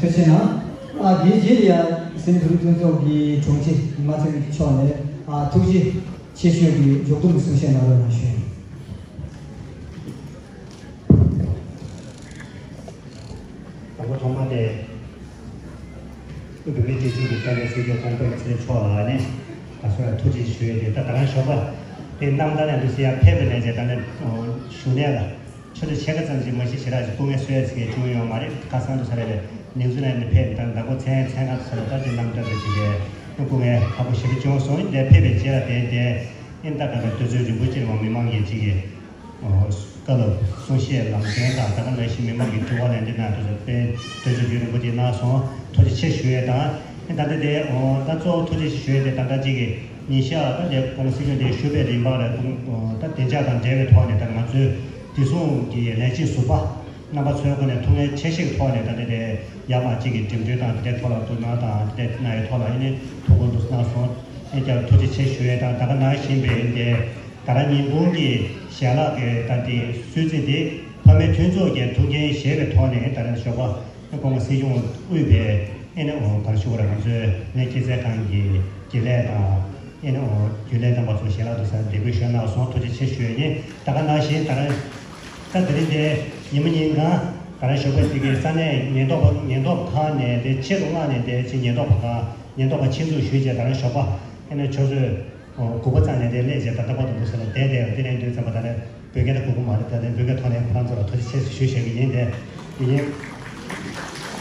ཐུགས་རྗེ་གནང་། ཨ། དེའི་རྗེས་ལ་ཡང་སེམས་ཁུར་མཐུན་ཚོགས་ཀྱི་དྲུང་ཆེ་ཉི་མ་ཚེ་རིང་མཆོག་ནས། ཨ། ཐུགས་རྗེ་ཆེ་ཞུའི་མཇུག་སྡོམ་གསུང་བཤད་གནང་རོགས་གནང་ཞུ། དང་པོ་ཐོག་མ་དེ། བོད་མིའི་སྒྲིག་འཛུགས་ཀྱི་དཔལ་ལྡན་སྲིད་སྐྱོང་ཁོང་སྤེན་པ་ཚེ་རིང་མཆོག་ལ་ནི་ད་གཟོད་ཐུགས་རྗེ་ཞུ་ཡས་དེ། ད་ད་རང་ཞོགས་པ་དེ་གནམ་ཐང་ནས་འདུག་སེ་ཡར་ཕེབས་པ་ནས་བྱས་ད་ནི་བཞུགས་གནས་ལ་ཆུ་ཚོད་ཕྱེད་ཀ་ཙམ་ཞིག་མ་གཞི་ཞེ་དྲག་ཅིག་སྐུ་ངལ་གསོ་ཡས་ཟེར་མཁན་བྱུང་ཡོད་མ་རེད། ཁ་སང་དུ་ས་རེད་པས་ནིའུ་ཛི་ལན་ནས་ཕེབས་ནས་ད་ཟླ་གོ་མཚན་མཚན་ཁ་དུ་ས་རེད། ད་དེ་གནམ་ཐང་དུ་ཅིག་གས་སྐུ་ངལ་ཁག་པོ་ཞེ་པོ་བྱུང་སོང་། ཡིན་དེ་ཕེབས་པའི་རྗེས་ལ་དེ་དེ་ཡིན་ད་ད་ད་དུས་ཚོད་རིང་པོ་ཅིག་རིང་མི་མང་གིས་ཅིག་གིས། བཀའ་སློབ་གསུང་བཤད་ལམ་སྟོན་དང་། ད་ག་ནང་བཞིན་མི་མང་གི་དྲི་བ་ལན་འདེབས་གནང་དུས་སུ་དཔེ་དོན་ཚན་རྒྱུན་རིང་པོ་དེ་གནང་སོང་། ཐུགས་རྗེ་ཆེ་ཞུ་ཡས་དང་། ད་ལྟ་དེ་ད་གཙོ་བོ་ཐུགས་རྗེ་ཆེ་ཞུ་ཡས་དེ་ད་ལྟ་གཅིག་གི་ཉིན་ཤས་ད་དེ་ཁོང་སྲིད་སྐྱོང་དེ་བཞུགས་པའི་རིམ་པ་ལ་ད་བདེ་འཇགས་དང་འབྲེལ་བའི་ཐོག་ནས་ད་ང་ཚོའི་བདེ་སྲུང་གི་ལས་བྱེད་ཟུར་པ་རྣམ་པ་ཚོའི་སྒོ་ནས་ཐུགས་འགན་ཆེ་བཞེས་ཐོག་ནས་ད་ལྟ་དེ་ཡར་མར་གཅིག་གི་འགྲིམ་འགྲུལ་དང་དེ་འདྲའི་ཐོག་ལ་ཐུགས་སྣང་དང་དེ་འདྲའི་གནང་ཡས་ཐོག་ལ་ཡིན་ནའི་ཐུགས་ཁུར་དུ་གནང་སོང་། ཨེ་ཀྱང་ཐུགས་རྗེ་ཆེ་ཞུ་ཡས་དང་། ད་ག་ནང་བཞིན་པའི་དེ། ད་རང་ཉིན་གུང་གི་ཞལ་ལག་གི་ད་དེ་གསོལ་ཚིགས་དེ་ཕ་མའི་མཐུན་ཚོགས་ཀྱི་ཐུགས་འགན་བཞེས་པའི་ཐོག་ནས་ད་རེས་ཞོགས་པ་ཁོང་གི་སྲིད་སྐྱོང་དབུས་པའི་ཨེ་ནི་འོ་ག་རེ་ཞུ་དགོས་རེད། ང་ཚོའི་ནས་སྐྱེད་ཚལ་ཁང་གི་དགེ་ལས་དང་ཨེ་ནི་འོ་རྒྱུན་ལས་རྣམ་པ་ཚོ་ཞལ་ལག་ཏུ་ཟ་འདེགས་འབུལ་ཞུས་གནང་སོང་། ཐུགས་རྗེ་ཆེ་ཞུ་ཡ་ཡིན། ད་ག་ནང་བཞིན་ད་རེས་ད་དེ་རིང་དེ་ཉི་མ་ཉིན་གང་ད་རེས་ཞོགས་པ་དེ་གའི་ས་གནས་ཉེན་རྟོག་པ་ཉེན་རྟོག་ཁང་ནས་དེ་ཆེད་དུ་མངགས་ནས་དེ་ཅིག་ཉེན་རྟོག་པ་ཁང་ཉེན་རྟོག་པ་ཆེད་འཛུགས་ཞུས་བྱས་ད་རེས་ཞོགས་པ་ཨེ་ནི་ཆུ་ཚོད། དགུ་པ་ཙམ་ནས་དེ་སླེབས་རྗེས་ད་ལྟ་བར་དུ་འདུག་ས་ལ་བསྡད་བསྡད་དེ་ནས་འདུག་ཙམ་པ་ད་ནས་བོད་སྐད་ད་གོ་གི་མ་རེད། ད་ནས་བོད་སྐད་ཐོག་ནས་ཁོ་རང་ཚོ་ལ་ཐུགས་རྗེ་ཆེ་ཞུ་བཞག་གི་ཡིན། དེ་ཡིན།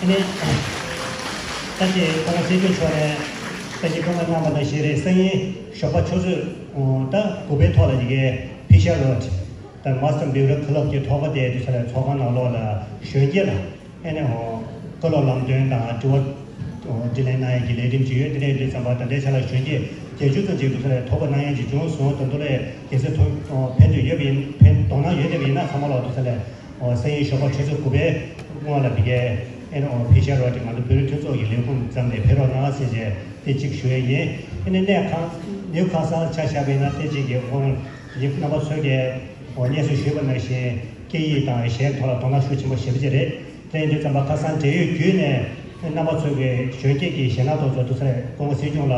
ཨ་ནི་ད་ཅི་ཁོང་སྲིད་སྐྱོང་མཆོག་ནས་ད་ཅི་ཁོང་ལ་གནང་བ་ནང་བཞིན་རེད། སང་ཉིན་ཞོགས་པ་ཆུ་ཚོད་ད་དགུ་པའི་ཐོག་ལ་ཡི་གེ་ཕི་ཤར་རོཌ་ད་མཱ་སི་ཊར་བྷིའུ་རོ་ཀ་ལབ་ཀྱི་ཐོག་ཁ་དེ་འདུག་ས་ལ་ཚོགས་ཁང་ནང་ལོགས་ལ་གཞོན་སྐྱེས་ལ། ཨེ་ནས་འོ། བཀའ་སློབ་ལམ་སྟོན་དང་དྲི་བ། འོ། དྲིས་ལན་གནང་ཡས་ཀྱི་ལས་རིམ་ཅིག་ཡོད། དེ་ནས་དུས་ཙམ་པ་ད་ལྟའི་ཆ་ལ་གཞོན་སྐྱེས་བརྒྱད་ཅུ་ཙམ་ཅིག་འདུག་ས་རེད། ཐོབ་པ་གནང་ཡས་ཅིག་བྱུང་སོང་། ད་དུང་ལས་གལ་སྲིད་ཐོབ་ཕན་ཐོགས་ཡོད་པ་ཡིན་ཕན་གདོང་གནང་ཡོད་བསྡད་པ་ཡིན་ན་ཚང་མ་ལ་འདུག་ས་རེད། འོ། སང་ཉིན་ཞོགས་པ་ཆུ་ཚོད་དགུ་པའི་སྔོན་ལ་དེ་གའི་ཨེ་ནས་འོ་ཕི་ཤར་རོཌ་ང་ཚོ་བོད་རིགས་མཐུན་ཚོགས་ཀྱི་ལས་ཁུངས་ཙམ་ནས་ཕེབས་རོགས་གནང་ཟེར་བྱས་དེ་གཅིག་ཞུ་ཡས་ཡིན། ཨེ་ནས་གནས་ཁང་ནིའུ་ཁ་སལ་ཆ་བཞག་པ་ཡིན་ན་དེ་གཅིག་གི་ཁོང་རྣམ་པ་ཚོས་ཀྱིས་འོ་སྙན་སེང་ཞུས་པ་ནང་བཞིན། སྐད་ཡིག་དང་གཞས་ཐོག་ལ་དོ་སྣང་ཤུགས་ཆེན་པོ་བྱེད་པ་ཅིག་རེད། དེ་ཡིན་དུས་ཙམ་པ་ཁ་སང་འབྲེལ་ཡོད་བརྒྱུད་ནས་རྣམ་པ་ཚོ་གི་གཞོན་སྐྱེས་ཀྱི་གཞས་སྣ་ཐོག་ཚོ་དུ་ས་སྐུ་ངོ་སྲིད་སྐྱོང་ལ་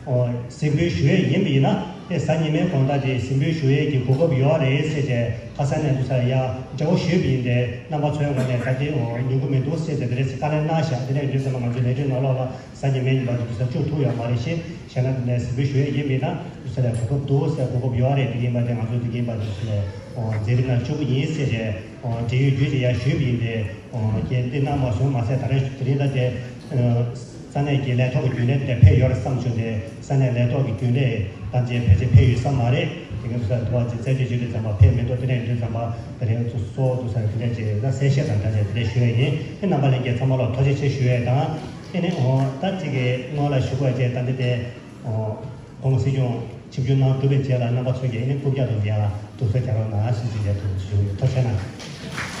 གཟིགས་འབུལ་ཞུ་ཡས་ཡིན་པ་ཡིན་ན། དེ་གཟའ་ཉི་མའི་དགོང་དག་དེ་གཟིགས་འབུལ་ཞུ་ཡས་ཀྱི་གོ་སྐབས་ཡོད་རེད་ཟེར་བྱས་ཁ་སང་ནས་དུ་ས་ཡ་འདྲ་བོ་ཞུས་པ་ཡིན་ཏེ། རྣམ་པ་ཚོའི་ངོས་ནས་ད་དེ་ཉོ་གི་མི་འདུག་ཟེར་ཏེ་དེ་རེད་ཟེར་བཀའ་ལན་གནང་ཤག་དེ་ནས་ཡིན་དུས་ཙམ་པ་ང་ཚོའི་ལས་རིམ་ནང་ལོགས་ལ་གཟའ་ཉི་མའི་ཉིན་པ་དུ་ས་བཅུག་ཐུབ་ཡོད་མ་རེད། ཤེས་བྱས་ན་དེ་ནས་གཟིགས་འབུལ་ཞུ་ཡས་ཡིན་པ་ཡིན་ན་དུ་ས་ལ་གོ་སྐབས་འདུག་ཟེར། གོ་སྐབས་ཡོད་རེད། དེ་ཡིན་པ་དེ་ང་ཚོ་དེ་ཡིན་པ་དུ་ས་ལ་མཛད་རིམ་ནང་བཅུག་གི་ཡིན་ཟེར་བྱས་འབྲེལ་ཡོད་བརྒྱུད་དེ་ཡ་ཞུས་པ་ཡིན་ཏེ། རྒྱན་དེ་གནང་མ་སོང་མ་ཟད། ད་རེས་དེ་རིང་ད་དེ་ས་གནས་ཀྱི་ལས་ཐོག་གི་རྒྱུན་ལས་དེ་ཕེབས་ཡོད་རེད་བསམ་བྱུང་སྟེ། ས་གནས་ལས་ཐོག་གི་རྒྱུན་ལས་ཐམས་ཅད་ཕལ་ཆེར་ཕེབས་ཡོད་ས་མ་རེད། དེ་ག་དུ་ས་དུ་བ་ཅིག་རྩད་གཅོད་བྱེད་དུས་ཙམ་པ་ཕེབས་མི་འདུག་དེ་འདྲ་ཡིན་དུས་ཙམ་པ་དེ་རིང་ཚོ་སོ་དུ་ས་དེ་འདྲ་ཅིག་ད་གསལ་བཤད་དང་འདྲ་ཅིག་དེ་འདྲ་ཞུ་ཡས་ཡིན། ཨེ་རྣམ་པ་ལྷན་རྒྱས་ཚང་མ་ལ་ཐུགས་རྗེ་ཆེ་ཞུ་ཡས་དང་། ཨེ་ནི་འོ་ད་ཅིག་གི་སྔོན་ལ་ཞུ་དགོས་བྱས། ད་འདི་དེ་འོ་སྐུ་ངོ་སྲིད་སྐྱོང་ཆིབས་བསྒྱུར་གནང་གྲུབ་པའི་རྗེས་ལ་རྣམ་པ་ཚོས་ཀྱིས་ཨེ་ནི་རྐུབ་བཀྱག་དང་འདི་ཡ་ཐུགས་གསོ་རྒྱག་རོགས་གནང་ཞེས་ཅིག་ཡ་ཐུགས་ཞུ་ཡོད། ཐུགས་རྗེ་གནང་།